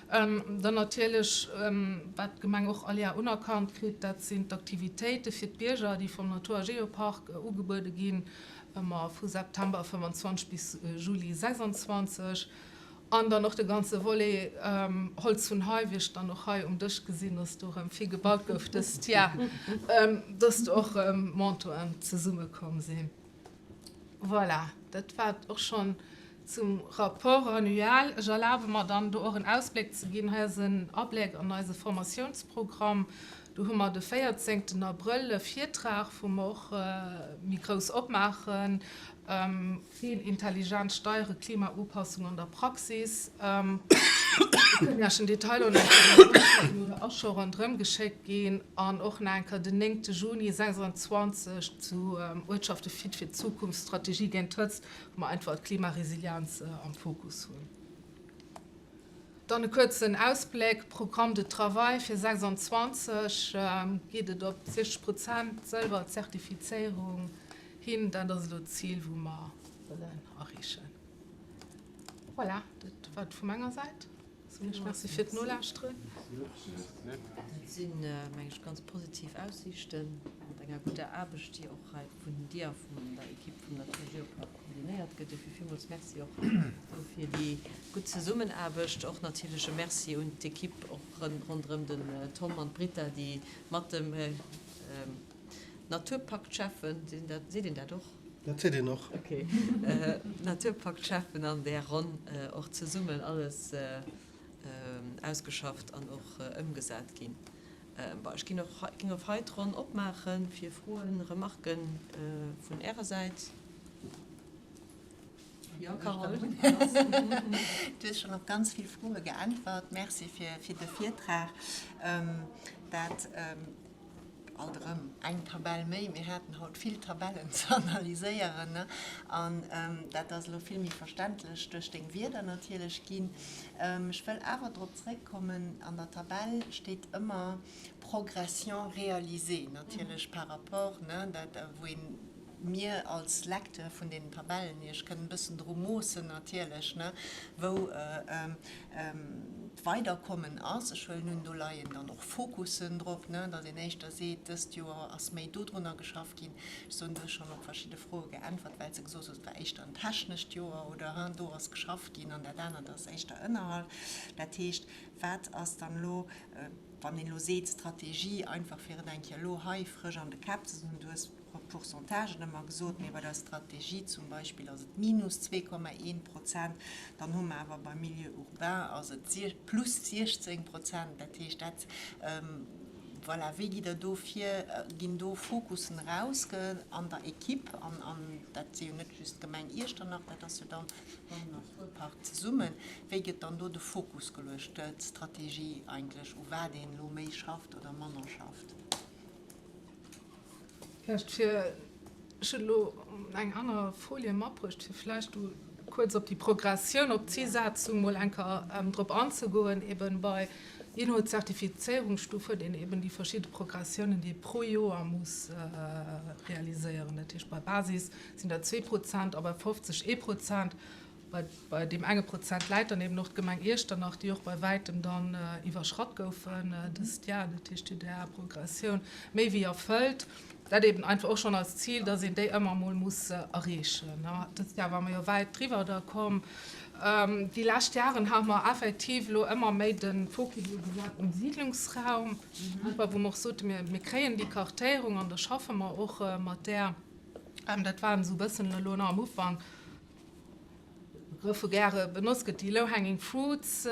Dann natierlech, wat d'Gemeng och all Jar unerkannt kritt, dat sinn d'Aktivitéite fir d'Bierger, déi vum Natur a Geopark ugebuede ginn, ëmmer vu September 25 bis Juli 26. An dann och de ganze Volet Holz vun hei, wéi ech dann och hei um Dësch gesinn, dass do erëm vill gebaut gouf dëst Jar, dass do och erëm Montoren zesummekomm sinn. Voilà, dat war et och schonn zum Rapport annuel. Ech erlabe mer dann do och en Ausbléck ze ginn. Hei ass en Abléck an eise Formatiounsprogramm. Do hu mer de 14 Abrëll e Virtrag, wou mer och méi grouss opmaachen. Wéi intelligent steiere Klimaupassung an der Praxis? Do kënnen Iech den Detail och nach eng Kéier erëmschécken oder ass scho ronderëm geschéckt ginn. An och nach eng Kéier den 9 Juni 26 zu Uertschafte fit fir d'Zukunft, Strategie géint d'Hëtzt, wou mer einfach d'Klimaresilienz am Fokus hunn. Dann e kuerzen Ausbléck, Programme de travail fir 26 geet et op 60 Prozent Sëlwer-Zertifizéierung hin. Dat ass elo d'Zil, wou mer wëllen erreechen. Voilà, dat war et vu menger Säit. Soen ech Merci fir d'Nolauschteren. Dat sinn, meng ech, ganz positiv Aussiichten mat enger gudder Aarbecht, déi och hei vun dir a vun der Ekipp vum Natur Geopark koordinéiert gëtt. Dofir villmools Merci och do fir déi gutt Zesummenaarbecht. Och natierlech e Merci un d'Ekipp och ronderëm den Tom an d'Britta, déi mat dem Naturpakt-Schäffen, seet een dat och? Dat seet een och. Ok. Naturpakt-Schäffen an där Ronn och zesummen alles ausgeschafft an och ëmgesat ginn. Bon, ech ginn och, géing och hei d'Ronn opmaache fir Froen, Remarquen vun Ärer Säit. Jo, Carole? Du hues schonn op ganz vill Froe geäntwert. Merci fir de Virtrag. Dat alt erëm eng Tabell méi. Mir haten haut vill Tabellen ze analyséieren an dat ass elo vill méi verständlech duerch deng Wierder natierlech ginn. Ech wëll awer drop zréckkommen, an der Tabell steet ëmmer Progression réalisée natierlech par rapport, ne, dat wou een, mir als Lecteur vun deenen Tabellen Iech kënnen e bëssen dru moossen natierlech, ne, wou d'Weiderkommen ass. Ech huelen un, do leien dann och Fokussen drop, ne, datt een éischter seet, dëst Joer ass méi dodrunner geschafft ginn. Ech soen, du hues schonn op verschidde Froe geäntwert, well s de gesot hues, et war éischter en technescht Joer oder hein, do ass geschafft ginn an dat anert ass éischter ënnerhalb. Dat heescht, wat ass dann elo, wann een elo seet Strategie, einfach fir et eng Kéier elo hei frësch an de Käpp ze soen, du hues Pourcentagen ëmmer gesot, mee bei der Strategie zum Beispill ass et minus 2,1 Prozent, dann hu mer awer beim Milieu urbain ass et plus 16 Prozent. Dat heescht, dat, voilà, wéi gitt Der do vir? Ginn do Fokussen erausge an der Equipe? An, an dat si jo net just d'Gemeng Iechternach, dat ass jo dann mam Naturpark zesummen. Wéi gëtt dann do de Fokus geluecht, d'Strategie eigentlech, u wat een elo méi schafft oder manner schafft? Vläicht fir, ech hunn elo eng aner Folie matbruecht, fir vläicht do kuerz op déi Progressioun, op d'Zilsetzung mol eng Kéier drop anzegoen. Eben bei, jee no Zertifizierungsstuf huet een eben déi verschidde Progressiounen, déi ee pro Joer muss realiséieren. Dat heescht, bei Basis sinn dat 2 Prozent a bei 50 ee Prozent. Bei deem enge Prozent läit dann eben och d'Gemeng Iechternach, déi och bei wäitem dann iwwerschratt goufen dëst Jar. Dat heescht, déi där Progressioun méi wéi erfëllt. Dat eben einfach och schonn als Zil, dass een déi ëmmer emol muss erreechen. Dëst Jar ware mer jo wäit driwwer da komm. Déi lescht Jaren hate mer effektiv elo ëmmer méi de Fokus elo gesat um Siidlungsraum, einfach wou mer och soten, mir kréien déi Kartéierung an da schaffe mer och mat där. Dat war esou e bëssen elo nach am Ufank. Begrëff wou gäre benotzt gëtt, déi low hanging fruits,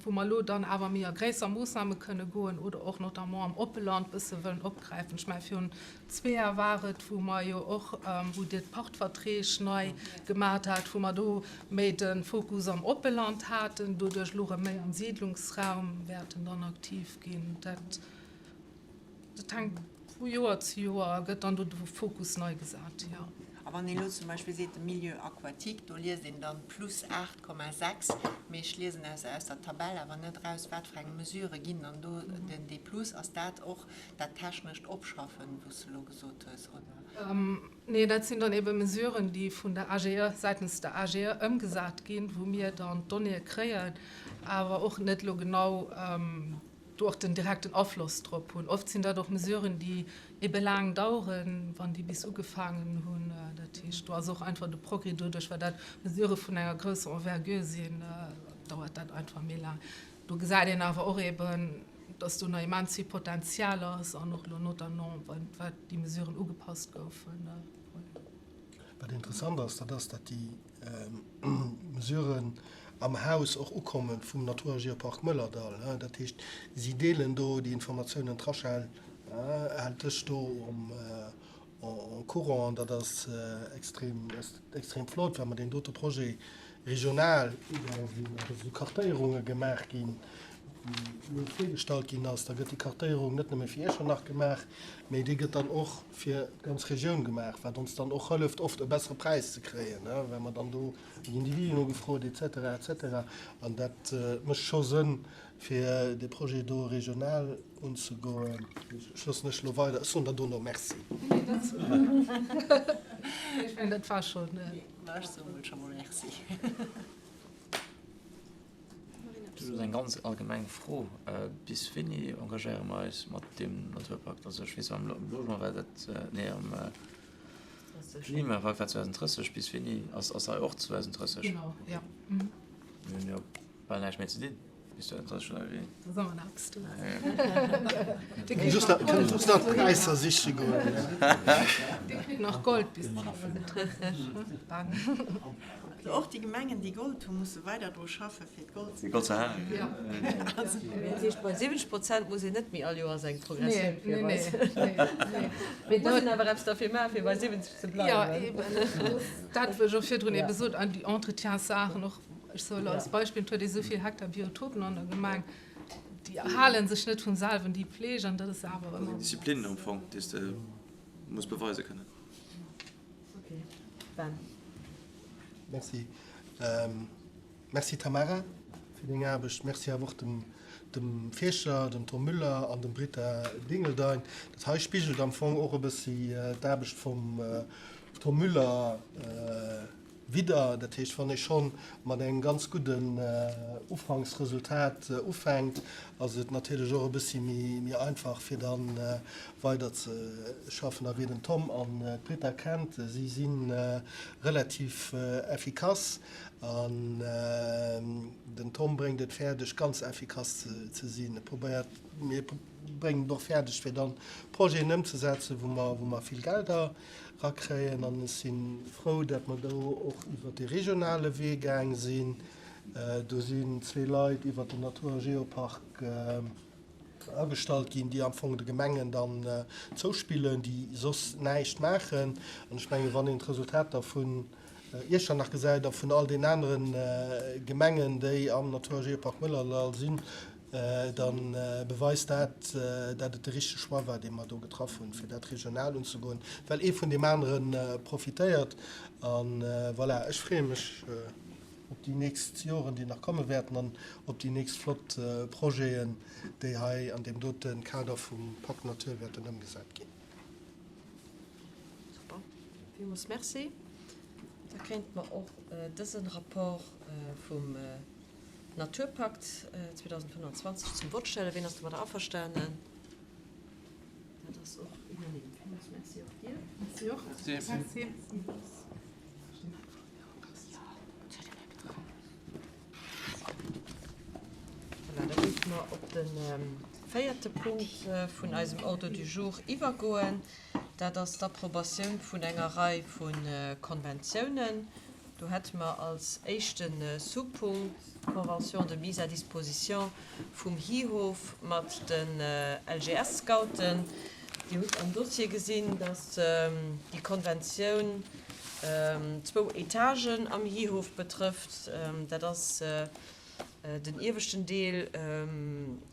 wou mer elo dann awer méi a gréisser Moossname kënne goen oder och notamment am Oppeland bësse wëllen opgräifen. Ech mengen, virun Zweeër war et, wou mer jo och, wou Dir d'Pachtverträg nei gemat hat, wou mer do méi de Fokus am Oppeland haten, doduerch elo erëm méi am Siedlungsraum wäerten dann aktiv ginn. Dat, dat hänkt Vu Joer zu Joer gëtt dann do de Fokus nei gesat, jo. A wann een elo zum Beispill seet, de Milieu aquatique, do liest een dann plus 8,6, mee ech liesen aus aus der Tabell awer net eraus, wat fir eng Mesurë ginn dann do den dee Plus. Ass dat och dat technescht Opschaffen, wou s de elo gesot hues, oder? Nee, dat sinn dann ebe Mesuren, déi vun der AGE, säitens der AGE ëmgesat ginn, wou mir dann d'Donnéeë kréien, awer och net elo genau do och den direkten Afloss drop hunn. Oft sinn dat och Mesuren, déi ebe laang daueren, wann déi bis ugefaangen hunn. Dat heescht, do ass och einfach de Progrès doduerch, well dat Mesurë vun enger grousser Envergure sinn, dauert dat einfach méi laang. Do gesäit een awer och eben, dass do nach immens vill Potenzial ass an och elo notamment, wat déi Mesuren ugepasst goufen. Wat interessant ass, dat ass, datt déi Mesuren am Haus och ukomme vum Natur a Geopark Mëllerdall. Dat heescht, si deelen do déi Informatiounen. D'Rachel hält dech do au courant an dat ass extrem, extrem flott, well mer deen dote Projet regional ugaange sinn an do sou Kartéierunge gemaach ginn, wéi elo virgestallt ginn ass. Da gëtt déi Kartéierung net nëmme fir Iechternach gemaach, mee déi gëtt dann och fir d'ganz Regioun gemaach, wat ons dann och hëlleft, oft e bessere Präis ze kréien, well mer dann do ginn déi Devisen ugefrot et cetera, et cetera. An dat mécht scho Sënn, fir dee Projet do regional unzegoen. Ech loossen lech elo weider, ech soen der dono Merci. Ech mengen, dat war schonn. Ech soe mol scho mol Merci. Just eng ganz allgemeng Fro, Bis wéini engagéiere mer eis mat deem Naturpakt? Also ech weess, am Logement war dat, nee am Klimapakt war 2030. Bis wéini ass ass hei och 2030? Genau, jo. Mir hunn jo bal näischt méi ze dinn bis 2030, oder wéi? Da soll mer nach eppes doen. Kënne just nach d'Präisser siche goen. Dir kritt nach Gold bis 2030, Ben. Also och déi Gemengen, déi Gold hunn, musse weider dru schaffen, fir d'Gold ze Gold ze halen. Dat heescht, bei 70 Prozent muss een net méi all Joers eng Progressioun virweisen. Et muss een awer eppes derfir maachen, fir bei 70 ze bleiwen. Jo, eben. Dat, wou ech och virdrun ebe sot, an déi Entretienssaachen och, ech soe elo als Beispill, et huet ee sou vill Hektar Biotopen an der Gemeng, déi erhale sech net vum selwen, déi Pflege, an dat ass awer ëmmer. Dat ass eng Disziplin am Fong, déi s de muss beweise kënnen. Ok, Ben. Merci. Merci Tamara fir deng Aarbecht. Merci awer och dem, dem Fierscher, dem Tom Müller an dem Britta Dingeldein. Dat hei spigelt am Fong och e bëssi d'Aarbecht vum Tom Müller Widder. Dat heescht, wann ee scho mat engem ganz gudden Ufanksresultat ufänkt, ass et natierlech och e bëssi méi einfach, fir da weider ze schaffen. A wie den Tom an d'Britta kennt, si si relativ effikass an den Tom bréngt et fäerdeg, ganz effikass ze sinn. E probéiert, mir bréngen et och fäerdeg, fir dann Projeten ëmzesetzen, wou mer vill Gelder rakréien an ech si frou, datt mer do och iwwert de regionale Wee gaang sinn. Do sinn zwee Leit iwwert den Natur a Geopark agestallt ginn, déi am Fong de Gemengen dann zouspillen, déi soss näischt maachen. An ech mengen, wann een d'Resultater vun Iechternach gesäit a vun all den anere Gemengen, déi am Natur a Geopark Mëllerdall sinn, da beweist dat, dat et de richtege Choix war, dee mer do getraff hunn, fir dat regional unzegoen, well ee vun deem anere profitéiert. A voilà, ech freeë mech op déi nächst Joren, déi nach komme wäerten, an op déi nächst flott Projeten, déi hei an deem dote Kader vum Pacte Nature wäerten ëmgesat ginn. Super, villmools Merci. Da kéinte mer och dëse Rapport vum Naturpakt 2025 zum Vott stellen. Ween ass domadder averstanen? Dat ass och unanime. Villmools Merci och dir. Merci och. Merci. Voilà, da géife mer op de véierte Punkt vun eisem Ordre du jour iwwergoen. Dat ass d'Approbatioun vun enger Rei vu Konventiounen. Do hätte mer als éischte Sous-Punkt d'Convention de mise à disposition vum Hihof mat den LGS-Scouten. Dir hutt am Dossier gesinn, dass déi Konventioun zwou Etagen am Hihof betrëfft. Dat ass den ieweschten Deel,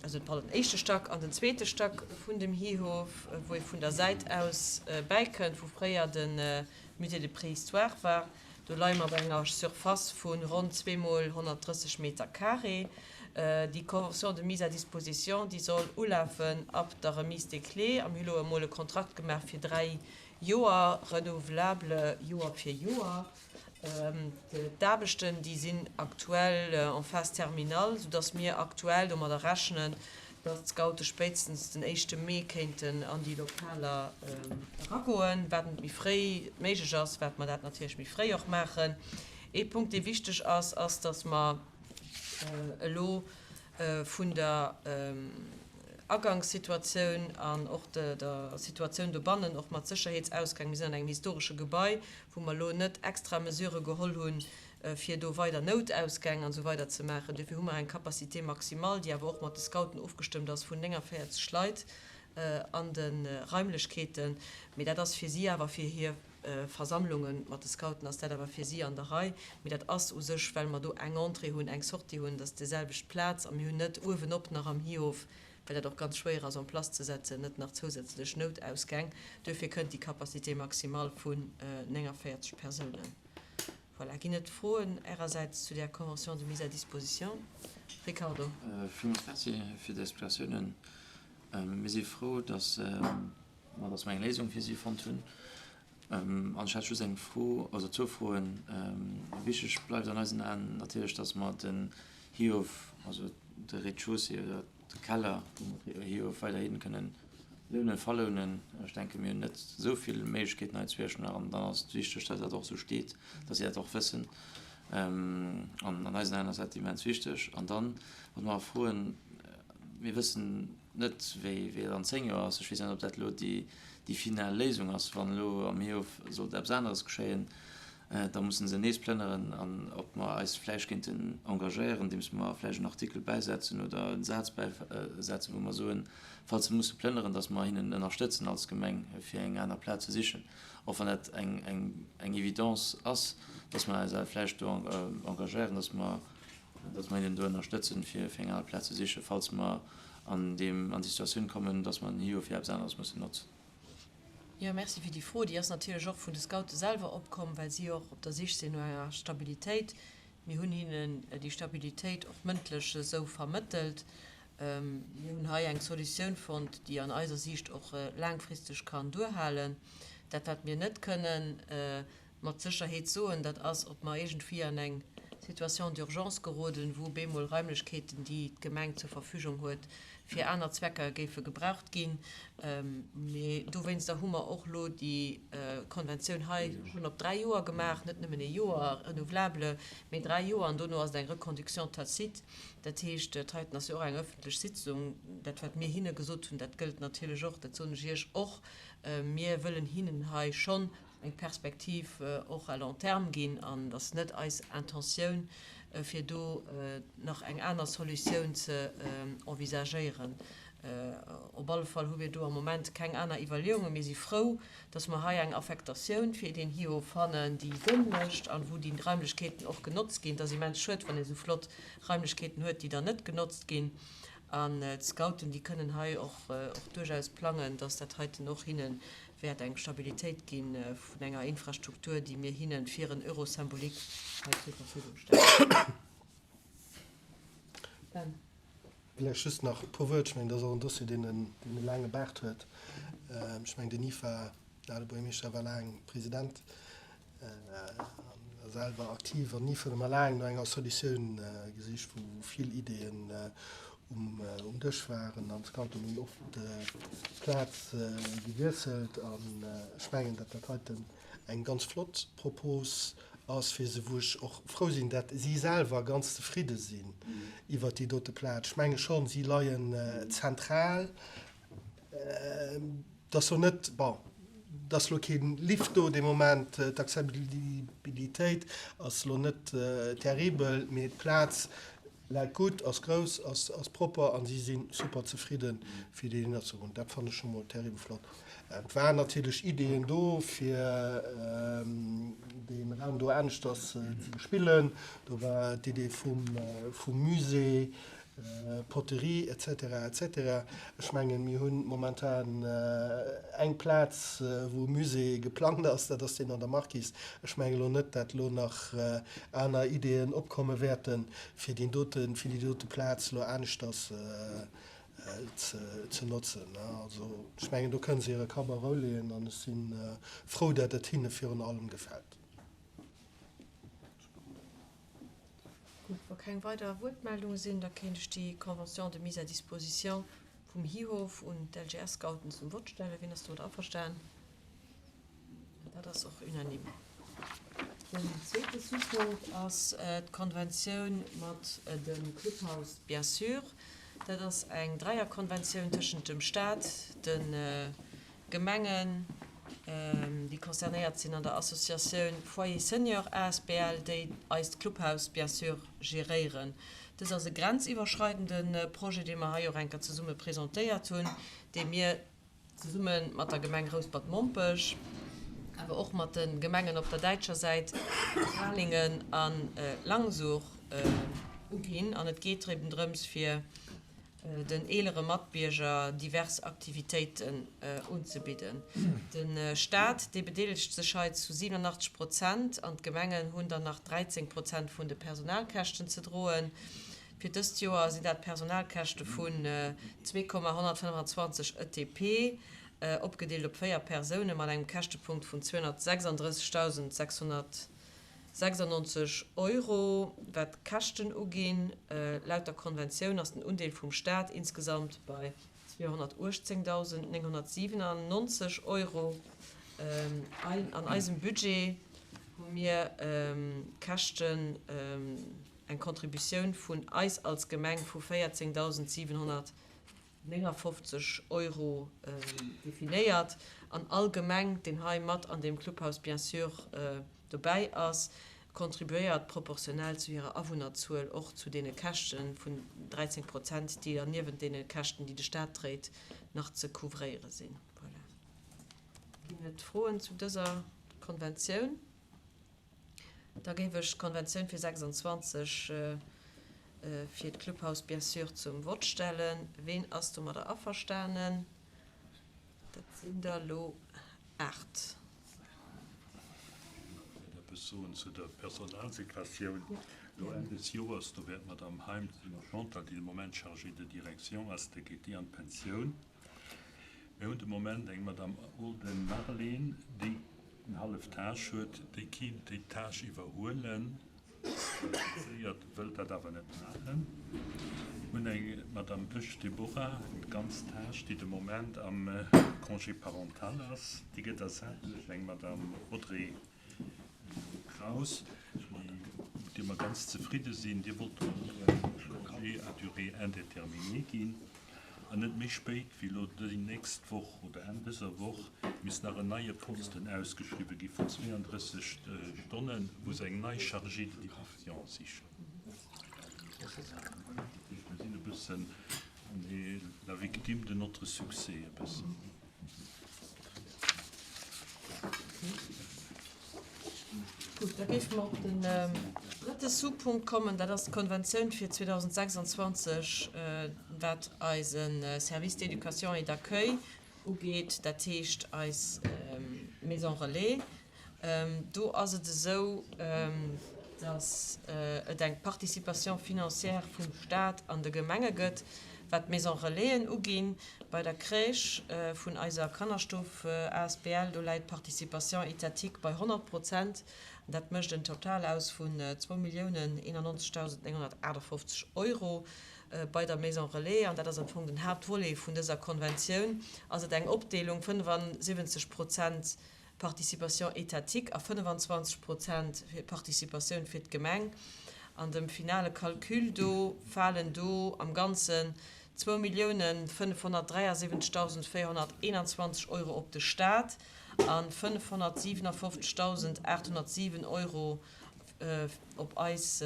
also pardon, den éischte Stack an den zweete Stack vun dem Hihof, wou ee vun der Säit aus bäikënnt, wou fréier de Musée de Préhistoire war. Do leie mer bei enger Surface vu ronn zweemol 130 Meter carré. Déi Convention de mise à disposition, déi soll ulafen ab der Remise des clés. A mir hu lo emol e Kontrakt gemaach fir dräi Joer, renouvelable Joer fir Joer. D'Aarbechten, déi sinn aktuell en phase terminale, soudass mir aktuell domadder rechnen, dass d'Scoute spéitstens den éischte Mee kéinten an déi Lokaler eragoen. Wat méi fréi méiglech ass, wat mer dat natierlech méi fréi och maachen. Ee Punkt, dee wichteg ass, ass, dass mer elo vun der Agangssituatioun an och der Situatioun dobannen, och mat Sécherheetsausgäng, mir sinn an engem historesche Gebai, wou mer elo net extra Mesurë geholl hunn, fir do weider Noutausgäng an esou weider ze maachen. Dofir hu mer eng Capacité maximale, déi awer och mat de Scouten ofgestëmmt ass, vun 49 Leit an de Raimlechkeeten. Mee dat ass fir si awer, fir hir Versammlunge mat de Scouten ass dat awer fir si an der Rei. Mee dat ass u sech, well mer do eng Entrée hunn, eng Sortie hunn, dat ass déiselwecht Plaz a mir hunn net uewenop nach am Hihof, well dat och ganz schwéier ass en place ze setzen, net nach zousätzlech Noutausgäng. Duerfir kënnt déi Capacité maximale vun 49 Persounen. Voilà, ginn et Froen Ärersäits zu där Convention de mise à disposition? Ricardo. Villmools Merci fir déi Explikatiounen. Mir si frou, dass mer, dass mer eng Léisung fir si fonnt hunn. An ech hätt just eng Fro, also zwou Froen. Wichteg bleift an eisen Aen natierlech, dass mer den Hiof, also de Rez-de-chaussée oder de Keller vum Hiof weiderhi kënnen lounen, verlounen. Ech denke mir hunn net esou vill Méiglechkeeten hei zu Iechternach an dann ass et wichteg, dass dat och esou steet, dass si dat och wëssen. An an eisen Aen ass dat immens wichteg. An dann, wat mer froen, mir wëssen net, wéi wéi et an 10 Joer ass. Ech weess net, ob dat elo déi déi final Léisung ass. Wann elo am Hiof sollt eppes aneres geschéien, da mussen se nees plënneren. An ob mer eis vläicht kéinten engagéieren, andeems mer vläicht en Artikel bäisetzen oder en Saz bäisetzen, wou mer soen, falls se musse plënneren, datt mer hinnen ënnerstëtzen als Gemeng, fir eng aner Plaz ze sichen. Och wann dat eng eng Evidence ass, datt mer eis awer vläicht do engagéieren, datt mer datt mer hinnen do ënnerstëtzen, fir fir eng aner Plaz ze sichen, falls mer an deem an déi Situatioun kommen, datt mer den HIO fir eppes aneres mussen notzen. Jo, merci fir déi Fro. Déi ass natierlech och vun de Scoute selwer opkomm, well si och op der Sich sinn no enger Stabilitéit. Mir hunn hinnen déi Stabilitéit och mëndlech esou vermëttelt. Mir hunn hei eng Solutioun fonnt, déi an eiser Siicht och laangfristeg kann duerhalen. Dat, wat mir net kënnen mat Sécherheet soen, dat ass, ob mer iergendwéi an eng Situation d'urgence geroden, wou bemol Raimlechkeeten, déi d'Gemeng zur Verfügung huet, fir aner Zwecker géife gebraucht ginn. Mee dowéinster hu mer och elo déi Konventioun hei schonn op dräi Joer gemaach, net nëmmen ee Joer renouvelable, mee dräi Joer, an dono ass et eng Reconduction tacite. Dat heescht, dat heiten ass jo och eng öffentlech Sitzung. Dat, wat mir hinne gesot hunn, dat gëllt natierlech och, dat soen ech Iech och, Mir wëllen hinnen hei schonn eng Perspektiv och à long terme ginn an et ass net eis Intentioun, fir do nach eng aner Solutioun ze envisagéieren. Op alle Fall hu mir do am Moment keng aner Iwwerleeungen. Mir si frou, dass mer hei eng Affektatioun fir deen HIO fannen, déi Sënn mécht an wou déi Raimlechkeeten och genotzt ginn. Et ass immens schued, wann ee sou flott Raimlechkeeten huet, déi dann net genotzt ginn. An d'Scouten, déi kënnen hei och duerchaus plangen, dass dat heiten och hinne wäert eng Stabilitéit gi vun enger Infrastruktur, déi mir hinne fir en Euro symbolique hei zur Verfügung stellen. Ben. Vläicht just nach e puer Wuert. Ech mengen, dat ass och en Dossier, deen e laange Baart huet. Ech mengen, den IFA, den ale Buergermeeschter, war laang President a selwer aktiv an IFA, hu mer laang no enger Solutioun gesicht, wou vill Ideeën um Dësch waren an d'Scouten hunn oft d'Plaz gewiesselt an ech mengen, datt dat heiten eng ganz flott Propos ass fir se, wou ech och frou sinn, datt si selwer ganz zefridde sinn iwwert déi dote Plaz. Ech menge schonn, si leien zentral, et ass jo net, bon. Et ass elo kee Lift do de Moment, d'Accessibilitéit ass elo net terribel, mee d'Plaz läit gutt, ass grouss, ass propper a si si super zefridden, fir dohinner ze goen. Dat fannen ech scho mol terribel flott. Et waren natierlech Ideeën do, fir dee Raum do aneschters ze bespillen. Do war d'Idee vum Musée, Poterie et cetera et cetera. Ech mengen, mir hu momentan eng Plaz, wou e Musée geplangt ass, dat ass deen an der Marquise. Ech mengen elo net, dat elo nach aner Ideeën opkomme wäerten, fir deen doten, fir déi dote Plaz elo aneschters ze notzen. Also ech mengen, do kënne se hire Kapp a Rou leeën an ech si frou, dat et hinne virun allem gefält. Gutt, wa keng weider Wuertmeldunge sinn, da kéint ech déi Convention de mise à disposition vum Hihof un d'LGS-Scouten zum Vott stellen. Wien ass domat averstan? Dat ass och unanime. Den zweete Sous-Punkt ass d'Konventioun mat dem Clubhaus Bien sûr. Dat ass eng Dräierkonventioun tëschent dem Stat, de Gemengen, déi concernéiert sinn, an der Associatioun Foyer Senior asbl, déi eist Clubhaus Bien sûr geréieren. Dës ass e grenziwwerschreidende Projet, dee mer hei och eng Kéier zesumme presentéiert hunn, dee mir zesumme mat der Gemeng Rouspert-Mompech, awer och mat de Gemengen op der däitscher Säit Ralingen a Langsuch uginn. An et geet eben drëms, fir den eelere Matbierger divers Aktivitéiten unzebidden. De Staat, dee bedeelegt sech hei zu 87 Prozent an d'Gemengen hunn dann nach 13 Prozent vun de Personalkäschten ze droen. Fir dëst Joer sinn dat Personalkäschte vun 2,125 ETP, opgedeelt op 4 Persoune mat engem Käschtepunkt vun 236.696 Euro. Wat d'Käschten uginn, laut der Konventioun ass den Undeel vum Staat insgesamt bei 218.997 Euro. An eisem Budget hu mir Käschten. Eng Contributioun vun eis als Gemeng vu 14.759 Euro definéiert. An all Gemeng, deen hei mat an deem Clubhaus bien sûr dobäi ass, contribuéiert proportionell zu hirer Awunnerzuel och zu deene Käschte vun 13 Prozent, déi dann niewent deene Käschten, déi de Stat dréit, nach ze couvréiere sinn. Voilà. Ginn et Froen zu dëser Konventioun? Da géif ech d'Konventioun fir 26 fir d'Clubhaus bien sûr zum Vott stellen. Ween ass domadder averstanen? Dat sinn der elo 8. Ech wäert eppes soen zu der Personalsituatioun elo Enn des Joers. Do wäert d'Madame Heim Chantal, déi de Moment Chargée de direction ass, déi geet déi an d'Pensioun. Mir hunn de Moment eng Madame Olden Marlene, déi eng hallef Tâche huet, déi kéint déi Tâche iwwerhuelen, qualifizéiert, wëllt dat awer net maachen. Mir hunn eng Madame Oesch Deborah, eng ganz Tâche, déi de Moment am Congé parental ass, déi gëtt ersat duerch eng Madame Audrey Kraus, mat deem mer ganz zefridde sinn. Dir wollt mer elo e Congé à durée indéterminée ginn an net méi spéit wéi elo déi nächst Woch oder Enn dëser Woch misst nach en neie Posten ausgeschriwwe gi vun 32 Stonnen, wou se eng nei Chargée de direction sichen. Dat heescht, mir sinn e bëssen, on est la victime de notre succès e bëssen. Gutt, da géife mer op den drëtte Sous-Punkt kommen. Dat ass d'Konventioun fir 2026, wat eise Service d'éducation et d'accueil ugeet, dat heescht eis Maison relais. Do ass et esou, datt et eng Participation financière vum Stat an de Gemenge gëtt, wat d'Maison relaisen uginn. Bei der Crèche vun eiser Kannerstuff asbl, do läit d'Participation étatique bei 100 Prozent. An dat mécht en Total aus vun 2.091.958 Euro. Bei der Maison relais, an dat ass am Fong den Haaptvolet vun dëser Konventioun, ass et eng Opdeelung, 75 Prozent Participation étatique a 25 Prozent Participatioun fir d'Gemeng. An dem finale Calcul do falen do am Ganzen 2.573.421 Euro op de Stat. a 557.807 Euro op eis,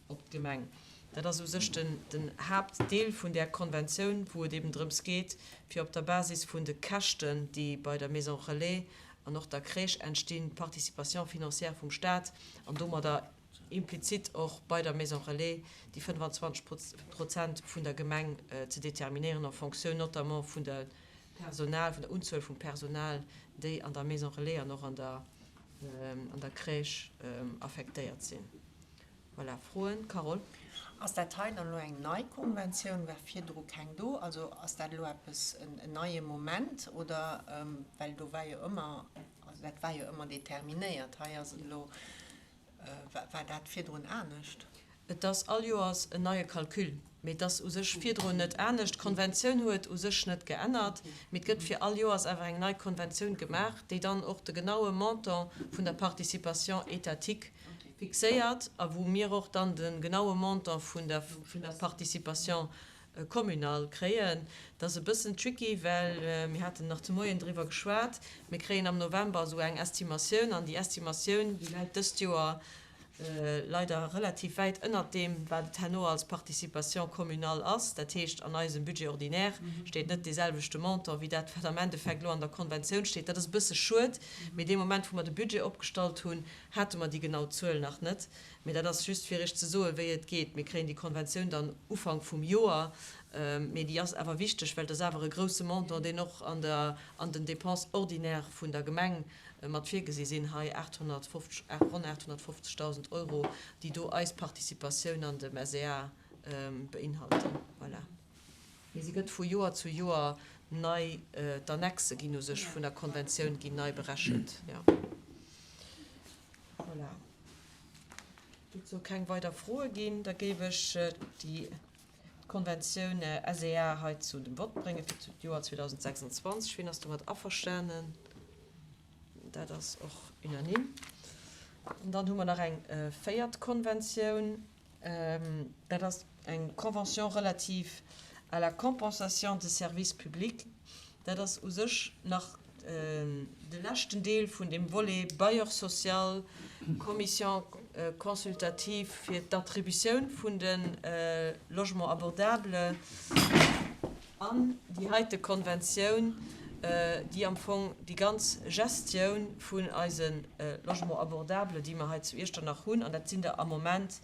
op d'Gemeng. Dat ass u sech den Haaptdeel vun där Konventioun, wou et eben drëms geet, fir op der Basis vun de Käschten, déi bei der Maison Relais an och der Crèche entstinn, d'Participation financière vum Stat an domadder implizit och bei der Maison Relais déi 25 Prozent vun der Gemeng ze determinéieren en fonction notamment vun der Personal, vun der Unzuel vum Personal, déi an der Maison Relais an och an der an der Crèche affektéiert sinn. Voilà, Froen? Carole? Ass dat hei dann elo eng nei Konventioun? War virdru keng do? Also ass dat elo eppes, en neie Moment oder, well do war jo ëmmer, also dat war jo ëmmer determinéiert, hei ass et elo, war dat virdrun anescht? Et ass all Joers en neie Calcul, mee et ass u sech virdrun net anescht. D'Konventioun huet u sech net geännert, mee et gëtt fir all Joers awer eng nei Konventioun gemaach, déi dann och de genaue Montant vun der Participation étatique fixéiert a wou mir och dann de genaue Montant vun der Participation communale kréien. Dat ass e bëssen tricky, well mir haten nach de Moien driwwer geschwat, mir kréien am November esou eng Estimatioun an déi Estimatioun, déi läit dëst Joer leider relativ wäit ënnert deem, wat et herno als Participation communale ass. Dat heescht, an eisem Budget ordinaire steet net deeselwechte Montant wéi dat, wat am Endeffekt elo an der Konventioun steet. Dat ass e bësse schued, mee dee Moment, wou mer de Budget opgestallt hunn, hate mer déi genau Zuel nach net. Mee dat ass just, fir Iech ze soen, wéi et geet. Mir kréien déi Konventioun dann Ufank vum Joer, mee déi ass awer wichteg, well et ass awer e grouse Montant, deen och an der, an den Dépenses ordinaires vun der Gemeng mat virgesi sinn hei 850, ronn 850.000 Euro, déi do eis Participatioun an dem SEA beinhalten. Voilà. Mee se gëtt vu Joer zu Joer nei, d'Annexe ginn u sech vun der Konventioun ginn nei berechent. Jo. Voilà. Dozou keng weider Froe ginn, da géif ech déi D'Konventioun SEA hei zu dem Vott bréngen fir d'Joer 2026. Wien ass domat averstanen? Dat ass och unanime. An dann hu mer nach eng véiert Konventioun. Dat ass eng Convention relative à la compensation des services publics. Dat ass u sech nach de leschten Deel vun deem Volet Bailleur social, Commission consultative fir d'Attributioun vun de Logements abordables an déi heite Konventioun, déi am Fong déi ganz Gestioun vun eise Logements abordables, déi mer hei zu Iechternach hunn, an dat sinn der am Moment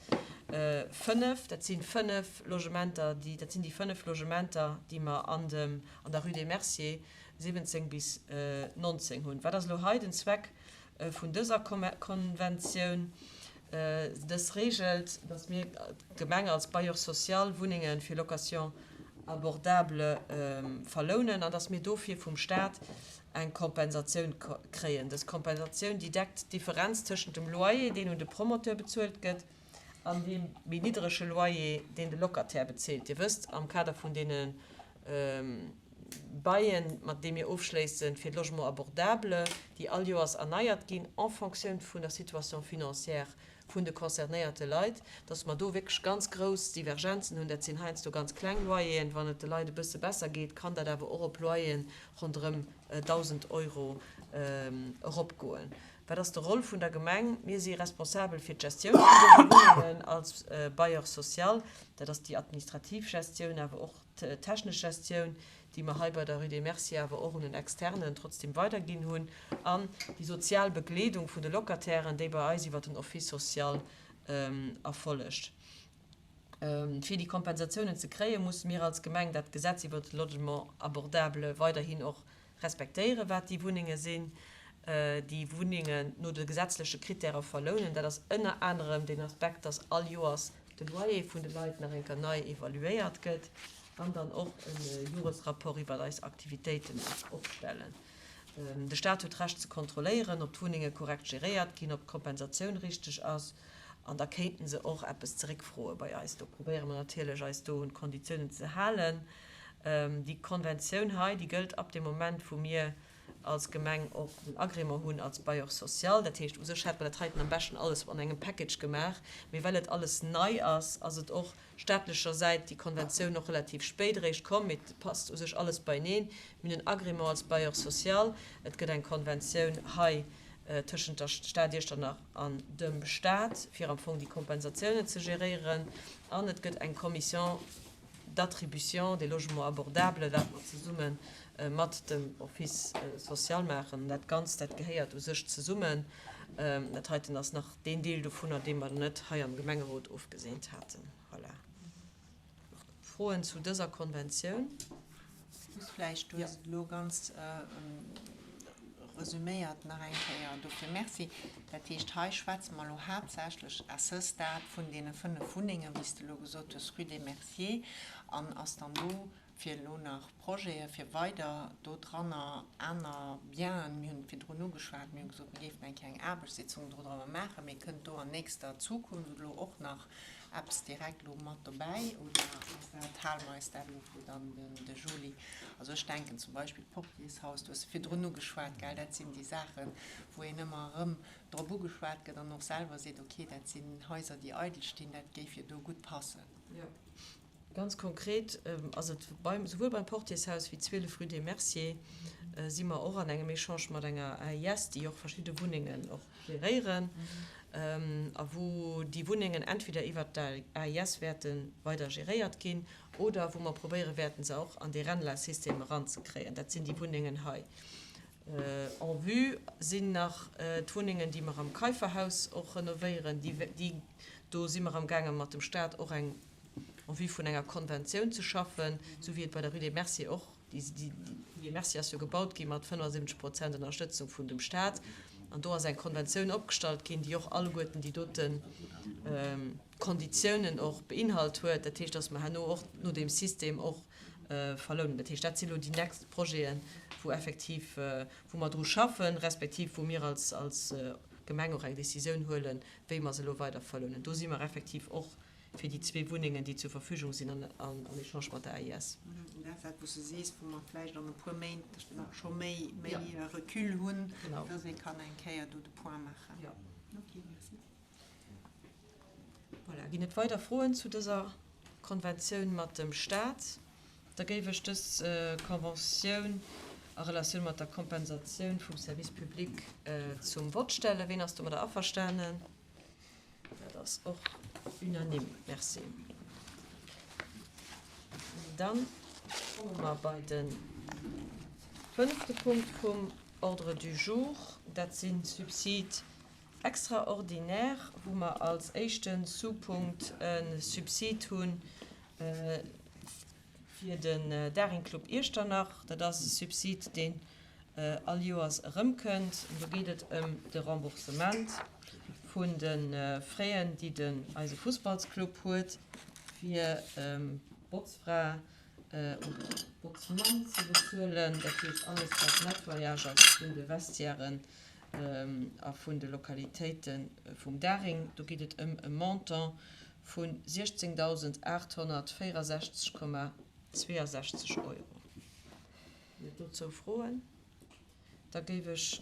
fënnef, dat si fënnef Logementer, déi, dat sinn déi fënnef Logementer, déi mer an dem, an der Rue des Merciers 17 bis 19 hunn. Wat ass elo hei den Zweck vun dëser Konventioun? Dës reegelt, datt mir, d'Gemeng als Bailleur social, Wunnenge fir Location abordable verlounen an datt mir dofir vum Staat eng Kompensatioun kréien. Dës Kompensatioun, déi deckt d'Differenz tëschent dem Loyer, deen un de Promoteur bezuelt gëtt, an deem méi niddrege Loyer, deen de Locataire bezilt. Dir wësst, am Kader vun deene Baien, mat deem mir ofschléissen fir d'Logements abordables, déi all Joers erneiert ginn en fonctioun vun der Situation financière vun de concernéierte Leit, dass mer do wierklech ganz grouss Divergenzen hunn. Dat sinn heiansdo ganz kleng Loyeren. Wann et de Leit e bësse besser geet, kann dat awer och op Loyeren ronderëm 1.000 Euro eropgoen. Wat ass de Rôle vun der Gemeng? Mir si responsabel fir d'Gestioun vun dëse Wunnengen als Bailleur social. Dat ass déi administrativ Gestioun, awer och d'technesch Gestioun, déi mer hei bei der Rue des Merciers awer och un en Externen trotzdem weiderginn hunn, an déi sozial Begleedung vun de Locatairen, déi bei eis iwwer den Office social erfollegt. Fir déi Kompensatiounen ze kréien, musse mir als Gemeng dat Gesetz iwwer de Logement abordable weiderhin och respektéieren, wat déi Wunnenge sinn, déi Wunnengen no de gesetzleche Kritäre verlounen. Dat ass ënner anerem deen Aspekt, dass all Joers de Loyer vun de Leit nach eng Kéier nei evaluéiert gëtt an dann och e Joresrapport iwwer eis Aktivitéiten opstellen. De Staat huet d'Recht ze kontrolléieren, ob d'Wunnenge korrekt geréiert ginn, ob d'Kompensatioun richteg ass an da kéinten se och eppes zeréckfroe bei eis. Do probéiere mer natierlech, eis do un d'Konditiounen ze halen. Déi Konventioun hei, déi gëllt ab dem Moment, wou mir. als Gemeng och den Agrément hunn als Bailleur social. Dat heescht, u sech hätt mer dat heiten am beschten alles an engem Package gemaach, mee well et alles nei ass, ass et och staatlecher Säit déi Konventioun och relativ spéit eréischt komm, mee et passt u sech alles beieneen. Mir hunn en Agrément als Bailleur social, et gëtt eng Konventioun hei tëschent der Stad Iechternach an dem Stat, fir am Fong déi Kompensatiounen ze geréieren, an et gëtt eng Commission d'attribution des logements abordables, wat mer zesumme mat dem Office social maachen. Dat Ganzt, dat gehéiert u sech zesummen. Dat heiten ass nach deen Deel dovunner, dee mer net hei am Gemengerot ofgeseent haten. Voilà. Froen zu dëser Konventioun? Just vläicht, du hues et elo ganz resüméiert nach eng Kéier, dofir Merci. Dat heescht, hei schwätze mer elo haaptsächlech à ce stade vun deene 5 Wunnengen, wéi s de elo gesot hues, rue des Merciers, an ass dann do fir elo nach Projete fir weider do dranner aner Bienen, mir hunn et virdrun ugeschwat, mir hu gesot, mir géifen eng Kéier eng Aarbechtssitzung dodrëwer maachen, mee kënnt do an nächster Zukunft elo och nach eppes direkt elo mat dobäi oder ass dat, hale mer eis dat elo fir dann de Juli? Also ech denken zum Beispill d'Portiershaus, du hues e virdrun ugeschwat, gell, dat sinn déi Saachen, wou een ëmmer erëm drop ugeschwat gëtt an och selwer seet, okay, dat sinn Haiser, déi eidel stinn, dat géif jo do gutt passen. Jo. Ganz konkret ass et beim, souwuel beim Portiershaus wéi 12 rue des Merciers si mer och an engem Echange mat enger AIS, déi och verschidde Wunnengen och geréieren a wou déi Wunnengen entweder iwwert d'AIS wäerte weider geréiert ginn oder wou mer probéiere wäerten, se och an dee Renla-System eranzekréien. Dat sinn déi Wunnengen hei. En vue sinn nach d'Wunnengen, déi mer am Keiferhaus och renovéieren. Déi, do si mer amgaange mat dem Stat och eng en vue vun enger Konventioun ze schaffen, esou wéi et bei der Rue des Merciers och, déi Rue des Merciers ass jo gebaut gi mat 75 Prozent Ënnerstëtzung vun dem Stat, an do ass eng Konventioun opgestallt ginn, déi och alleguerten déi dote Konditiounen och beinhalt huet. Dat heescht, dass mer herno och no deem System och verlounen. Dat heescht, dat si lo déi nächst Projeten, wou effektiv, wou mer dru schaffen, respektiv wou mir als als Gemeng och eng Décisioun huelen, wéi mer se elo weider verlounen. Do si mer effektiv och fir déi zwee Wunnengen, déi zur Verfügung sinn, an am Echange mat der AIS. Dat ass dat, wou s de sees, wou mer vläicht an e puer Méint nach scho méi Recul hunn, dass ee kann eng Kéier do de Point maachen. Ok, merci. Voilà, ginn et weider Froen zu dëser Konventioun mat dem Stat? Da géif ech dës Conventioun a Relatioun mat der Kompensatioun vum Service public zum Vott stellen. Ween ass domadder averstanen? Dat ass och unanime. Merci. Dann komme mer bei de fënnefte Punkt vum Ordre du jour. Dat sinn d'Subsides extraordinaires, wou mer als éischte Sous-Punkt e Subsid hu fir den Daring Club Iechternach. Dat ass e Subsid, deen all Joers erëmkënnt. An do geet et ëm de Remboursement vun de Fräen, déi den eise Fussballsclub huet, fir d'Botzfra oder Botzmann ze bezuelen. Dat heescht alles, wat Nettoyage ass vun de Vestiairen a vun de Lokalitéite vum Daring. Do geet et ëm e Montant vu 16.864,62 Euro. Ginn et dozou Froen? Da géif ech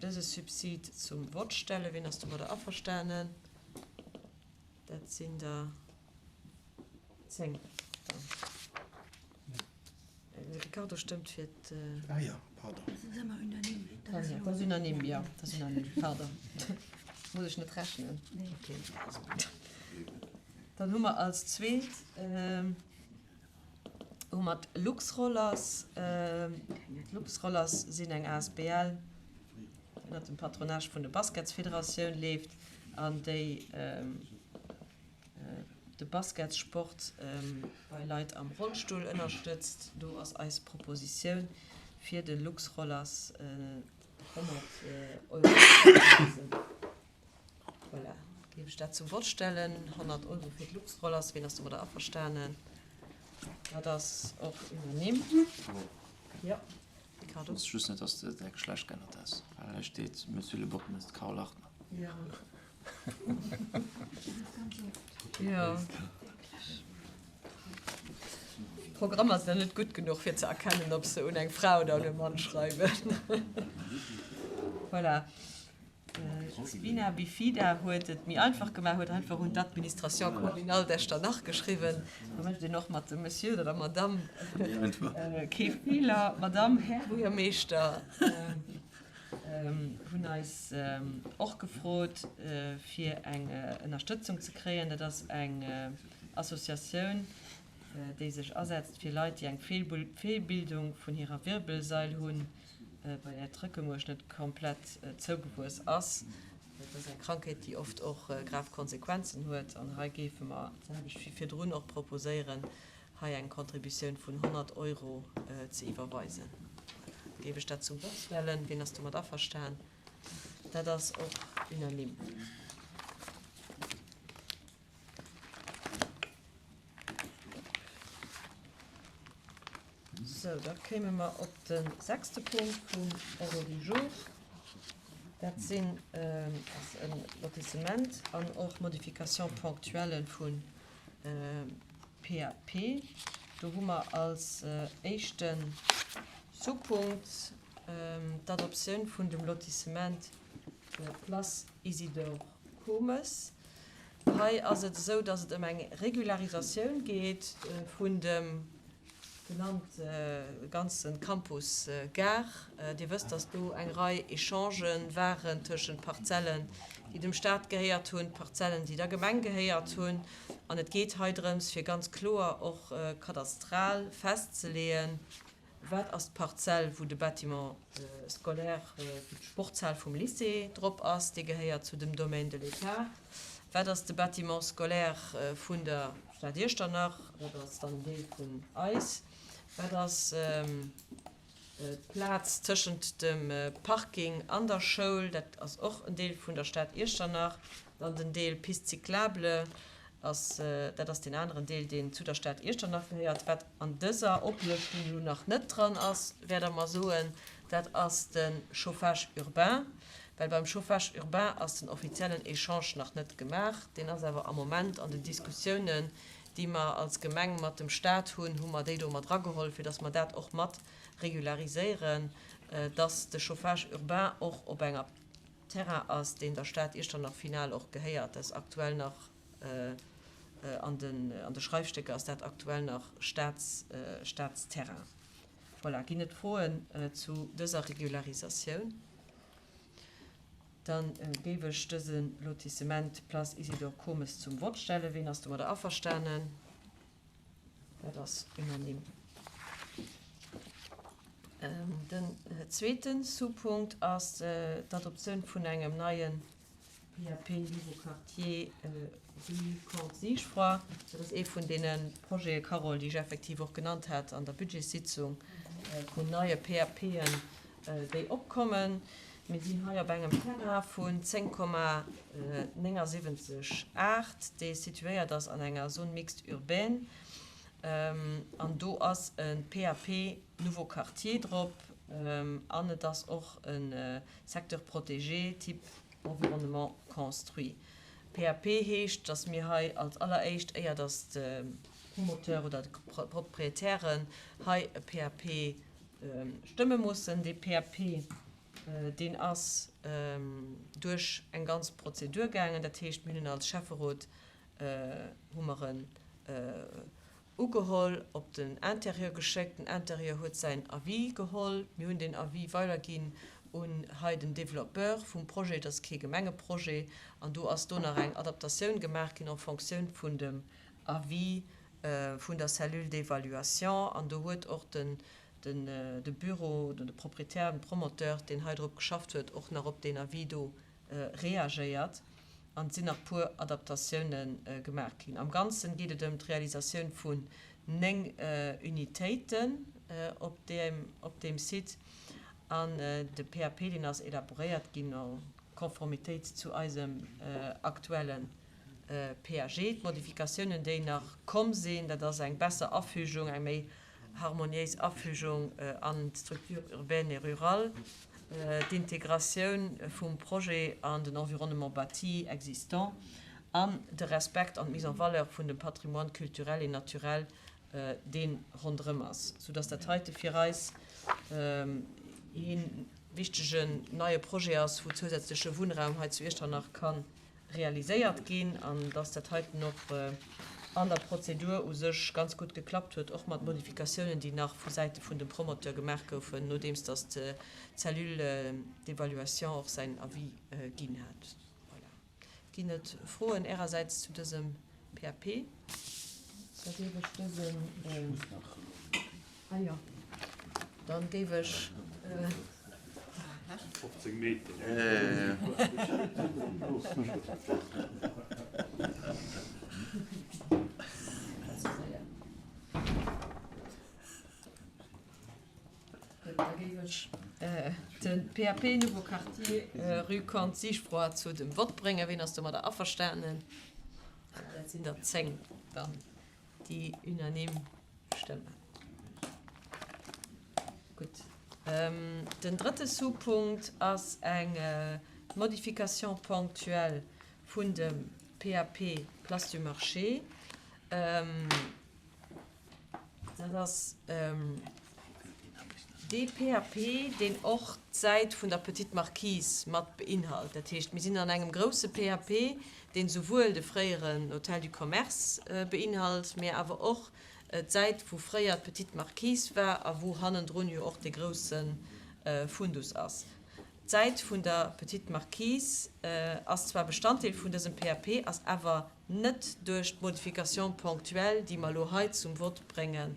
dëse Subsid zum Vott stellen. Wien ass domadder averstanen? Dat sinn der 10 dann. De Ricardo stëmmt fir d'. Ah jo, pardon. Dat ass ëmmer unanime. Dat ass unanime, jo. Dat ass unanime, pardon. Muss ech net rechnen? Okay. Dann hu mer als zweet hu mer d'Luxrollers. D'Luxrollers sinn eng asbl, déi ënnert dem Patronage vun der Basketsfederatioun leeft an déi de Basketssport bei Leit am Rollstull ënnerstëtzt. Do ass eis Propositioun fir de Luxrollers 100 Euro ze erhéijen. Voilà, géif ech dat zum Vott stellen. 100 Euro fir d'Luxrollers. Ween ass domadder averstanen? Dat ass och unanime. Jo, Ricardo? Ech wosst just net, dass de däi Geschlecht geännert häss, well hei steet Monsieur le Bourgmestre Carl Hartmann. Jo. Jo. D'Programmer sinn nach net gutt genuch, fir ze erkennen, ob se un eng Fra oder un e Mann schreiwen. Voilà. D'Spina Bifida huet et méi einfach gemaach, huet einfach un d'Administration communale d'Echternach geschriwwen. Da mécht een och mat dem Monsieur oder der Madame kee Feeler. Madame, Här Buergermeeschter hunn eis och gefrot, fir eng Ënnerstëtzung ze kréien. Dat ass eng Associatioun, déi sech asetzt fir Leit, déi eng Feelbildung vun hirer Wirbelsail hunn, bei där d'Rëckemuerch net komplett zougewuess ass. Dat ass eng Krankheet, déi oft och grav Konsequenzen huet. An hei géife mer d'selwecht wéi virdrun och proposéieren, hei eng Contributioun vun 100 Euro ze iwwerweisen. Géif ech dat zum Vott stellen. Wien ass domat averstan? Dat ass och unanime. Sou, da kéime mer op de sechste Punkt vum Ordre du jour. Dat sinn, ass e Lotissement an och Modifications ponctuelles vu PAP. Do hu mer als éischte Sous-Punkt d'Adoptioun vun dem Lotissement Place Isidore Comes. Hei ass et esou, dass et ëm eng Regularisatioun geet vun dem genannt ganze Campus Gare. Dir wësst, dass do eng Rei Echangen waren tëschent Parzellen, déi dem Stat gehéiert hunn, Parzellen, déi der Gemeng gehéiert hunn. An et geet hei drëms, fir ganz kloer och kadastral festzeleeën, Wat ass d'Parzell, wou de Bâtiment scolaire, wou d'Sportshal vum Lycée drop ass? Dee gehéiert zu dem Domaine de l'État. Wat ass de Bâtiment scolaire vun der Stad Iechternach? Dat ass dann en Deel vun eis. Wat ass d'Plaz tëschent dem Parking an der Schoul? Dat ass och en Deel vun der Stad Iechternach. Dann den Deel Piste cyclable. Ass, dat ass deen aneren Deel, deen zu der Stad Iechternach gehéiert. Wat an dëser Oplëschtung elo nach net dran ass, wäert Der mer soen, dat ass de Chauffage urbain. Well beim Chauffage urbain ass den offiziellen Echange nach net gemaach. Deen ass awer am Moment an den Diskussiounen, déi mer als Gemeng mat dem Stat hunn, hu mer déi do mat erageholl, fir dass mer dat och mat regulariséieren, dass de Chauffage urbain och op enger Terrain ass, deen der Stad Iechternach final och gehéiert. Dat ass aktuell nach an den an de Schreifstécker ass dat aktuell nach Staats Staatsterrain. Voilà, ginn et Froen zu dëser Regularisatioun? Da géif ech dëse Lotissement Place Isidore Comes zum Vott stellen. Ween ass domadder averstanen? Dat ass unanime. Den zweete Sous-Punkt ass d'Adoptioun vun engem neie PAP Nouveau Quartier rue Comte Sigefroid. Dat ass ee vun deene Projete, Carole, déi ech effektiv och genannt hat an der Budgetssitzung, vun neie PAPen, déi opkommen. Mir sinn hei op engem Terrain vun 10,79 Ar, dee situéiert ass an enger Zone mixte urbaine. An do ass e PAP Nouveau Quartier drop an et ass och e Secteur protégé type environnement construit. PAP heescht, dass mir hei als alleréischt, éier dass de Promoteur oder d'Proprietären hei e PAP stëmme mussen. Dee PAP, deen ass duerch eng ganz Prozedur gaangen. Dat heescht, mir hunn en als Schäfferot hu mer en ugeholl, op den Intérieur geschéckt. Den Intérieur huet säin Avis geholl. Mir hunn deen Avis weiderginn un hei den Développeur vum Projet. Dat ass kee Gemengeprojet. An do ass do nach eng Adaptatioun gemaach ginn en Fonctioun vun dem Avis vun der Cellule d'évaluation. An do huet och den de Büro oder de Proprietär, den Promoteur, deen hei drop geschafft huet, och nach op deen Avis do reagéiert an et sinn nach puer Adaptatioune gemaach ginn. Am Ganzen geet et ëm d'Realisatioun vun 9 Unitéiten op deem Site an de PAP, deen ass elaboréiert ginn en Conformitéit zu eisem aktuelle PAG. D'Modifikatiounen, déi nach komm sinn, dat ass eng besser Afügung, eng méi harmoniéis Afügung an d'Structure urbaine et rurale, d'Integratioun vum Projet an den Environnement bâti existant an de Respekt an d'Mise en valeur vun dem Patrimoine culturel et naturel. dee ronderëm ass, soudass dat heite fir eis ee wichtegen neie Projet ass, wou zousätzleche Wunnraum hei zu Iechternach ka realiséiert ginn an dass dat heiten och an der Prozedur u sech ganz gutt geklappt huet, och mat Modifikatiounen, déi nach vu Säite vun dem Promoteur gemaach goufen, nodeems dass d'Cellule d'évaluation och säin Avis ginn hat. Voilà. Ginn et Froen Ärersäits zu dësem PAP? Da géif ech dësen. Ah jo, da géif ech. 15 Meter. Da géif ech de PAP Nouveau Quartier Rue Comte Sigefroid zu dem Vott bréngen. Ween ass domadder averstanen? Dat sinn der 10 dann, déi unanime stëmmen. Gutt. Den drëtte Sous-Punkt ass eng Modification ponctuelle vun dem PAP Place du Marché. Dat ass dee PAP, deen och d'Säit vun der Petite Marquise mat beinhalt. Dat heescht, mir sinn an engem grousse PAP, deen souwuel de fréieren Hôtel du Commerce beinhalt, mä awer och d'Säit, wou fréier d'Petite Marquise war a wou hannendrun jo och dee grousse Fundus ass. D'Säit vun der Petite Marquise ass zwar Bestanddeel vun dësem PAP, ass awer net duerch d'Modification ponctuelle, déi mer elo hei zum Vott bréngen,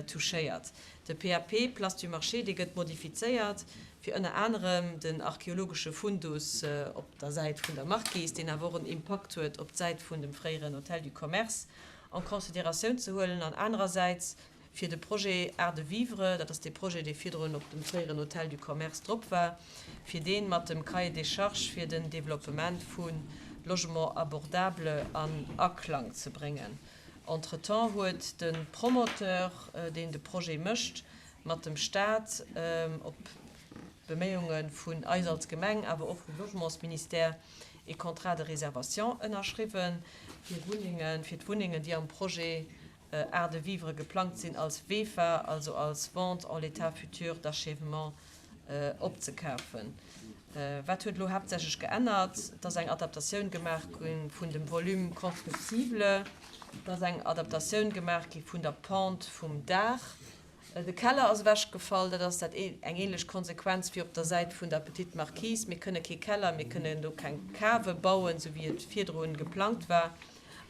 touchéiert. De PAP Place du Marché, dee gëtt modifizéiert, fir ënner anerem den archeologesche Fundus op der Säit vun der Marquise, deen awer och en Impakt huet op d'Säit vun dem fréieren Hôtel du Commerce, en Considératioun ze huelen an anerersäits fir de Projet Art de vivre, dat ass dee Projet, dee virdrun op dem fréieren Hôtel du Commerce drop war, fir dee mat dem Cahier des charges fir den Développement vu Logements abordables an Aklang ze bréngen. Entretemps huet de Promoteur, deen de Projet mécht, mat dem Stat op Beméiunge vun eis als Gemeng, awer och vum Logementsministère, ee Contrat de réservation ënnerschriwwen fir Wunnengen, fir d'Wunnengen, déi am Projet Art de vivre geplangt sinn, als VEFA, also als Vente en l'état futur d'achèvement, opzekafen. Wat huet elo haaptsächlech geännert? Et ass eng Adaptatioun gemaach gi vun dem Volume constructible, et ass eng Adaptatioun gemaach gi vun der Pente vum Daach. De Keller ass ewechgefall, dat ass dat eng ähnlech Konsequenz wéi op der Säit vun der Petite Marquise. Mir kënne kee Keller, mir kënnen do keng Cave bauen, esou wéi et virdru geplangt war.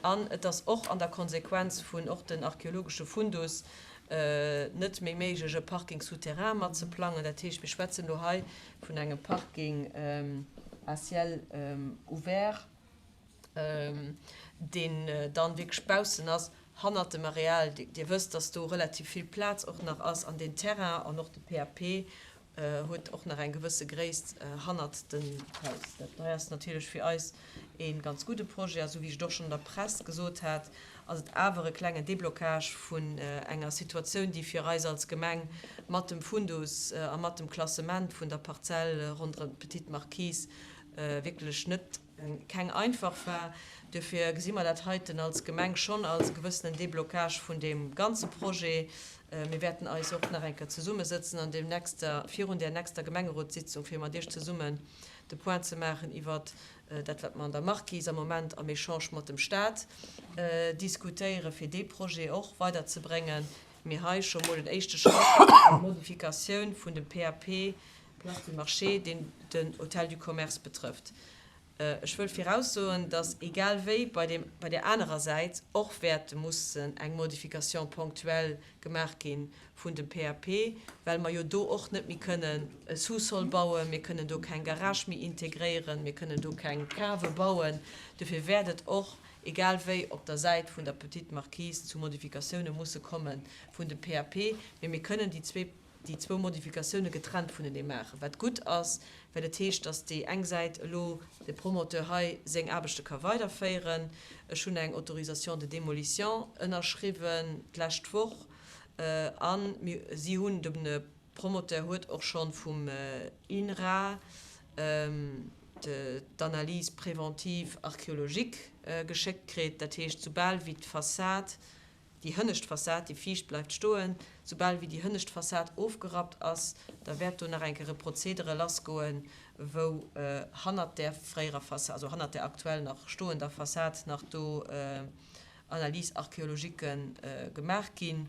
An et ass och an der Konsequenz vun och den archeologesche Fundus net méi méiglech, e Parking souterrain mat ze plangen. Dat heescht, mir schwätzen elo hei vun engem Parking à ciel ouvert, deen dann wierklech baussen ass, hannert dem Areal. Dir wësst, dass do relativ vill Plaz och nach ass an deen Terrain an och de PAP huet och nach eng gewësse Gréisst hannert dem Haus. Dat hei ass natierlech fir eis ee ganz gudde Projet. A sou wéi ech et och schonn an der Press gesot hat, ass et awer e klengen Déblocage vun enger Situatioun, déi fir eis als Gemeng mat dem Fundus a mat dem Klassement vun der Parzell ronderëm d'Petite Marquise wierklech net keng einfach war. Duerfir gesi mer dat heiten als Gemeng schonn als e gewëssenen Déblocage vun deem ganze Projet. Mir wäerten eis och nach eng Kéier zesummesëtzen an deem nächster, virun där nächster Gemengerotssitzung, fir mat Iech zesummen de Point ze maachen iwwert dat, wat mer an der Marquise am Moment am Echange mat dem Stat diskutéieren, fir dee Projet och weiderzebréngen. Mee hei scho mol en éischte Schratt, eng Modifikatioun vun dem PAP Place du Marché, deen den Hôtel du Commerce betrëfft. Ech wëll viraussoen, dass egal wéi bei deem, bei där anerer Säit och wäerte mussen eng Modification ponctuelle gemaach gi vun dem PAP, well mer jo do och net méi kënnen e Sous-sol bauen, mir kënnen do keng Garage méi integréieren, mir kënnen do keng Cave bauen. Dofir wäert et och egal wéi op der Säit vun der Petite Marquise zu Modifikatioune musse komme vun dem PAP. Mee mir kënnen déi zwee déi zwou Modifikatioune getrennt vunenee maachen, wat gutt ass, well et heescht, datt déi eng Säit elo de Promoteur hei seng Aarbechte ka weiderféieren. Ech hunn eng Autorisation de démolition ënnerschriwwen d'lescht Woch a mir, si hunn, de Promoteur huet och scho vum INRA d'Analyse préventive archéologique geschéckt kritt. Dat heescht, soubal wéi d'Fassad. Déi hënnescht Fassad, déi viischt bleift stoen. Soubal wéi déi hënnescht Fassad ofgerappt ass, da wäert do nach eng Kéier e Prozedere lassgoen, wou hannert där fréierer Fassad, also hannert där aktuell nach stoender Fassad nach do Analyse-archéologiquen gemaach ginn.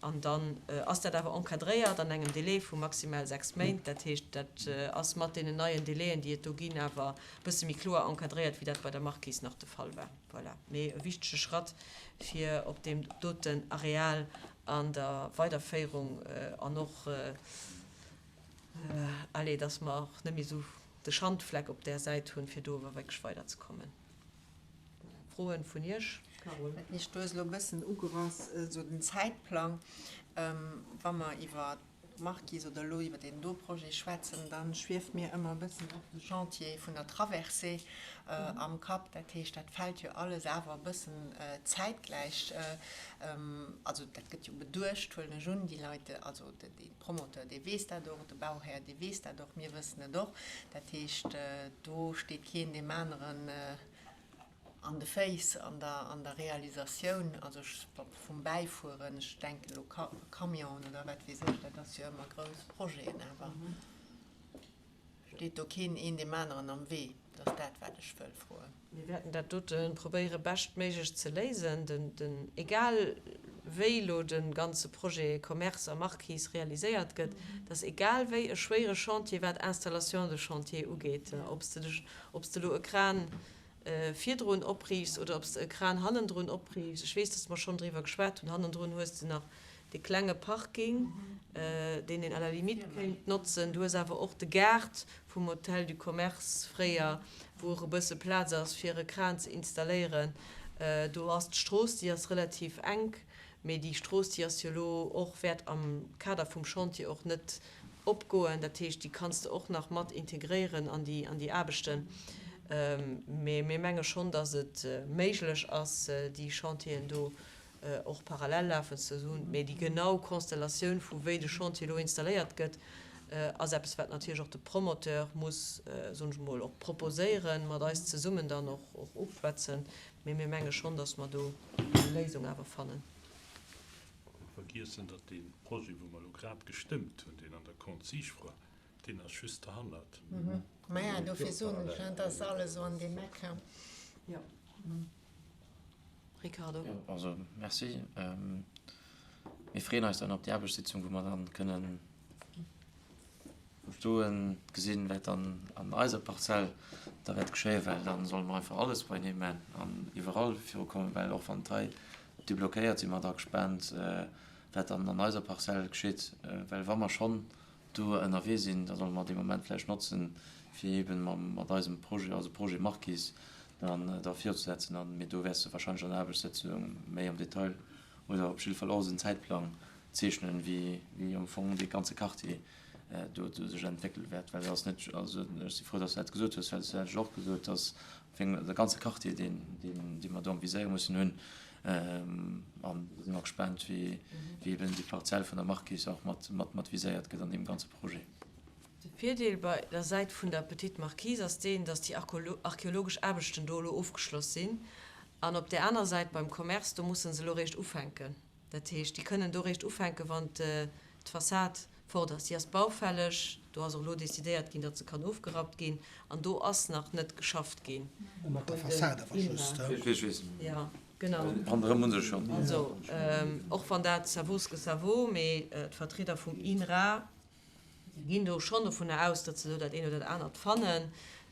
An dann ass dat awer encadréiert an engem Délai vu maximal 6 Méint. Dat heescht, dat ass mat deenen neien Délaien, déi et do ginn, awer e bësse méi kloer encadréiert, wéi dat bei der Marquise nach de Fall war. Voilà. Mee e wichtege Schratt, fir op deem doten Areal an der Weiderféierung an och, allez, dass mer och net méi esou de Schandfleck op där Säit hunn, fir do awer wierklech weiderzekommen. Voilà. Froen vun Iech? Carole. Wat mech do elo e bëssen ugerass, esou den Zäitplang, wa mer iwwer d'Marquise oder elo iwwer deen do Projet schwätzen, da schwieft mir ëmmer e bëssen och de Chantier vun der Traversée am Kapp. Dat heescht, dat fält jo alles awer e bëssen zäitgläich. Also dat gëtt jo beduecht, huelen ech un, déi Leit, also de Promoteur, dee weess dat och, de Bauhär, dee weess dat och, mir wëssen et och. Dat heescht, do steet keen deem aneren An de Féiss, an der, an der Realisatioun, also ech, vum Bäifueren, ech denken elo Camionen oder wat weess ech, dat ass jo ëmmer grouss Projeten, awer steet do keen een deem aneren am Wee? Dat ass dat, wat ech wëll froen. Mir wäerten dat dote probéiere beschtméiglech ze léisen. Den, den, egal wéi elo de ganze Projet Commerce a Marquise realiséiert gëtt, dat ass egal wéi e schwéiere Chantier, wat Installation de chantier ugeet, ob s de dech, ob s de elo e Kran virdrun opriichts oder ob s de e Kran hannendrun opriichts. Ech weess, dass mer schonn driwwer geschwat hunn. Hannendrun hues de nach dee klenge Parking, deen een à la limite kéint notzen. Du hues awer och de Gaart vum Hôtel du Commerce fréier, wou och e bësse Plaz ass, fir e Kran ze installéieren. Do ass d'Strooss, déi ass relativ enk, mee déi Strooss, déi ass jo elo och, wäert am Kader vum Chantier och net opgoen. Dat heescht, déi kanns de och nach mat integréieren an déi, an déi Aarbechten. Mee mir menge schonn, datt et méiglech ass, déi Chantieren do och parallel lafen ze hunn. Mee déi genau Constellatioun vu wéi de Chantier elo installéiert gëtt, ass eppes, wat natierlech och de Promoteur muss, soen ech emol, och proposéieren, mat eis zesummen dann och, och ofschwätzen. Mee mir menge schonn, datt mer do eng Léisung awer fannen. Vergiessen, datt dee Projet, wou mer elo grad gestëmmt hunn, deen an der Consigne war, deen ass just derhannert. Maja, dofir soen ech, dat ass alles esou an deem Eck. Jo. Ricardo. Jo, also merci. Mir freeën eis dann op déi Aarbechtssitzung, wou mer dann kënnen Verstoen, gesinn, wat dann an eiser Parzell da wäert geschéien, well da solle mer einfach alles beienee man an iwwerall virukommen, well och wann et hei deblockéiert, si mer da gespaant, wat dann an eiser Parzell geschitt, well wa mer schonn do ënnerwee sinn, da solle mer dee Moment vläicht notzen, fir eeben mat eisem Projet, also Projet Marquise, dann da virzusetzen. An, mee do wäers de wahrscheinlech an der Aarbechtssëtzung méi am Detail oder op jidde Fall och en Zäitplang zeechnen, wéi am Fong dee ganze Quartier do sech entwéckele wäert. Well et ass net, also ech si frou, datt s de dat gesot hues, well dat hat ech och gesot, datt am Fong de ganze Quartier, deen, dee mer do am Viséier mussen hunn, an do si mer gespaant, wéi eben déi Parzell vun der Marquise och mat, mat viséiert gëtt an deem ganze Projet. De Virdeel bei der Säit vun der Petite Marquise ass deen, datt déi archeologesch Aarbechten do elo ofgeschloss sinn. An op där aner Säit beim Commerce, do musse se elo réischt ufänken. Dat heescht, déi kënnen do réischt ufänken, wann d'Fassad fort ass. Déi ass baufälleg. Do ass och elo decidéiert ginn, datt se kann ofgerappt ginn. An do ass nach net geschafft ginn. Ënnert der Fassad awer just, he? Jo, genau. Ronderëm hu se schonn. Also, och wann dat, ça vaut ce que ça vaut, mee d'Vertrieder vum INRA ginn do schonn dovunner aus, datt se do dat eent oder dat anert fannen,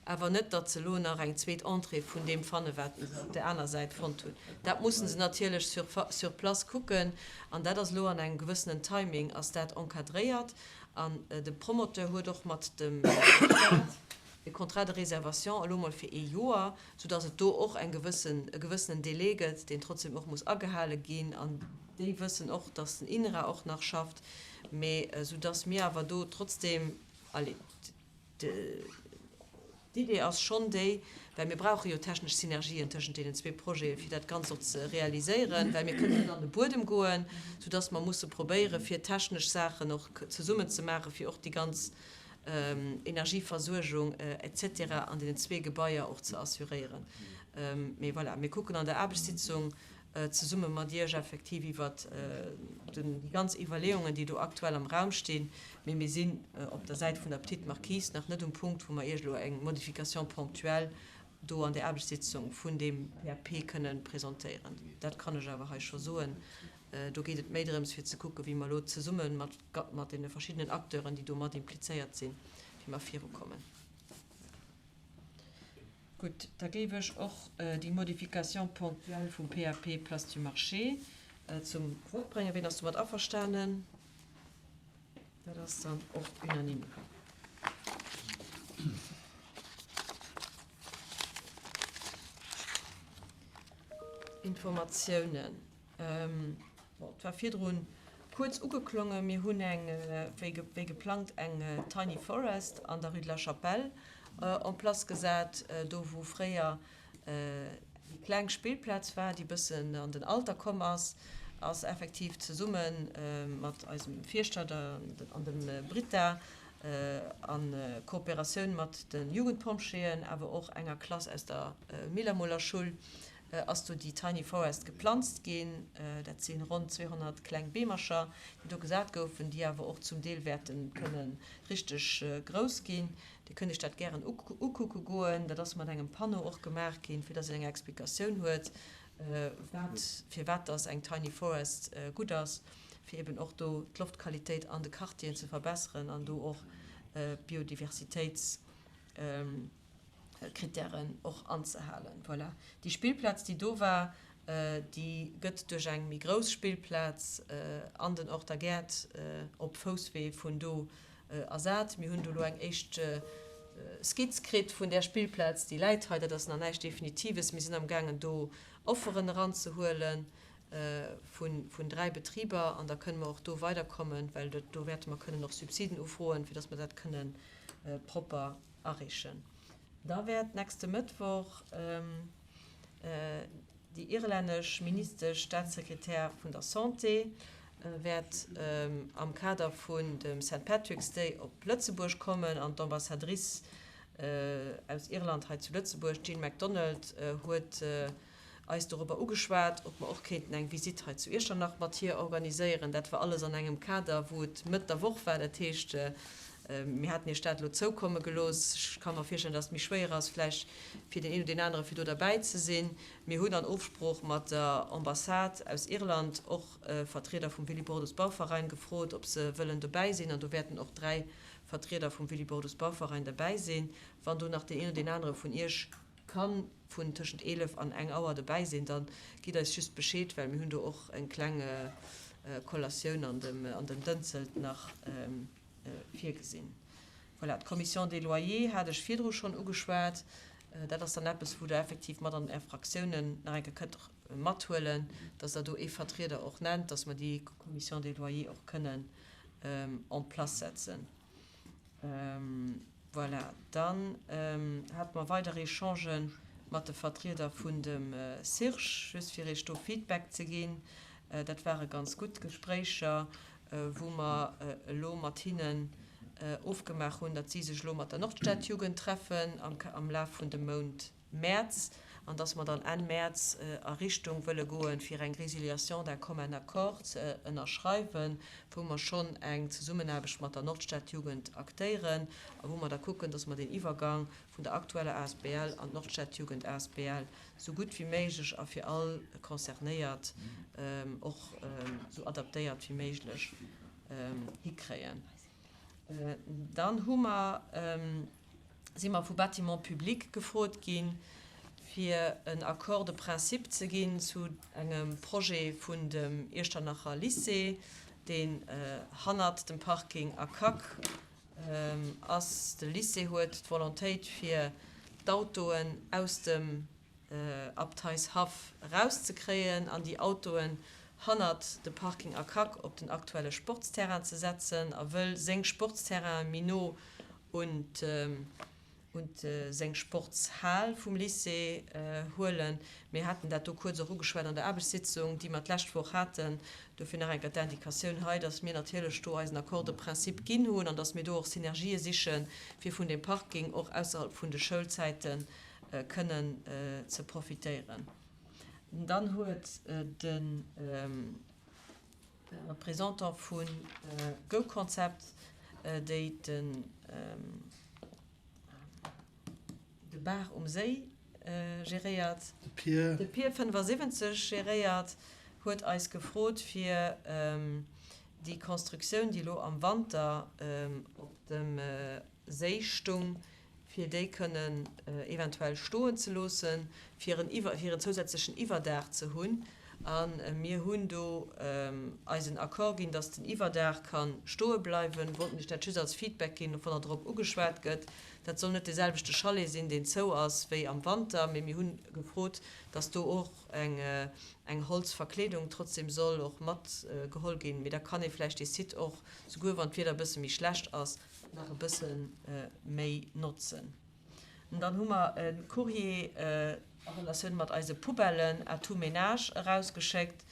awer net, datt se elo nach eng zweet Entrée vun deem fannen, wat se op där aner Säit fonnt hunn. Dat musse se natierlech sur sur place kucken an dat ass elo an engem gewëssenen Timing ass dat encadréiert an de Promoteur huet och mat dem Staat e Contrat de réservation elo mol fir ee Joer, soudatt et do och eng gewëssen, e gewëssenen Délai gëtt, deen trotzdem och muss agehale ginn an déi wëssen och, datt den INRA och nach schafft. Mee soudass mir awer do trotzdem, allez, d'Idee ass schonn déi, well mir brauche jo technesch Synergien tëschent deenen zwee Projeten, fir dat Ganzt och ze realiséieren, well mir kënnen net an de Buedem goen, soudass mer musse probéieren, fir technesch Saachen och zesummen ze maachen, fir och déi ganz Energieversuergung et cetera an deenen zwee Gebaier och ze assuréieren. Mee voilà, mir kucken an der Aarbechtssitzung. zesumme mat Iech effektiv iwwert déi ganz Iwwerleeungen, déi do aktuell am Raum stinn. Mee mir sinn op der Säit vun der Petite Marquise nach net um Punkt, wou mer Iech elo eng Modification ponctuelle do an där Aarbechtssitzung vun deem PAP kënnen presentéieren. Dat kann ech awer hei scho soen. Do geet et méi drëms, fir ze kucken, wéi mer elo zesumme mat deene verschiddenen Acteuren, déi do mat implizéiert sinn, wéi mer virukommen. Gutt, da géif ech och déi Modification ponctuelle vum PAP Place du Marché zum Vott bréngen. Wien ass domat averstanen? Dat ass dann och unanime. Informatiounen. Bon, et war virdrun kuerz ugeklongen, mir hunn eng, wéi geplangt, eng Tiny Forest an der Rue de la Chapelle en place gesat, do wou fréier déi kleng Spillplaz war, déi bëssen an den Alter komm ass, ass effektiv zesumme mat eisem Fierschter an dem Britta a Kooperatioun mat de Jugendpompjeeën, awer och enger Klass aus der Millermoler Schull, ass do déi Tiny Forest geplanzt ginn. Dat si ronn 200 kleng Beemercher, déi do gesat goufen, déi awer och zum Deel wäerte kënne richteg grouss ginn. Dir kënnt Iech dat gären ukucke goen. Dat ass mat engem Panneau och gemaach ginn, fir dass een eng Explikatioun huet, wat, firwat dass eng Tiny Forest gutt ass, fir eben och do d'Loftqualitéit an de Quartieren ze verbesseren an do och d'Biodiversitéits. Krittären och anzehalen. Voilà. Déi Spillplaz, déi do war, déi gëtt duerch eng méi grouss Spillplaz an den Horter Gäert op Fousswee vun do ersat. Mir hunn do elo eng éischt Skizz kritt vun där Spillplaz, déi läit hei. Dat ass nach näischt Definitives. Mir sinn amgaangen, do Offeren eranzehuele vun 3 Betriber an da kënne mer och do weiderkommen, well do wäerte mer kënnen och Subsiden ufroen, fir datt mer dat kënne propper areechen. Da wäert nächste Mëttwoch déi irlännesch Ministesch, Staatssekretär vun der Santé, wäert am Kader vun dem Saint Patrick's Day op Lëtzebuerg kommen an d'Ambassadrice aus Irland hei zu Lëtzebuerg, d'Jean McDonald, huet eis dorobber ugeschwat, ob mer och kéinten eng Visitt hei zu Iechternach mat hir organiséieren. Dat war alles an engem Kader, wou et Mëtt der Woch war. Dat heescht, mir haten Iech dat elo zoukomme gelooss. Ech ka mer virstellen, dass et méi schwéier ass vläicht fir deen een oder deen anere fir do derbäi ze sinn. Mir hunn an Ofsprooch mat der Ambassade aus Irland och Vertrieder vum Willibrordus Bauverein gefrot, ob se wëllen dobäi sinn. An do wäerten och 3 Vertrieder vum Willibrordus Bauverein derbäi sinn. Wann do nach deen een oder deen anere vun Iech Kann vun tëschent 11 an eng Auer dobäi sinn, dann gitt eis just Bescheed, well mir hunn do och eng kleng Collatioun an dem an dem Dënzelt nach virgesinn. Voilà, d'Commission des loyers hat ech virdru schonn ugeschwat. Dat ass dann eppes, wou Der effektiv mat an Är Fraktiounen nach eng Kéier kënnt mathuelen, dass Der do ee Vertrieder och nennt, dass mer déi Commission des loyers och kënnen en place setzen. Voilà, dann hate mer weider Echangen mat de Vertrieder vun dem CIRGE, just fir Iech do Feedback ze ginn. Dat ware ganz gutt Gespréicher, wou mer elo mat hinnen ofgemaach hunn, datt si sech elo mat der Nordstadjugend treffen am Laf vun dem Mount Mäerz an dass mer dann Enn Mäerz a Richtung wëlle goen, fir eng Résiliation d'un commun accord ze ënnerschreiwen, wou mer schonn eng Zesummenaarbecht mat der Nordstadjugend aktéieren a wou mer da kucken, dass mer deen Iwwergang vun der aktueller asbl an d'Nordstadjugend asbl sou gutt wéi méiglech a fir all Concernéiert och sou adaptéiert wéi méiglech hikréien. Dann hu mer. si mer vu Bâtiments publics gefrot ginn, fir en Accord de principe ze ginn zu engem Projet vun dem Iechternacher Lycée, deen hannert dem Parking ACAC ass. De Lycée huet d'Volontéit, fir d'Autoen aus dem Abteishaff erauszekréien an déi Autoen hannert de Parking ACAC op den aktuelle Sportsterrain ze setzen a wëll seng Sportsterraine méi no un seng Sportshal vum Lycée huelen. Mir haten dat do kuerz och ugeschwat an der Aarbechtssitzung, déi mer d'lescht Woch haten. Dofir nach eng Kéier d'Indikatioun hei, dass mir natierlech do eisen Accord de principe ginn hunn an dass mir do och Synergië sichen, fir vun deem Parking och ausserhalb vun de Schoulzäite kënnen ze profitéieren. Dann huet de Représentant vu GoConcept, déi den de Bar um Séi geréiert, De Pier. de Pier 75 geréiert, huet eis gefrot fir déi Constructioun, déi elo am Wanter op dem Séi stung, fir déi kënnen eventuell stoen ze loossen, fir en iwwer, fir en zousätzlechen Iwwerdaach ze hunn. A mir hunn do eisen Accord ginn, dass den Iwwerdaach ka stoe bleiwen. Wollten lech dat just als Feedback ginn, wann Der drop ugeschwat gëtt. Dat soll net dee selwechte Chalet sinn, deen zou ass wéi am Wanter, mee mir hu gefrot, dass do och eng, eng Holzverkleedung trotzdem soll och matgeholl ginn. Mee da kann ee vläicht dee Site och, souguer wann d'Wieder e bësse méi schlecht ass, nach e bësse méi notzen. Dann hu mer e Courrier a Relatioun mat eise Poubellen à tout ménage erausgeschéckt.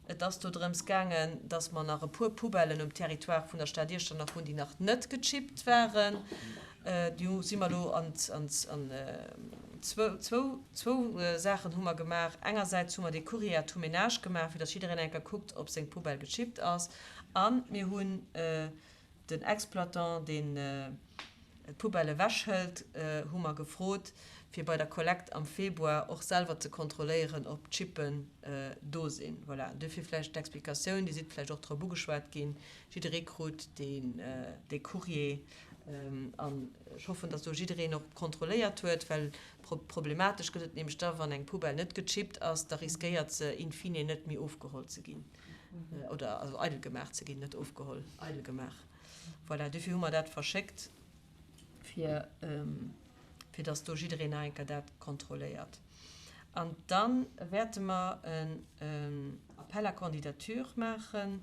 Et ass do drëms gaangen, dass mer nach e puer Poubellen um Territoire vun der Stad Iechternach hunn, déi nach net gechippt waren. Do si mer elo an zwou Saachen hu mer gemaach. Engersäits hu mer dee Courrier à tout ménage gemaach, fir dass jiddereen eng Kéier kuckt, ob seng Poubelle gechippt ass. A mir hunn Den Exploitant, deen d'Poubelle ewechhëlt, hu mer gefrot, fir bei der Kollekt am Februar och selwer ze kontrolléieren, ob d'Chippen do sinn. Voilà, duerfir vläicht d'Explikatioun. Dir sidd vläicht och drop ugeschwat ginn. Jidderee krut dee Courrier. An ech hoffen, dass do jiddereen och kontrolléiert huet, well problematesch gëtt et nämlech da, wann eng Poubelle net gechippt ass, da riskéiert se in fine net méi ofgeholl ze ginn. oder also eidel gemaach ze ginn, net ofgeholl, eidel gemaach. Voilà, dofir hu mer dat verschéckt, fir, fir dass do jiddereen nach eng Kéier dat kontrolléiert. An da wäerte mer en Appel à candidature maache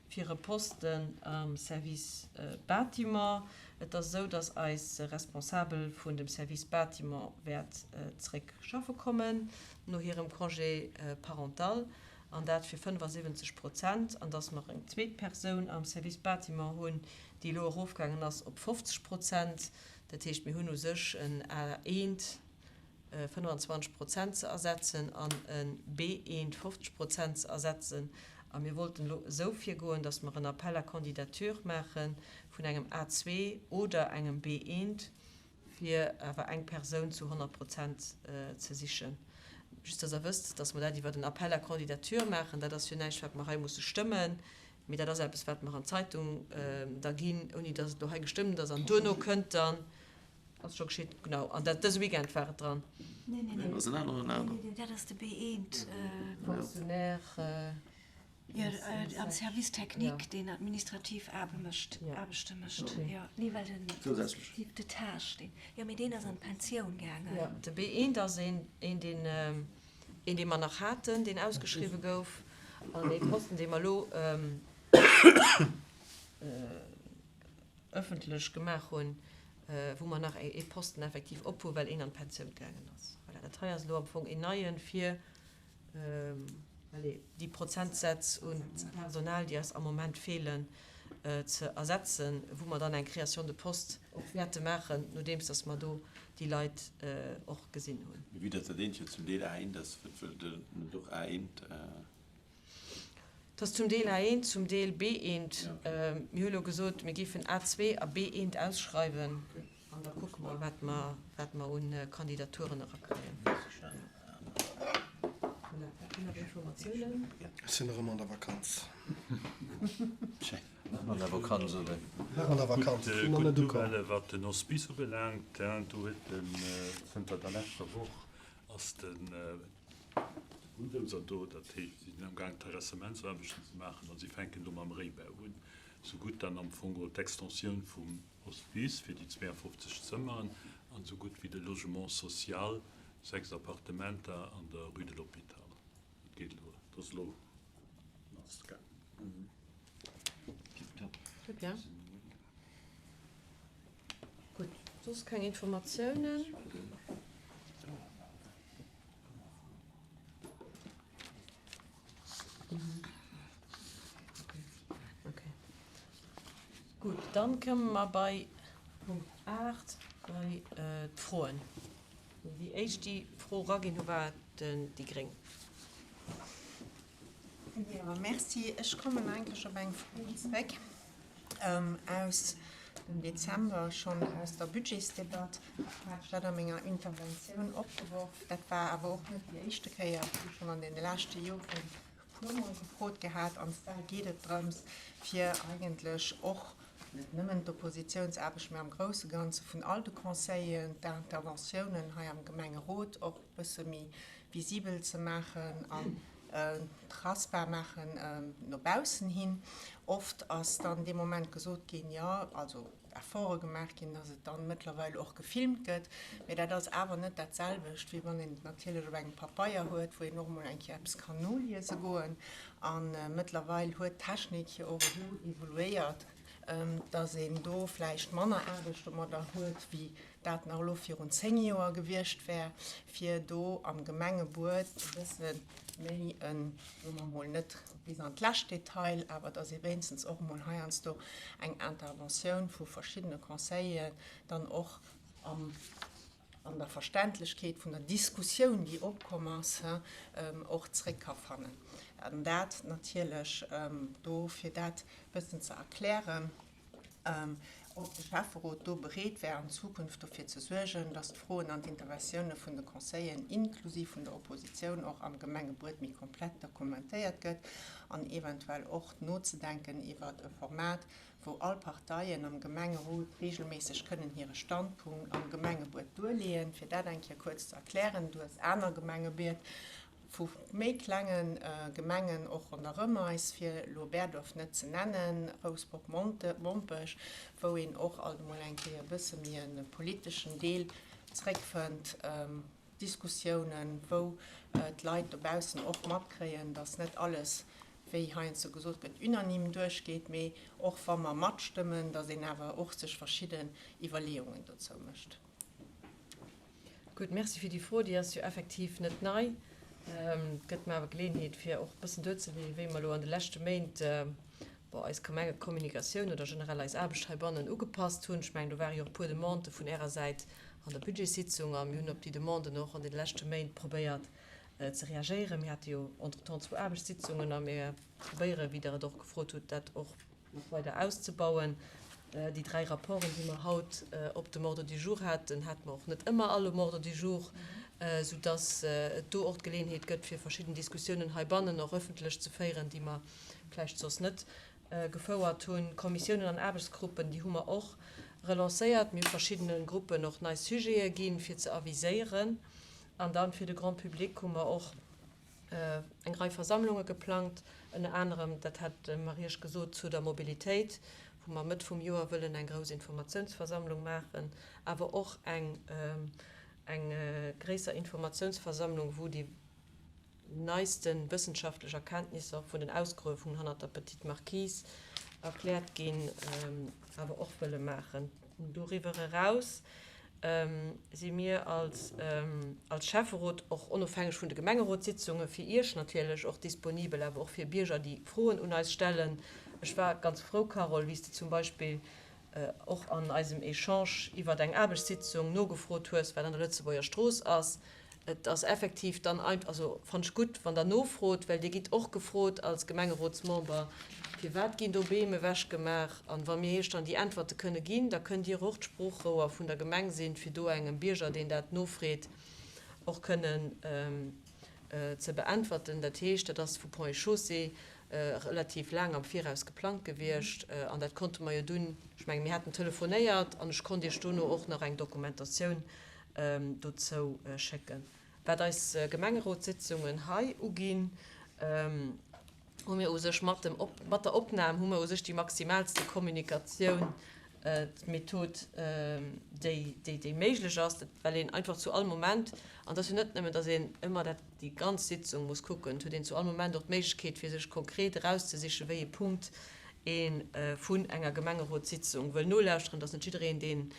fir e Posten am Service Bâtiment. Et ass esou, dass eis Responsabel vun dem Service Bâtiment wäert zréck schaffe kommen no hirem Congé parental. an dat fir 75 Prozent, an dass mer eng zweet Persoun am Service Bâtiment hunn, déi elo erofgaangen ass op 50 Prozent. Dat heescht, mir hunn u sech en A1 25 Prozent ze ersetzen an e B1 50 Prozent ze ersetzen. A mir wollten elo esou virgoen, dass mer en Appel à candidature maache vun engem A2 oder engem B1, fir awer eng Persoun zu 100 Prozent ze sichen. Just, dass Der wësst, dass mer dat iwwer en Appel à candidature maachen. Dat ass jo näischt, wat mer hei musse stëmmen, mee dat ass eppes, wat mer an d'Zeitung da ginn, ouni dass et elo hei gestëmmt ass. An duerno kënnt dann, ass scho geschitt, genau, an dat dëse Weekend war et dran. Nee, nee, nee. Nee, nee, dat ass de B1. Fonctionnaire. Jo, am Service technique, deen administrativ Aarbechte mécht. Jo, nee, well den Type de tâche, deen, jo, mee deen ass an d'Pensioun gaangen. Jo, de B1 ass een, een, deen, een, dee mer nach haten, deen ausgeschriwwe gouf, an ee Posten, dee mer elo ëffentlech gemaach hunn, wou mer nach ee Posten effektiv op hu well een an d'Pensioun gaangen ass. Voilà, dat hei ass elo am Fong een neien, fir allez, déi Prozentsätz un Personal, déi eis am Moment feelen, ze ersetzen, wou mer dann eng Création de poste och wäerte maachen, nodeems dass mer do déi Leit och gesinn hunn. Mee vue dass dat eent jo zum Deel A1 ass, wat wëllt Der net och A1? Et ass zum Deel A1, zum Deel B1. Mir hu elo gesot, mir géifen A2 a B1 ausschreiwen an da kucke mer, wat mer, wat mer u Kandidaturen erakréien. Voilà, dat sinn nach Informatiounen. Ech sinn erëm an der Vakanz. Nach an der Vakanz, oder? Nach an der Vakanz, ech sinn nach net Gutt ukomm. Nouvelle wat den Hospice ubelaangt, do huet den, zënter der leschter Woch ass den, Bulldozer do, dat heescht, si sinn amgaang Terrassementsaarbechten ze maachen a si fänken do mam Réibau un, sougutt dann am Fong geholl d'Extensioun vum Hospice fir déi 52 Zëmmeren an esougutt wéi de Logement social, 6 Appartementer an der Rue de l'Hôpital. Dat geet elo, dat ass elo lass gaangen. Tiptop. Très bien. Gutt, soss keng Informatiounen? Gutt, dann komme mer bei Punkt 8, bei d'Froen. Déi éischt, déi Fro eraginn hu war déi Gréng. Jo, merci. Ech kommen eigentlech op eng Fro zréck aus dem Dezember, schonn aus der Budgetsdebatt hat ech dat a menger Interventioun opgeworf. Dat war awer och net déi éischte Kéier. Ech hu schonn an deene leschte Joren e puermol gefrot gehat. An zwar geet et drëms, fir eigentlech och net nëmmen d'Oppositiounsaarbecht, mä am grousse Ganze vun all de Conseilleren, d'Interventiounen hei am Gemengerot och e bësse méi visibel ze maachen an tracbar maachen no baussen hin. Oft ass dann dee Moment gesot ginn, jo, also Efforte gemaach ginn, dass et dann mëttlerweil och gefilmt gëtt, mä dat ass awer net dat selwecht, wéi wann een et natierlech op engem Papeier huet, wou een och emol eng Kéier eppes kann noliese goen. A mëttlerweil huet d'Technik jo och esou evoluéiert, dass een do vläicht manner Aarbecht domadder huet, wéi dat nach elo virun 10 Joer gewiescht wär, fir do am Gemengebuet e bësse méi en, soe mer emol, net bis an d'lescht Detail, awer dass ee wéinstens och emol heiansdo eng Interventioun vu verschiddene Conseilleren dann och am, an der Verständlechkeet vun der Diskussioun, déi opkomm ass, och zréck ka fannen. An dat natierlech do, fir dat e bëssen ze erklären. ob de Schäfferot do bereet wär an Zukunft dofir ze suergen, dass d'Froen an d'Interventioune vun de Conseilleren inklusiv vun der Oppositioun och am Gemengebuet méi komplett dokumentéiert gëtt an eventuell och nozedenken iwwert e Format, wou all Parteien am Gemengerot regelméisseg kënnen hire Standpunkt am Gemengebuet duerleeën. Fir dat eng Kéier kuerz ze erklären, Du hues aner Gemengebiet vu méi klenge Gemengen och ronderëm eis, fir elo Berdorf net ze nennen, Rouspert, Mompech, wou een och alt emol eng Kéier e bësse méi e politeschen Deel zréckfënnt, Diskussiounen, wou d'Leit dobaussen och matkréien, datt net alles, wéi heiansdo gesot gëtt, unanime duerchgeet, mee och wa mer matstëmmen, datt een awer och sech verschidden Iwwerleeungen dozou mécht. Gutt, Merci fir déi Fro. Déi ass jo effektiv net nei. Et gëtt mer awer Geleeënheet, fir och e bëssen duerzeleeën, wéi mer elo an de leschte Méint, bon, eis Gemengekommunikatioun oder generell eis Aarbecht heibannen ugepasst hunn. Ech mengen, do ware jo och e puer Demandë vun Ärer Säit an der Budgetssitzung a mir hunn op déi Demanden och an deene leschte Méint probéiert ze reagéieren. Mir hate jo entretemps zwou Aarbechtssitzungen a mir probéieren, wéi Der et och gefrot hutt, dat och nach weider auszebauen. Déi 3 Rapporten, déi mer haut op dem Ordre du jour haten, hate mer och net ëmmer all um Ordre du jour, soudass et do och d'Geleeënheet gëtt, fir verschidden Diskussiounen heibannen och öffentlech ze féieren, déi mer vläicht soss net gefouert hunn. Kommissiounen an Aarbechtsgruppen, déi hu mer och relancéiert. Mir hu verschiddene Gruppen och nei Sujete ginn, fir ze aviséieren. An dann fir de Grand public hu mer och eng Rei Versammlunge geplangt, ënner anerem, dat hat d'Marie-Esch gesot, zu der Mobilitéit, wou mer Mëtt vum Joer wëllen eng grouss Informatiounsversammlung maachen, awer och eng eng gréisser Informatiounsversammlung, wou déi neiste wëssenschaftlech Erkenntnisser vun den Ausgruewungen hannert der Petite Marquise erkläert ginn, awer och wëlle maachen. Doriwwer eraus si mir als Schäfferot och onofhängeg vun de Gemengerotssitzunge fir Iech natierlech och disponibel, awer och fir Bierger, déi Froen un eis stellen. Ech war ganz frou, Carole, wéi s de zum Beispill och an eisem Echange iwwert eng Aarbechtssitzung nogefrot hues, wat an der Lëtzebuerger Strooss ass. Et ass effektiv dann ein, also fannt ech gutt, wann Der nofrot, well Dir gitt och gefrot als Gemengerotsmember, Firwat ginn do Beem ewechgemaach? An wa mir Iech dann déi Äntwerte kënne ginn, da kënnt Dir och d'Sproochrouer vun der Gemeng sinn, fir do engem Bierger, deen dat nofreet, och kënnen ze beäntwerten. Dat heescht, dat ass vu Ponts et Chaussées relativ laang am Viraus geplangt gewiescht an dat konnte mer jo dunn, ech menge mir haten telefonéiert an ech konnt Iech dono och nach eng Dokumentatioun dozou schécken. Wat eis Gemengerotssitzungen hei uginn, hu mir u sech mat dem, mat der Opnam hu mer u sech déi maximalste Kommunikatioun, d'Method, déi, déi méiglech ass, well een einfach zu all Moment, an et ass jo net nëmmen, datt een ëmmer dat, déi ganz Sitzung muss kucken, et huet een zu all Moment och d'Méiglechkeet, fir sech konkret erauszesichen, wéi ee Punkt ee vun enger Gemengerotssitzung wëll nolauschteren. Et ass net jiddereen, deen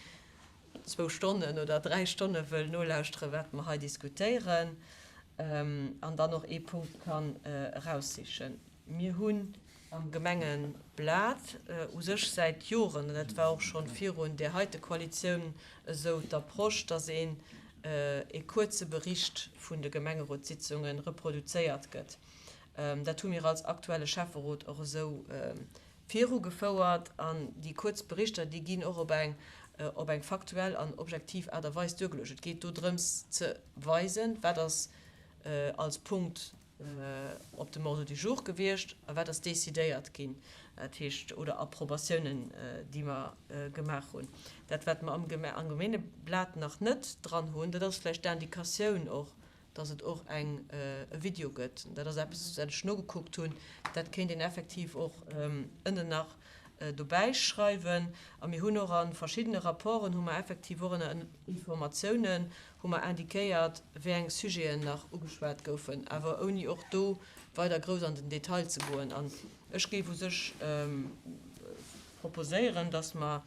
zwou Stonnen oder 3 Stonne wëll nolauschteren, wat mer hei diskutéieren, an dann och ee Punkt kann eraussichen. Mir hunn am Gemengeblat u sech säit Joren, an dat war och scho virun där heite Koalitioun esou, d'Approche, dass een. e kuerze Bericht vun de Gemengerotssitzunge reproduzéiert gëtt. Dat hu mir als aktuelle Schäfferot och esou virugefouert. An déi kuerz Berichter, déi ginn och op eng op eng faktuell an objektiv Aart a Weis duergeluecht. Et geet do drëms ze weisen, wat ass als Punkt op dem Ordre du jour gewiescht a wat ass decidéiert ginn, dat heescht, oder Approbatiounen, déi mer gemaach hunn. Dat, wat mer am Gemeeneblat nach net dran hunn, dat ass vläicht d'Indicatioun och, dass et och eng e Video gëtt. Dat ass eppes, wat ech nogekuckt hunn. Dat kéint een effektiv och ënnen nach dobäi schreiwen. A mir hunn och a verschiddene Rapporten hu mer effektiv och ënner Informatiounen hu mer indiquéiert, wéi eng Sujeten nach ugeschwat goufen, awer ouni och do weider grouss an den Detail ze goen. An ech géif u sech proposéieren, dass mer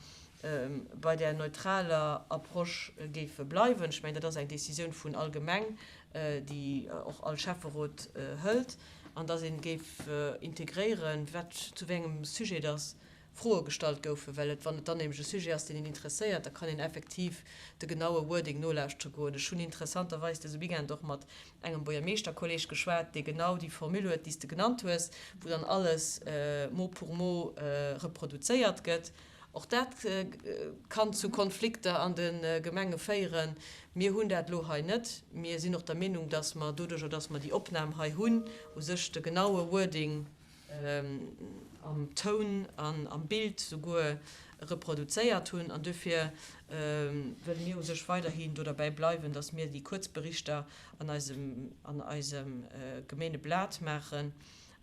bei där neutraler Approche géife bleiwen. Ech mengen, dat ass eng Décisioun vun all Gemeng, déi och all Schäfferot hëlt, an dass ee géif integréieren, wat zu wéi engem Sujet dass Froe gestallt goufen, well et, wann et dann nämlech e Sujet ass, deen een interesséiert, da kann een effektiv de genaue Wording nolauschtere goen. Ech hunn interessanterweis dëse Weekend och mat engem Buergermeeschterkolleg geschwat, dee genau déi Formule huet, déi s de genannt hues, wou dann alles mot pour mot reproduzéiert gëtt. Och dat kann zu Konflikter an de Gemenge féieren. Mir hunn dat elo hei net. Mir sinn och der Meenung, dass mer doduerjer, dass mer déi Opnam hei hunn, u sech de genaue Wording am Toun an am Bild souguer reproduzéiert hunn. An duerfir wëlle mir u sech weiderhin do derbäi bleiwen, dass mir déi kuerz Berichter an eisem, an eisem Gemeeneblat maachen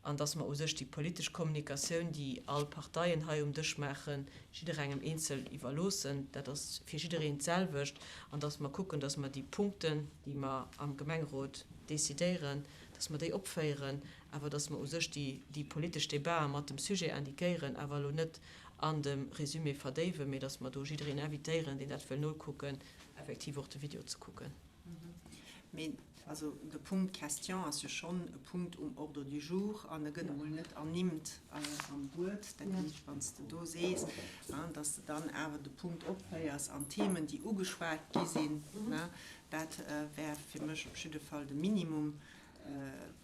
an dass mer u sech déi politesch Kommunikatioun, déi all Parteien hei um Dësch maachen, jidderengem eenzel iwwerloossen. Dat ass fir jiddereen d'selwecht. An dass mer kucken, dass mer déi Punkten, déi mer am Gemengerot decidéieren, dass mer déi opféieren, awer dass mer u sech déi, déi politesch Debatë mat dem Sujet indiquéieren, awer elo net an dem Résumé verdéiwen, mee dass mer do jiddereen invitéieren, deen dat wëll nokucken, effektiv och de Video ze kucken. Mee also de Punkt Question ass jo schonn e Punkt um Ordre du jour an e gëtt emol net ernimmt am Wuert. Dat heescht, wann s de do sees, dass de dann awer de Punkt opféiers an d'Themen, déi ugeschwat gi sinn, dat wär fir mech op jidde Fall de Minimum.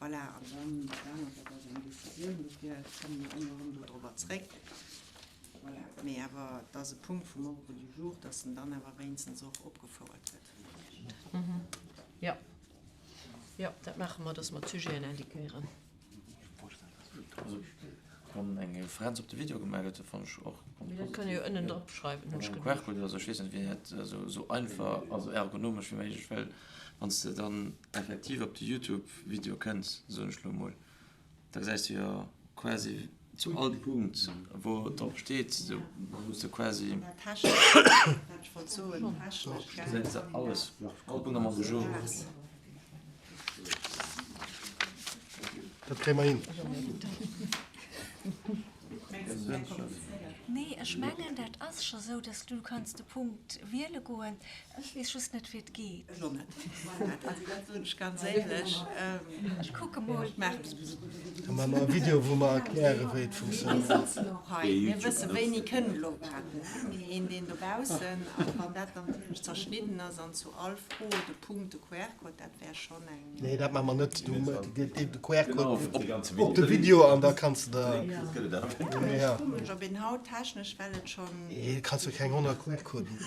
Voilà, an dann dat anert, dat ass eng Decisioun, dofir komme mer ëmmer erëm dodrobber zréck. Voilà, mee awer et ass e Punkt vum Ordre du jour, dass en dann awer wéinstens och opgefouert gëtt. Jo, jo, dat maache mer, dass mer d'Sujeten indiquéieren. Also, wann eng Referenz op de Video gemaach gëtt, da fannen ech och ganz positiv. Dat kann ee jo ënnen drop schreiwen, hunn ech geduecht. QR-Code oder sou, ech weess net, wéi dat esou einfach, also ergonomesch wéi méiglech, well wann s de dann effektiv op de Youtube-Video kënns, soen ech elo emol, da gesäis de jo quasi zu all Punkt, wou et drop steet, esou muss de quasi. Gesäis de alles, all Punkt am Ordre du jour. Dat kréie mer hin. Nee, ech mengen dat ass scho sou, dass du kanns de Punkt wiele goen. Ech weess just net wéi et geet. Ech och net. Also dat soen ech ganz éierlech. Ech kucke mol. Da maache mer e Video wou mer erkläre wéi et funktionéiert. Mir sëtzen och hei, mir wësse wéini kënnt elo wat. Mee een deen dobaussen, a wann dat dann natierlech zerschnidden ass an zu all Fro de Punkt, de QR-Code, dat wär schonn eng. Nee, dat maache mer net. De QR-Code op de Video an da kanns de der. Ja. Komesch, ob een haut technesch, well et schonn. Nee, kanns jo keng 100 QR-Coden.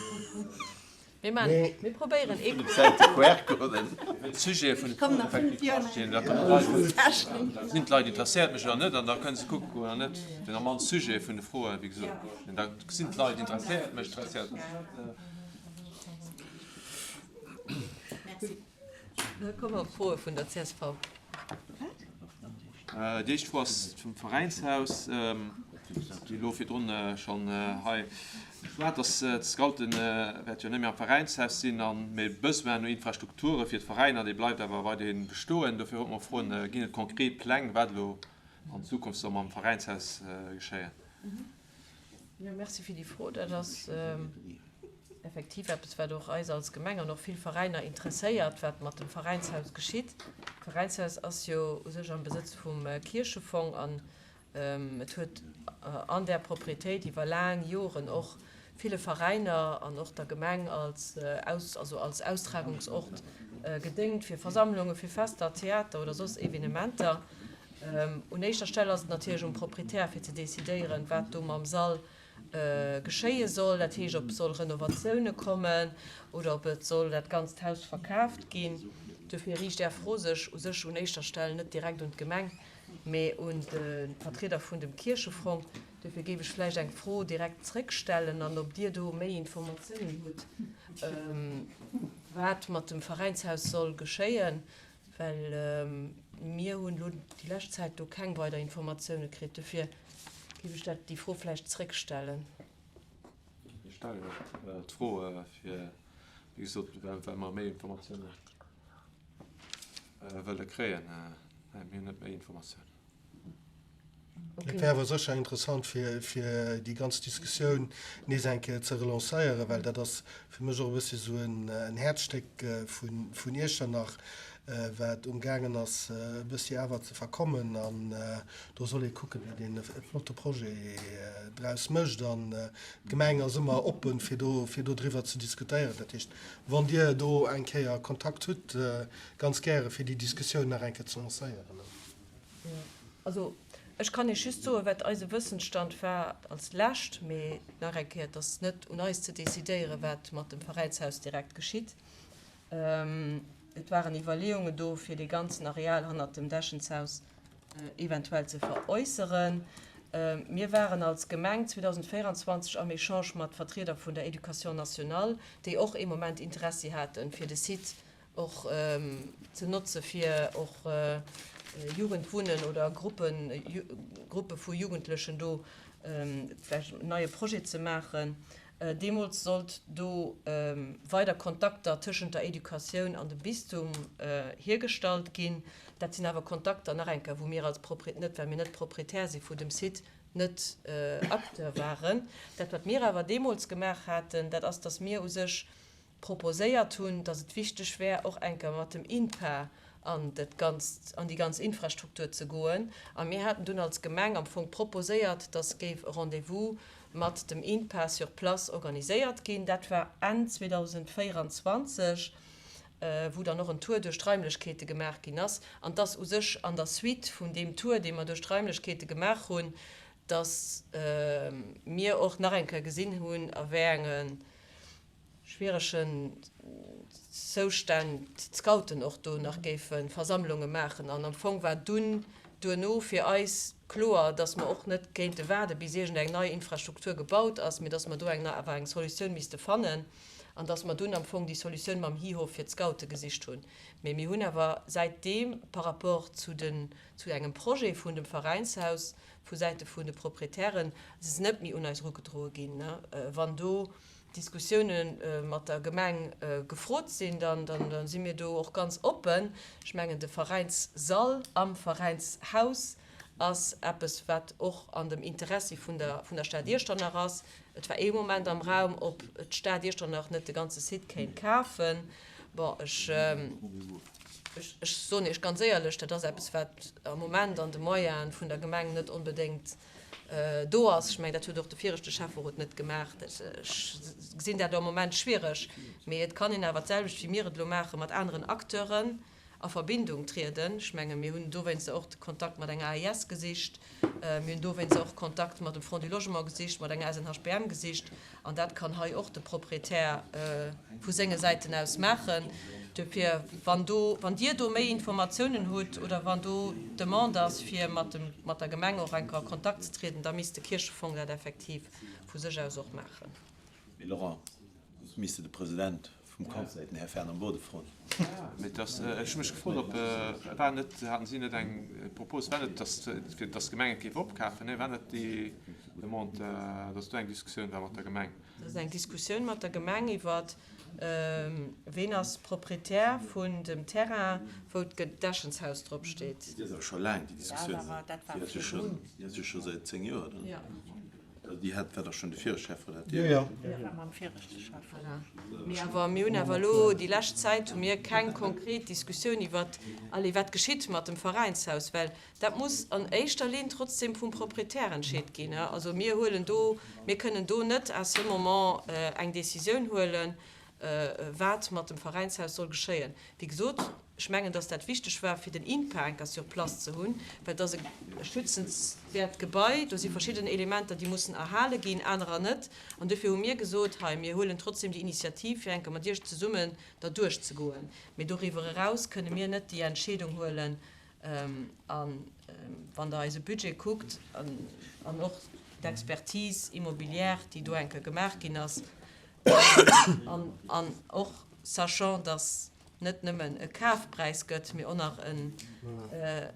Mir maachen, mir probéieren ee. QR-Coden. Sujet vun de Froen effektiv drastinn, da sinn d'Leit interesséiert mech oder net an da kënne se kucke goen oder net. Den normalen Sujet vun de Froen, wéi gesot, da sinn d'Leit interesséiert mech, interesséiert mech net. Da komme mer op d'Froe vun der csv. Déi éischt Fro ass zum Veräinshaus, déi elo virdrun schonn hei geschwat ass. D'Scoute wäerte jo net méi am Veräinshaus sinn, an mee de Besoin no Infrastrukture fir d'Veräiner, dee bleift awer weiderhi bestoen. Dofir wollte mer froen, Ginn et konkret Pläng, wat elo an Zukunft soll mam Veräinshaus geschéien? Jo, merci fir déi Fro. Dat ass effektiv eppes, wat och eis als Gemeng an och vill Veräiner interesséiert, wat mat dem Veräinshaus geschitt. D'Veräinshaus ass jo u sech am Besëtz vum Kierchefong an et huet an där Propriétéit iwwer laang Joren och. ville Veräiner an och der Gemeng als Aus, also als Austragungsort gedéngt fir Versammlungen, fir Fester, Theater oder soss Evenementer. Un éischter Stell ass et natierlech um Proprietär fir ze decidéieren, wat do mam Sall geschéie soll, dat heescht ob soll Renovatioune kommen oder ob et soll dat ganzt Haus verkaaft ginn. Dofir riicht Är Fro sech u sech un éischter Stell net direkt un d'Gemeng, mee un de Vertrieder vun dem Kierchefrong. Dofir géif ech vläicht eng Fro direkt zréckstellen an ob Dir do méi Informatiounen hutt, wat mat dem Veräinshaus soll geschéien, well mir hunn elo déi lescht Zäit do keng weider Informatioune kritt. Dofir géif ech dat, déi Fro vläicht zréckstellen. Mir stellen och d'Fro fir, wéi gesot, well mer méi Informatioune wëlle kréien. Mä mir hunn net méi Informatiounen. Et wär awer sécher interessant, fir déi ganz Diskussioun nees eng Kéier ze relancéieren, well dat ass fir mech och e bëssi esou en Häerzstéck vun Iechternach, wat umgaangen ass e bëssi awer ze verkommen. An do soll ee kucken, datt een e flotte Projet draus mécht. An d'Gemeng ass ëmmer oppen, fir do driwwer ze diskutéieren. Dat heescht, wann Dir do eng Kéier Kontakt hutt, ganz gäre fir déi Diskussioun nach eng Kéier ze lancéieren. Also, ech kann Iech just soen, wat eise Wëssensstand war als Lescht, mee nach eng Kéier, et ass net un eis ze decidéieren, wat mat dem Veräinshaus direkt geschitt. Et waren Iwwerleeungen do, fir dee ganzen Areal hannert dem Dechenshaus eventuell ze veräusseren. Mir waren als Gemeng 2024 am Echange mat Vertrieder vun der Éducation nationale, déi och ee Moment Interessi haten, fir de Site och ze notze fir och Jugendwunnen oder Gruppen, Gruppe vu Jugendlechen do vläicht en neie Projet ze maachen. Deemools sollt do weider Kontakter tëschent der Educatioun an dem Bistum hiergestallt ginn. Dat sinn awer Kontakter, nach eng Kéier, wou mir als Proprie-, net well mir net Proprietär si vu dem Site, net Acteur waren. Dat wat mir awer deemools gemaach haten, dat ass, datt mir u sech proposéiert hunn, dass et wichteg wär, och eng Kéier mat dem INPA an dat Ganzt, an déi ganz Infrastruktur ze goen. A mir haten dunn als Gemeng am Fong proposéiert, dass géif e Rendez-vous mat dem INPA sur place organiséiert ginn. Dat war Enn 2024, wou dann och en Tour duerch d'Raimlechkeete gemaach ginn ass. An dass u sech an der Suite vun deem Tour, dee mer duerch d'Raimlechkeete gemaach hunn, dass mir och nach eng Kéier gesinn hunn, a wéi enge schwieregen Zoustänn d'Scouten och do nach géife Versammlunge maachen. An am Fong war dunn duerno fir eis kloer, dass mer och net kéinte waarde bis iergend eng nei Infrastruktur gebaut ass, mee dass mer do eng awer eng Solutioun misste fannen an dass mer dunn am Fong déi Solutioun mam Hihof fir d'Scoute gesicht hunn. Mee mir hunn awer säitdeem par rapport zu den, zu engem Projet vun dem Veräinshaus vu Säite vun de Proprietären, se sinn net méi un eis erugedroe ginn. Wann do Diskussioune mat der Gemeng gefrot sinn, da si mir do och ganz oppen. Ech mengen, de Veräinssall am Veräinshaus ass eppes, wat och an dem Interessi vun der Stad Iechternach ass. Et war ee Moment am Raum, ob d'Stad Iechternach net de ganze Site kéint kafen. Bon, ech soen Iech ganz éierlech, dat ass eppes, wat am Moment an de Moyene vun der Gemeng net onbedéngt do ass. Ech mengen, dat huet och de viregte Schäfferot net gemaach. Ech gesinn dat am Moment schwiereg. Mee et kann een awer d'selwecht, wéi mir et elo maachen, mat aneren Acteuren a Verbindung trieden. Ech menge mir hunn dowéinster och de Kontakt mat enger AIS gesicht. Mir hunn dowéinster och Kontakt mat dem Fonds du Logement gesicht, mat enger SNHBM gesicht. An dat kann hei och de Proprietär vu senge Säiten aus maachen. Dofir, wann do, wann Dir do méi Informatiounen hutt oder wann do d'Demande ass, fir mat dem, mat der Gemeng och enker a Kontakt ze trieden, da misst de Kierchefong dat effektiv vu sech aus och maachen. Mee Laurent, soss misst de de President vum Conseil, den Här Fernand Bode, froen. Mee dass, ech hu mech gefrot, ob, war net, haten si net eng Propos, war net, dass, fir dass d'Gemeng et géif opkafen? Nee, war net déi Demande, dass do eng Diskussioun war mat der Gemeng? Dat ass eng Diskussioun mat der Gemeng iwwer, ween ass Proprietär vun dem Terrain, wou d'Gedächenshaus drop steet. Déi ass awer scho laang, déi Diskussioun. Déi ass jo scho säit 10 Joer, oder? Déi hat, war dach schonn de viregte Schäfferot hat déi. Jo, jo. Dat war mam viregte Schäfferot. Mee awer mir hunn awer elo déi lescht Zäit hu mir keng konkret Diskussioun iwwert, allez, wat geschitt mat dem Veräinshaus, well dat muss an éischter Linn trotzdem vum Proprietär entscheet ginn. Also mir huelen do, mir kënnen do net à ce moment eng Décisioun huelen, wat mat dem Veräinshaus soll geschéien. Wéi gesot, ech mengen, dass dat wichteg war, fir den INPA enker sur place ze hunn, well et ass e schützenswäert Gebai, do si verschidden Elementer, déi mussen erhale ginn, anerer net. An dofir hu mir gesot, hei, mir huelen trotzdem déi Initiativ, fir enker mat Iech zesummen derduerch ze goen. Mee doriwwer eraus kënne mir net déi Entscheedung huelen. A wann Der eise Budget kuckt an och d'Expertise immobilière, déi do enker gemaach ginn ass, An och sachant, dass net nëmmen e Kafpräis gëtt, mee och nach e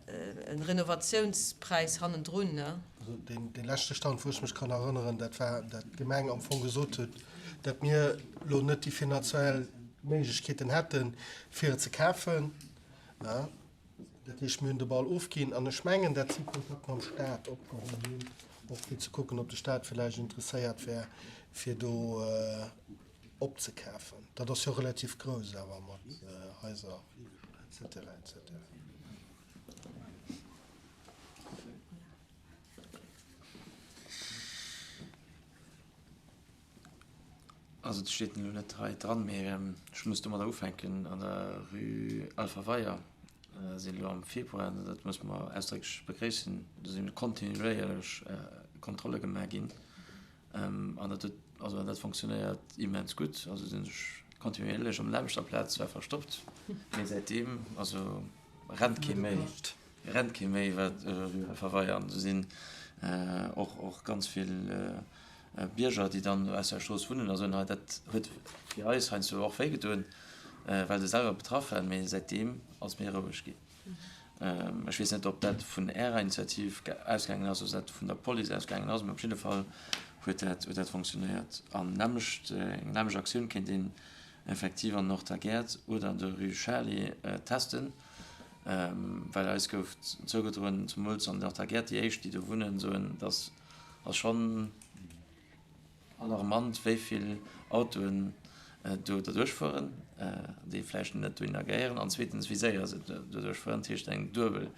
Renovatiounspräis hannendrun. Also dee leschte Stand, wou ech mech kann erënneren, dat war, dat d'Gemeng am Fong gesot huet, dat mir elo net déi finanziell Méiglechkeeten hätten, fir et ze kafen. Dat heescht, mir hunn de Ball ofginn an ech mengen, dat si Kontakt mam Stat opgeholl hunn, och fir ze kucken, ob de Stat villäicht interesséiert wär, fir do opzekafen. Dat ass jo relativ grouss awer mat Haiser et cetera, et cetera. Also et steet elo net hei dran, mee ech muss domadder ufänken, an der Rue Alpha Weyer sinn elo am Februar, an dat musse mer ausdrécklech begréissen, do si kontinuéierlech Kontrolle gemaach ginn an dat huet, also dat fonctionnéiert immens gutt. Also sinn ech kontinuéierlech an der selwechter Plaz zwar verstoppt, mee säitdeem, also rennt kee méi, rennt kee méi iwwer d'Rue Alpha Weyer an do sinn och och ganz vill Bierger, déi dann aus der Strooss wunnen a soen, hei dat huet fir eis heiansdo och wéi gedoen, well se selwer betraff waren, mee säitdeem ass méi roueg ginn. Ech weess net, ob dat vun Ärer Initiativ ausgaangen ass oder dat vun der Police ausgaangen ass, mee op jidde Fall huet dat, huet dat fonctionnéiert. An nämmlecht, eng nämmlecht Aktioun kéint een effektiv an Nord Gäert oder an der Rue Charly testen, well eis gouf zougedroen, zemools an Nord Gäert, déi éischt, déi do wunnen, soen, dass Ass schon alarmant wéi vill Autoen do derduerch fueren, déi vläicht net dohinner gehéieren, an zweetens wéi séier se doduerch fueren. Dat heescht eng duebel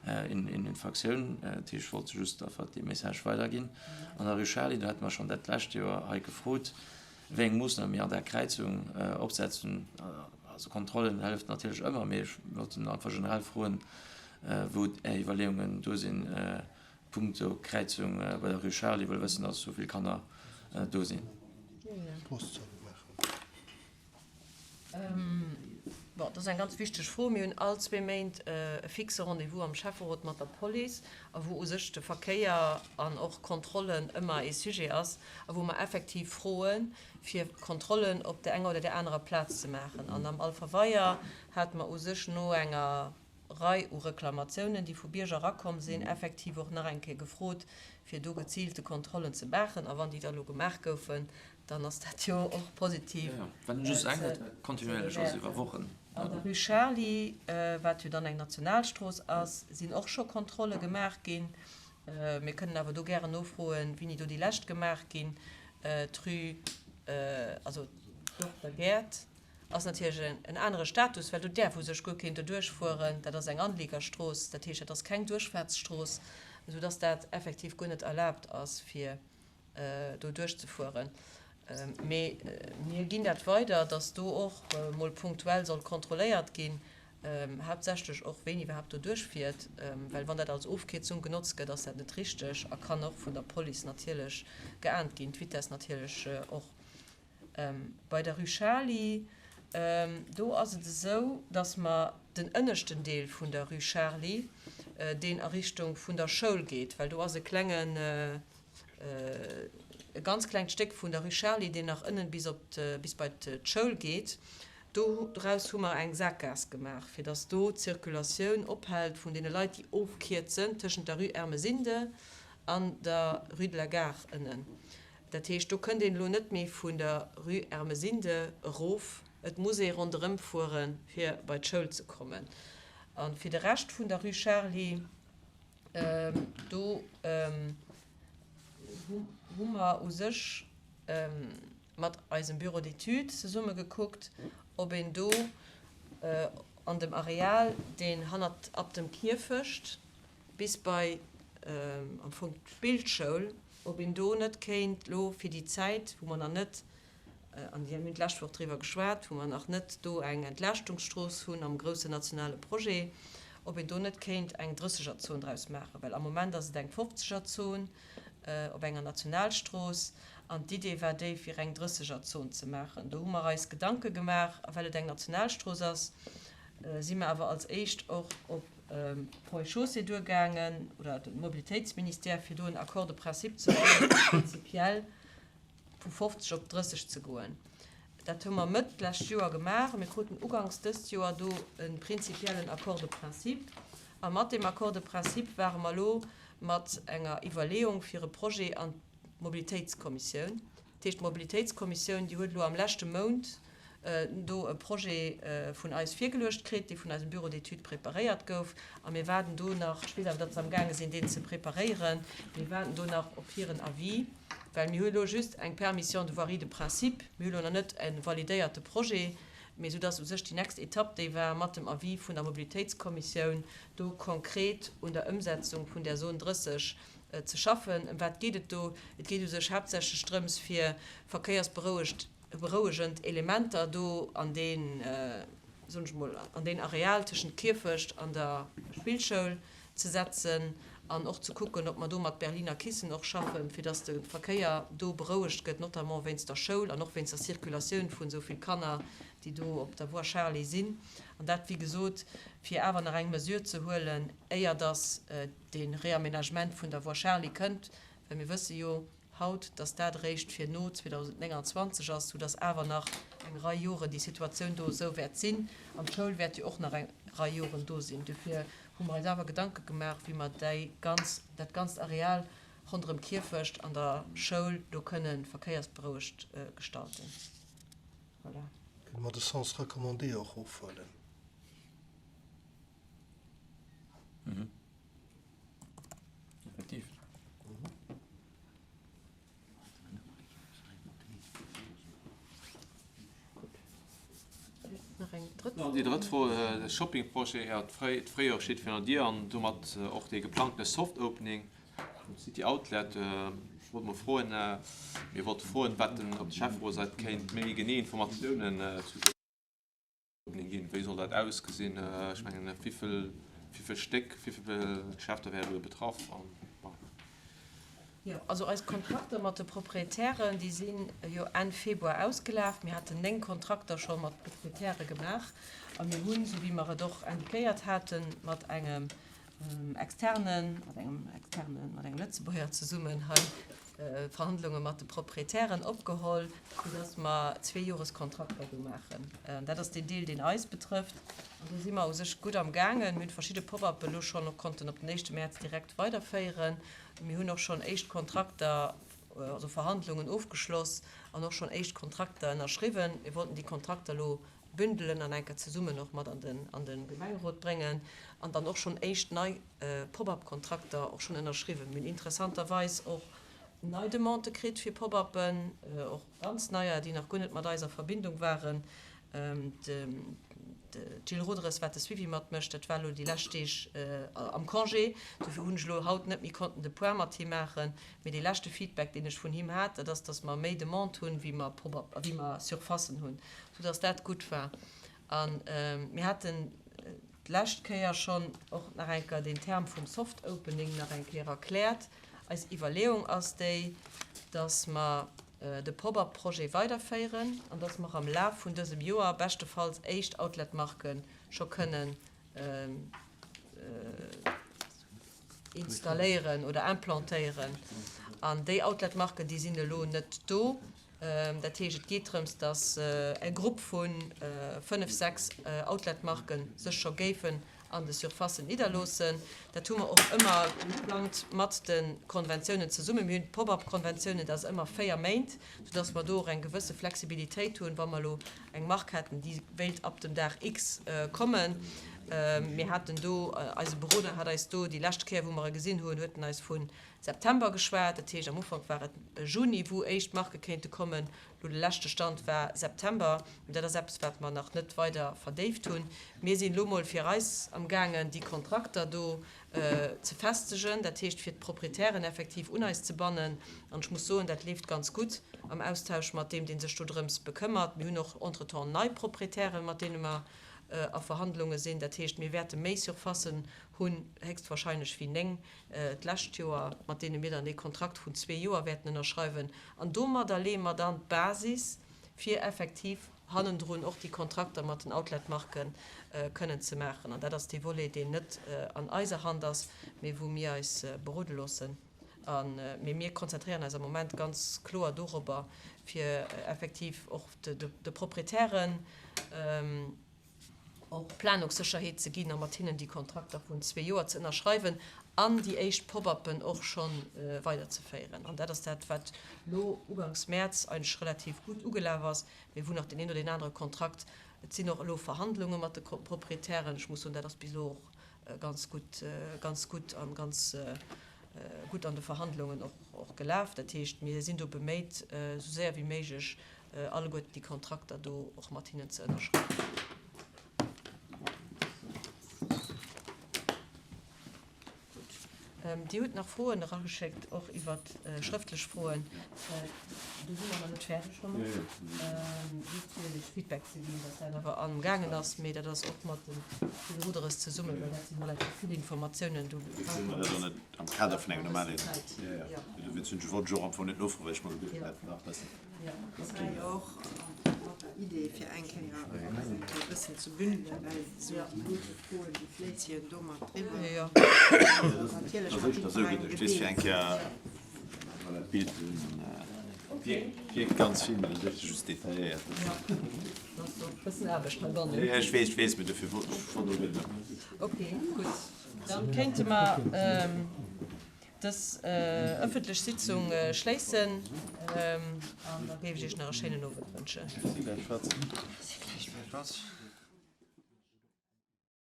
Infraktioun. Dat heescht ech wollt just einfach dee Message weiderginn. An der Rue Charly, do hate mer schonn dat lescht Joer hei gefrot, wéi eng Moossname mir an där Kräizung opsetzen. Also Kontrollen hëlleft natierlech ëmmer, mee ech wollt einfach generell froen, wou Är Iwwerleeungen do sinn, Punkto Kräizung bei der Rue Charly wëll wëssen, dass esou vill Kanner do sinn. Bon, dat ass eng ganz wichteg Fro. Mir hunn all zwee Méint e fixe Rendez-vous am Schäfferot mat der Police, a wou u sech de Verkéier an och Kontrollen ëmmer ee Sujet ass a wou mer effektiv froen, fir Kontrollen op der enger oder där anerer Plaz ze maachen. An am Alfer Weier hate mer u sech no enger Rei u Reklamatiounen, déi vu Bierger erakomm sinn, effektiv och nach eng Kéier gefrot, fir do geziilte Kontrollen ze maachen. A wann déi da elo gemaach goufen, dann ass dat jo och positiv ze bewäerten. An der Rue Charly, wat jo dann eng Nationalstrooss ass, sinn och scho Kontrolle gemaach ginn. Mir kënnen awer do gären nofroen, wéini do déi lescht gemaach ginn. D'Rue, also d'Dorf der Gäert. Ass natierlech en anere Status, well do däerf u sech guer keen doduerch fueren. Dat ass eng Anliegerstrooss, dat heescht, dat ass keng Duerchfaartsstrooss, esou dass dat effektiv guer net erlaabt ass, fir do duerchzefueren. Mee mir ginn dat weider, dass do och mol punktuell soll kontrolléiert ginn, haaptsächlech och ween iwwerhaapt do duerchfiert, well wann dat als Ofkierzung genotzt gëtt, ass dat net richteg a kann och vun der Police natierlech geahnt ginn, d'Vitess natierlech och. Bei der Rue Charly, do ass et esou, datt mer den ënneschten Deel vun der Rue Charly, deen a Richtung vun der Schoul geet, well do ass e klengen, e ganz klengt Stéck vun der Rue Charly, deen nach ënnen bis op, bis bei d'Schoul geet, doraus hu mer eng Sakgaass gemaach, fir datt do d'Circulatioun ophält vun deene Leit, déi ofkierzen tëschent der Rue Ermesinde an der Rue de la Gare ënnen. Dat heescht, do kënnt een elo net méi vun der Rue Ermesinde erof, et muss ee ronderëm fuere fir bei d'Schoul ze kommen. A fir de Rescht vun der Rue Charly, do. hu mer u sech mat eisem Bureau d'études zesumme gekuckt, ob een do an dem Areal, deen hannert ab dem Kierfecht bis bei am Fong d'Spillschoul, ob een do net kéint elo fir déi Zäit, wou mer nach net, an mir hunn d'lescht Woch driwwer geschwat, wou mer nach net do eng Entlaaschtungsstrooss hunn am groussen nationale Projet, ob een do net kéint eng Drëssegerzon draus maachen, well am Moment ass et eng Fofzegerzon op enger Nationalstrooss an d'Idee war déi, fir eng Drëssegerzon ze maachen. Do hu mer eis Gedanke gemaach a well et eng Nationalstrooss ass, si mer awer als éischt och op d'Ponts et Chaussées duergaangen oder de Mobilitéitsministère, fir do en Accord de principe ze fannen, fir prinzipiell vu 50 op 30 ze goen. Dat hu mer Mëtt d'lescht Joer gemaach a mir kruten uganks dëst Joer do e prinzipiellen Accord de principe. A mat deem Accord de principe ware mer elo mat enger Iwwerleeung fir e Projet an d'Mobilitéitskommissioun. Dat heescht, d'Mobilitéitskommissioun, déi huet elo am leschte Mount do e Projet vun eis virgeluecht kritt, dee vun eisem Bureau d'études preparéiert gouf. A mir waarden do nach, ech weess awer, datt se amgaange sinn, deen ze preparéieren, mir waarden do nach op hiren Avis, well mir hu elo just eng Permission de voirie de principe, mir hu elo nach net e validéierte Projet, mee soudatt u sech déi nächst Etapp déi war, mat dem Avis vun der Mobilitéitskommissioun do konkret un der Ëmsetzung vun där Zone 30 ze schaffen. Ëm wat geet et do? Et geet u sech haaptsächlech drëms, fir verkéiersberouegt berouegend Elementer do an deen, soen ech mol, an deen Areal tëschent Kierfecht an der Spillschoul ze setzen an och ze kucken, ob mer do mat Berliner Kissen och schaffen, fir dass de Verkéier do berouegt gëtt, notamment wéinst der Schoul an och wéinst der Circulatioun vun esou vill Kanner, déi do op der Voie Charly sinn. An dat, wéi gesot, fir awer nach eng Mesure ze huelen, éier dass dee Réaménagement vun der Voie Charly kënnt, well mir wësse jo, haut, dass dat eréischt fir no 2029 ass, soudass awer nach eng Rei Joren déi Situatioun do esou wäert sinn. An d'Schoul wäert jo och nach eng Rei Joren do sinn. Dofir hu mer eis awer Gedanke gemaach, wéi mer déi ganz, dat ganzt Areal ronderëm Kierfecht an der Schoul do kënne verkéiersberouegt gestalten. Voilà. Kënne mer de Sens recommandé och ofhuelen? Effektiv. Déi drëtt Fro, De Shoppingprojet, jo, d'Fréijoer steet virun der Dier an domat och dee geplangtene Soft Opening vum City Outlet. Ech wollt mol froen, mir wollte froen, wat den, ob de Schäfferot eis kéint méi genee Informatiounen zu Opening ginn. Wéi soll dat ausgesinn? Ech mengen, wéivill, wéivill Stéck, wéivill Geschäfter wäre do betraff? An, bon. Jo, also eis Kontrakter mat de Proprietären, déi si jo Enn Februar ausgelaf. Mir haten 9 Kontrakter scho mat Proprietäre gemaach a mir hunn, esou wéi mer et och indiquéiert haten, mat engem externen, mat engem externen, mat engem Lëtzebuerger zesummen hei Verhandlunge mat de Proprietären opgeholl, soudass mer Zweejoreskontrakter do maachen. Dat ass deen Deel, deen eis betrëfft. An do si mer u sech gutt am gaangen. Mir hunn verschidde Pop-uppen elo schonn och konnten op den éischte Mäerz direkt weiderféieren. Mir hunn och schonn éischt Kontrakter, also Verhandlungen ofgeschloss an och schonn éischt Kontrakter ënnerschriwwen. Mir wollten déi Kontrakter elo bündelen an enker zesummen och mat an den an de Gemengerot bréngen an dann och schonn éischt nei Pop-up-Kontrakter och schonn ënnerschriwwen. Mir hunn interessanterweis och nei Demandë kritt fir Pop-uppen, och ganz neier, déi nach guer net mat eis a Verbindung waren. D'Jill Roderes, wat de Suivi mat mécht, dat war elo déi lescht Deeg am Congé, dofir hunn ech elo haut net méi konnten de Point mat him maachen. Mee dee leschte Feedback, deen ech vun him hat, dat ass, datt mer méi Demande hunn, wéi mer Pop-up, wéi mer Surfacen hunn, soudatt dat gutt war. A mir haten d'lescht Kéier schonn och nach eng Kéier deen Term vum Soft Opening nach eng Kéier erkläert. Eis Iwwerleeung ass déi, datt mer de Pop-up-Projet weiderféieren an datt mer am Laf vun dësem Joer beschtefalls éischt Outlet-Marke scho kënnen installéieren oder implantéieren. An déi Outlet-Marken, déi sinn elo net do. Dat heescht, et geet drëms, datt e Grupp vu fënnef, sechs Outlet-Marke sech scho géifen an de Surfacen nidderloossen. Dat hu mer och ëmmer geplangt mat de Konventiounen zesummen. Mir hunn d'Pop-up-Konventiounen, dat ass ëmmer véier Méint, soudatt mer do och eng gewësse Flexibilitéit hunn, wa mer elo eng Mark hätten, déi wéilt ab dem Dag X kommen. Mir haten do, eise Beroder hat eis do déi lescht Kéier, wou mer e gesinn hunn, huet en eis vu September geschwat. Dat heescht, am Ufank war et Juni, wou éischt Marke kéinte kommen. Elo de leschte Stand war September. Mee dat ass eppes, wat mer nach net weider verdéift hunn. Mir sinn elo mol fir eis amgaangen, déi Kontrakter do ze festegen, dat heescht fir d'Proprietären effektiv un eis ze bannen. An ech muss soen, dat leeft ganz gutt am Austausch mat deem, dee sech do drëms bekëmmert. Mir hunn och entretemps nei Proprietären, mat deene mer a Verhandlunge sinn. Dat heescht, mir wäerte méi Surfacen hunn, héchstwahrscheinlech wéi 9 d'lescht Joer, mat deene mir dann ee Kontrakt vun zwee Joer wäerten ënnerschreiwen. An domadder leeë mer dann d'Basis, fir effektiv hannendrun och déi Kontrakter mat den Outlet-Marke kënnen ze maachen. An dat ass dee Volet, deen net an eiser Hand ass, mee wou mir eis berode loossen. A mee mir konzentréieren eis am Moment ganz kloer dorobber, fir effektiv och de Proprietären och Planungssécherheet ze ginn a mat hinnen déi Kontrakter vun zwee Joer ze ënnerschreiwen an déi éischt Pop-uppen och scho weiderzeféieren. An dat ass dat, wat elo uganks Mäerz eigentlech relativ gutt ugelaf ass, mee wou nach deen een oder deen anere Kontrakt, et sinn och elo Verhandlunge mat de Proprietären, ech muss soen, dat ass bis elo och ganz gutt, ganz gutt a ganz gutt an de Verhandlungen och gelaf. Dat heescht, mir sinn do beméit, esou séier wéi méiglech alleguerten déi Kontrakter do och mat hinnen ze ënnerschreiwen. Gutt. Dir hutt nach Froen erageschéckt, och iwwer schrëftlech Froen. Do si mer nach net fäerdeg domat. Just fir lech Feedback ze ginn, dass dat awer amgaangen ass. Mee dat ass och mat dem Gilles Roederes zesummen, well dat si relativ vill Informatiounen. Do brauche mer e bëssen Am Kader vun engem normalen. Jo, jo. Dofir hunn ech, wollt ech och am Fong net nofroen, well ech mer geduecht hunn, dat nach bëssen. Dat war jo och mat der Idee, fir eng Kéier e bëssen ze bündelen, well esou déi dote Froen, déi fléisse jo do mat driwwer. Natierlech mat jiddwerengem gedeelt. Voilà, d'Bild wierkt ganz vill, mee dat ass just detailléiert. Dat ass och e bëssen Aarbecht heibannen. Jo, ech weess, ech weess, mee dofir wollt ech schonn do ginn. Ok, gutt. Dann kéinte mer. Dës ëffentlech Sitzung schléissen an da géif ech Iech nach e schéinen Owend wënschen. Merci gläichfalls.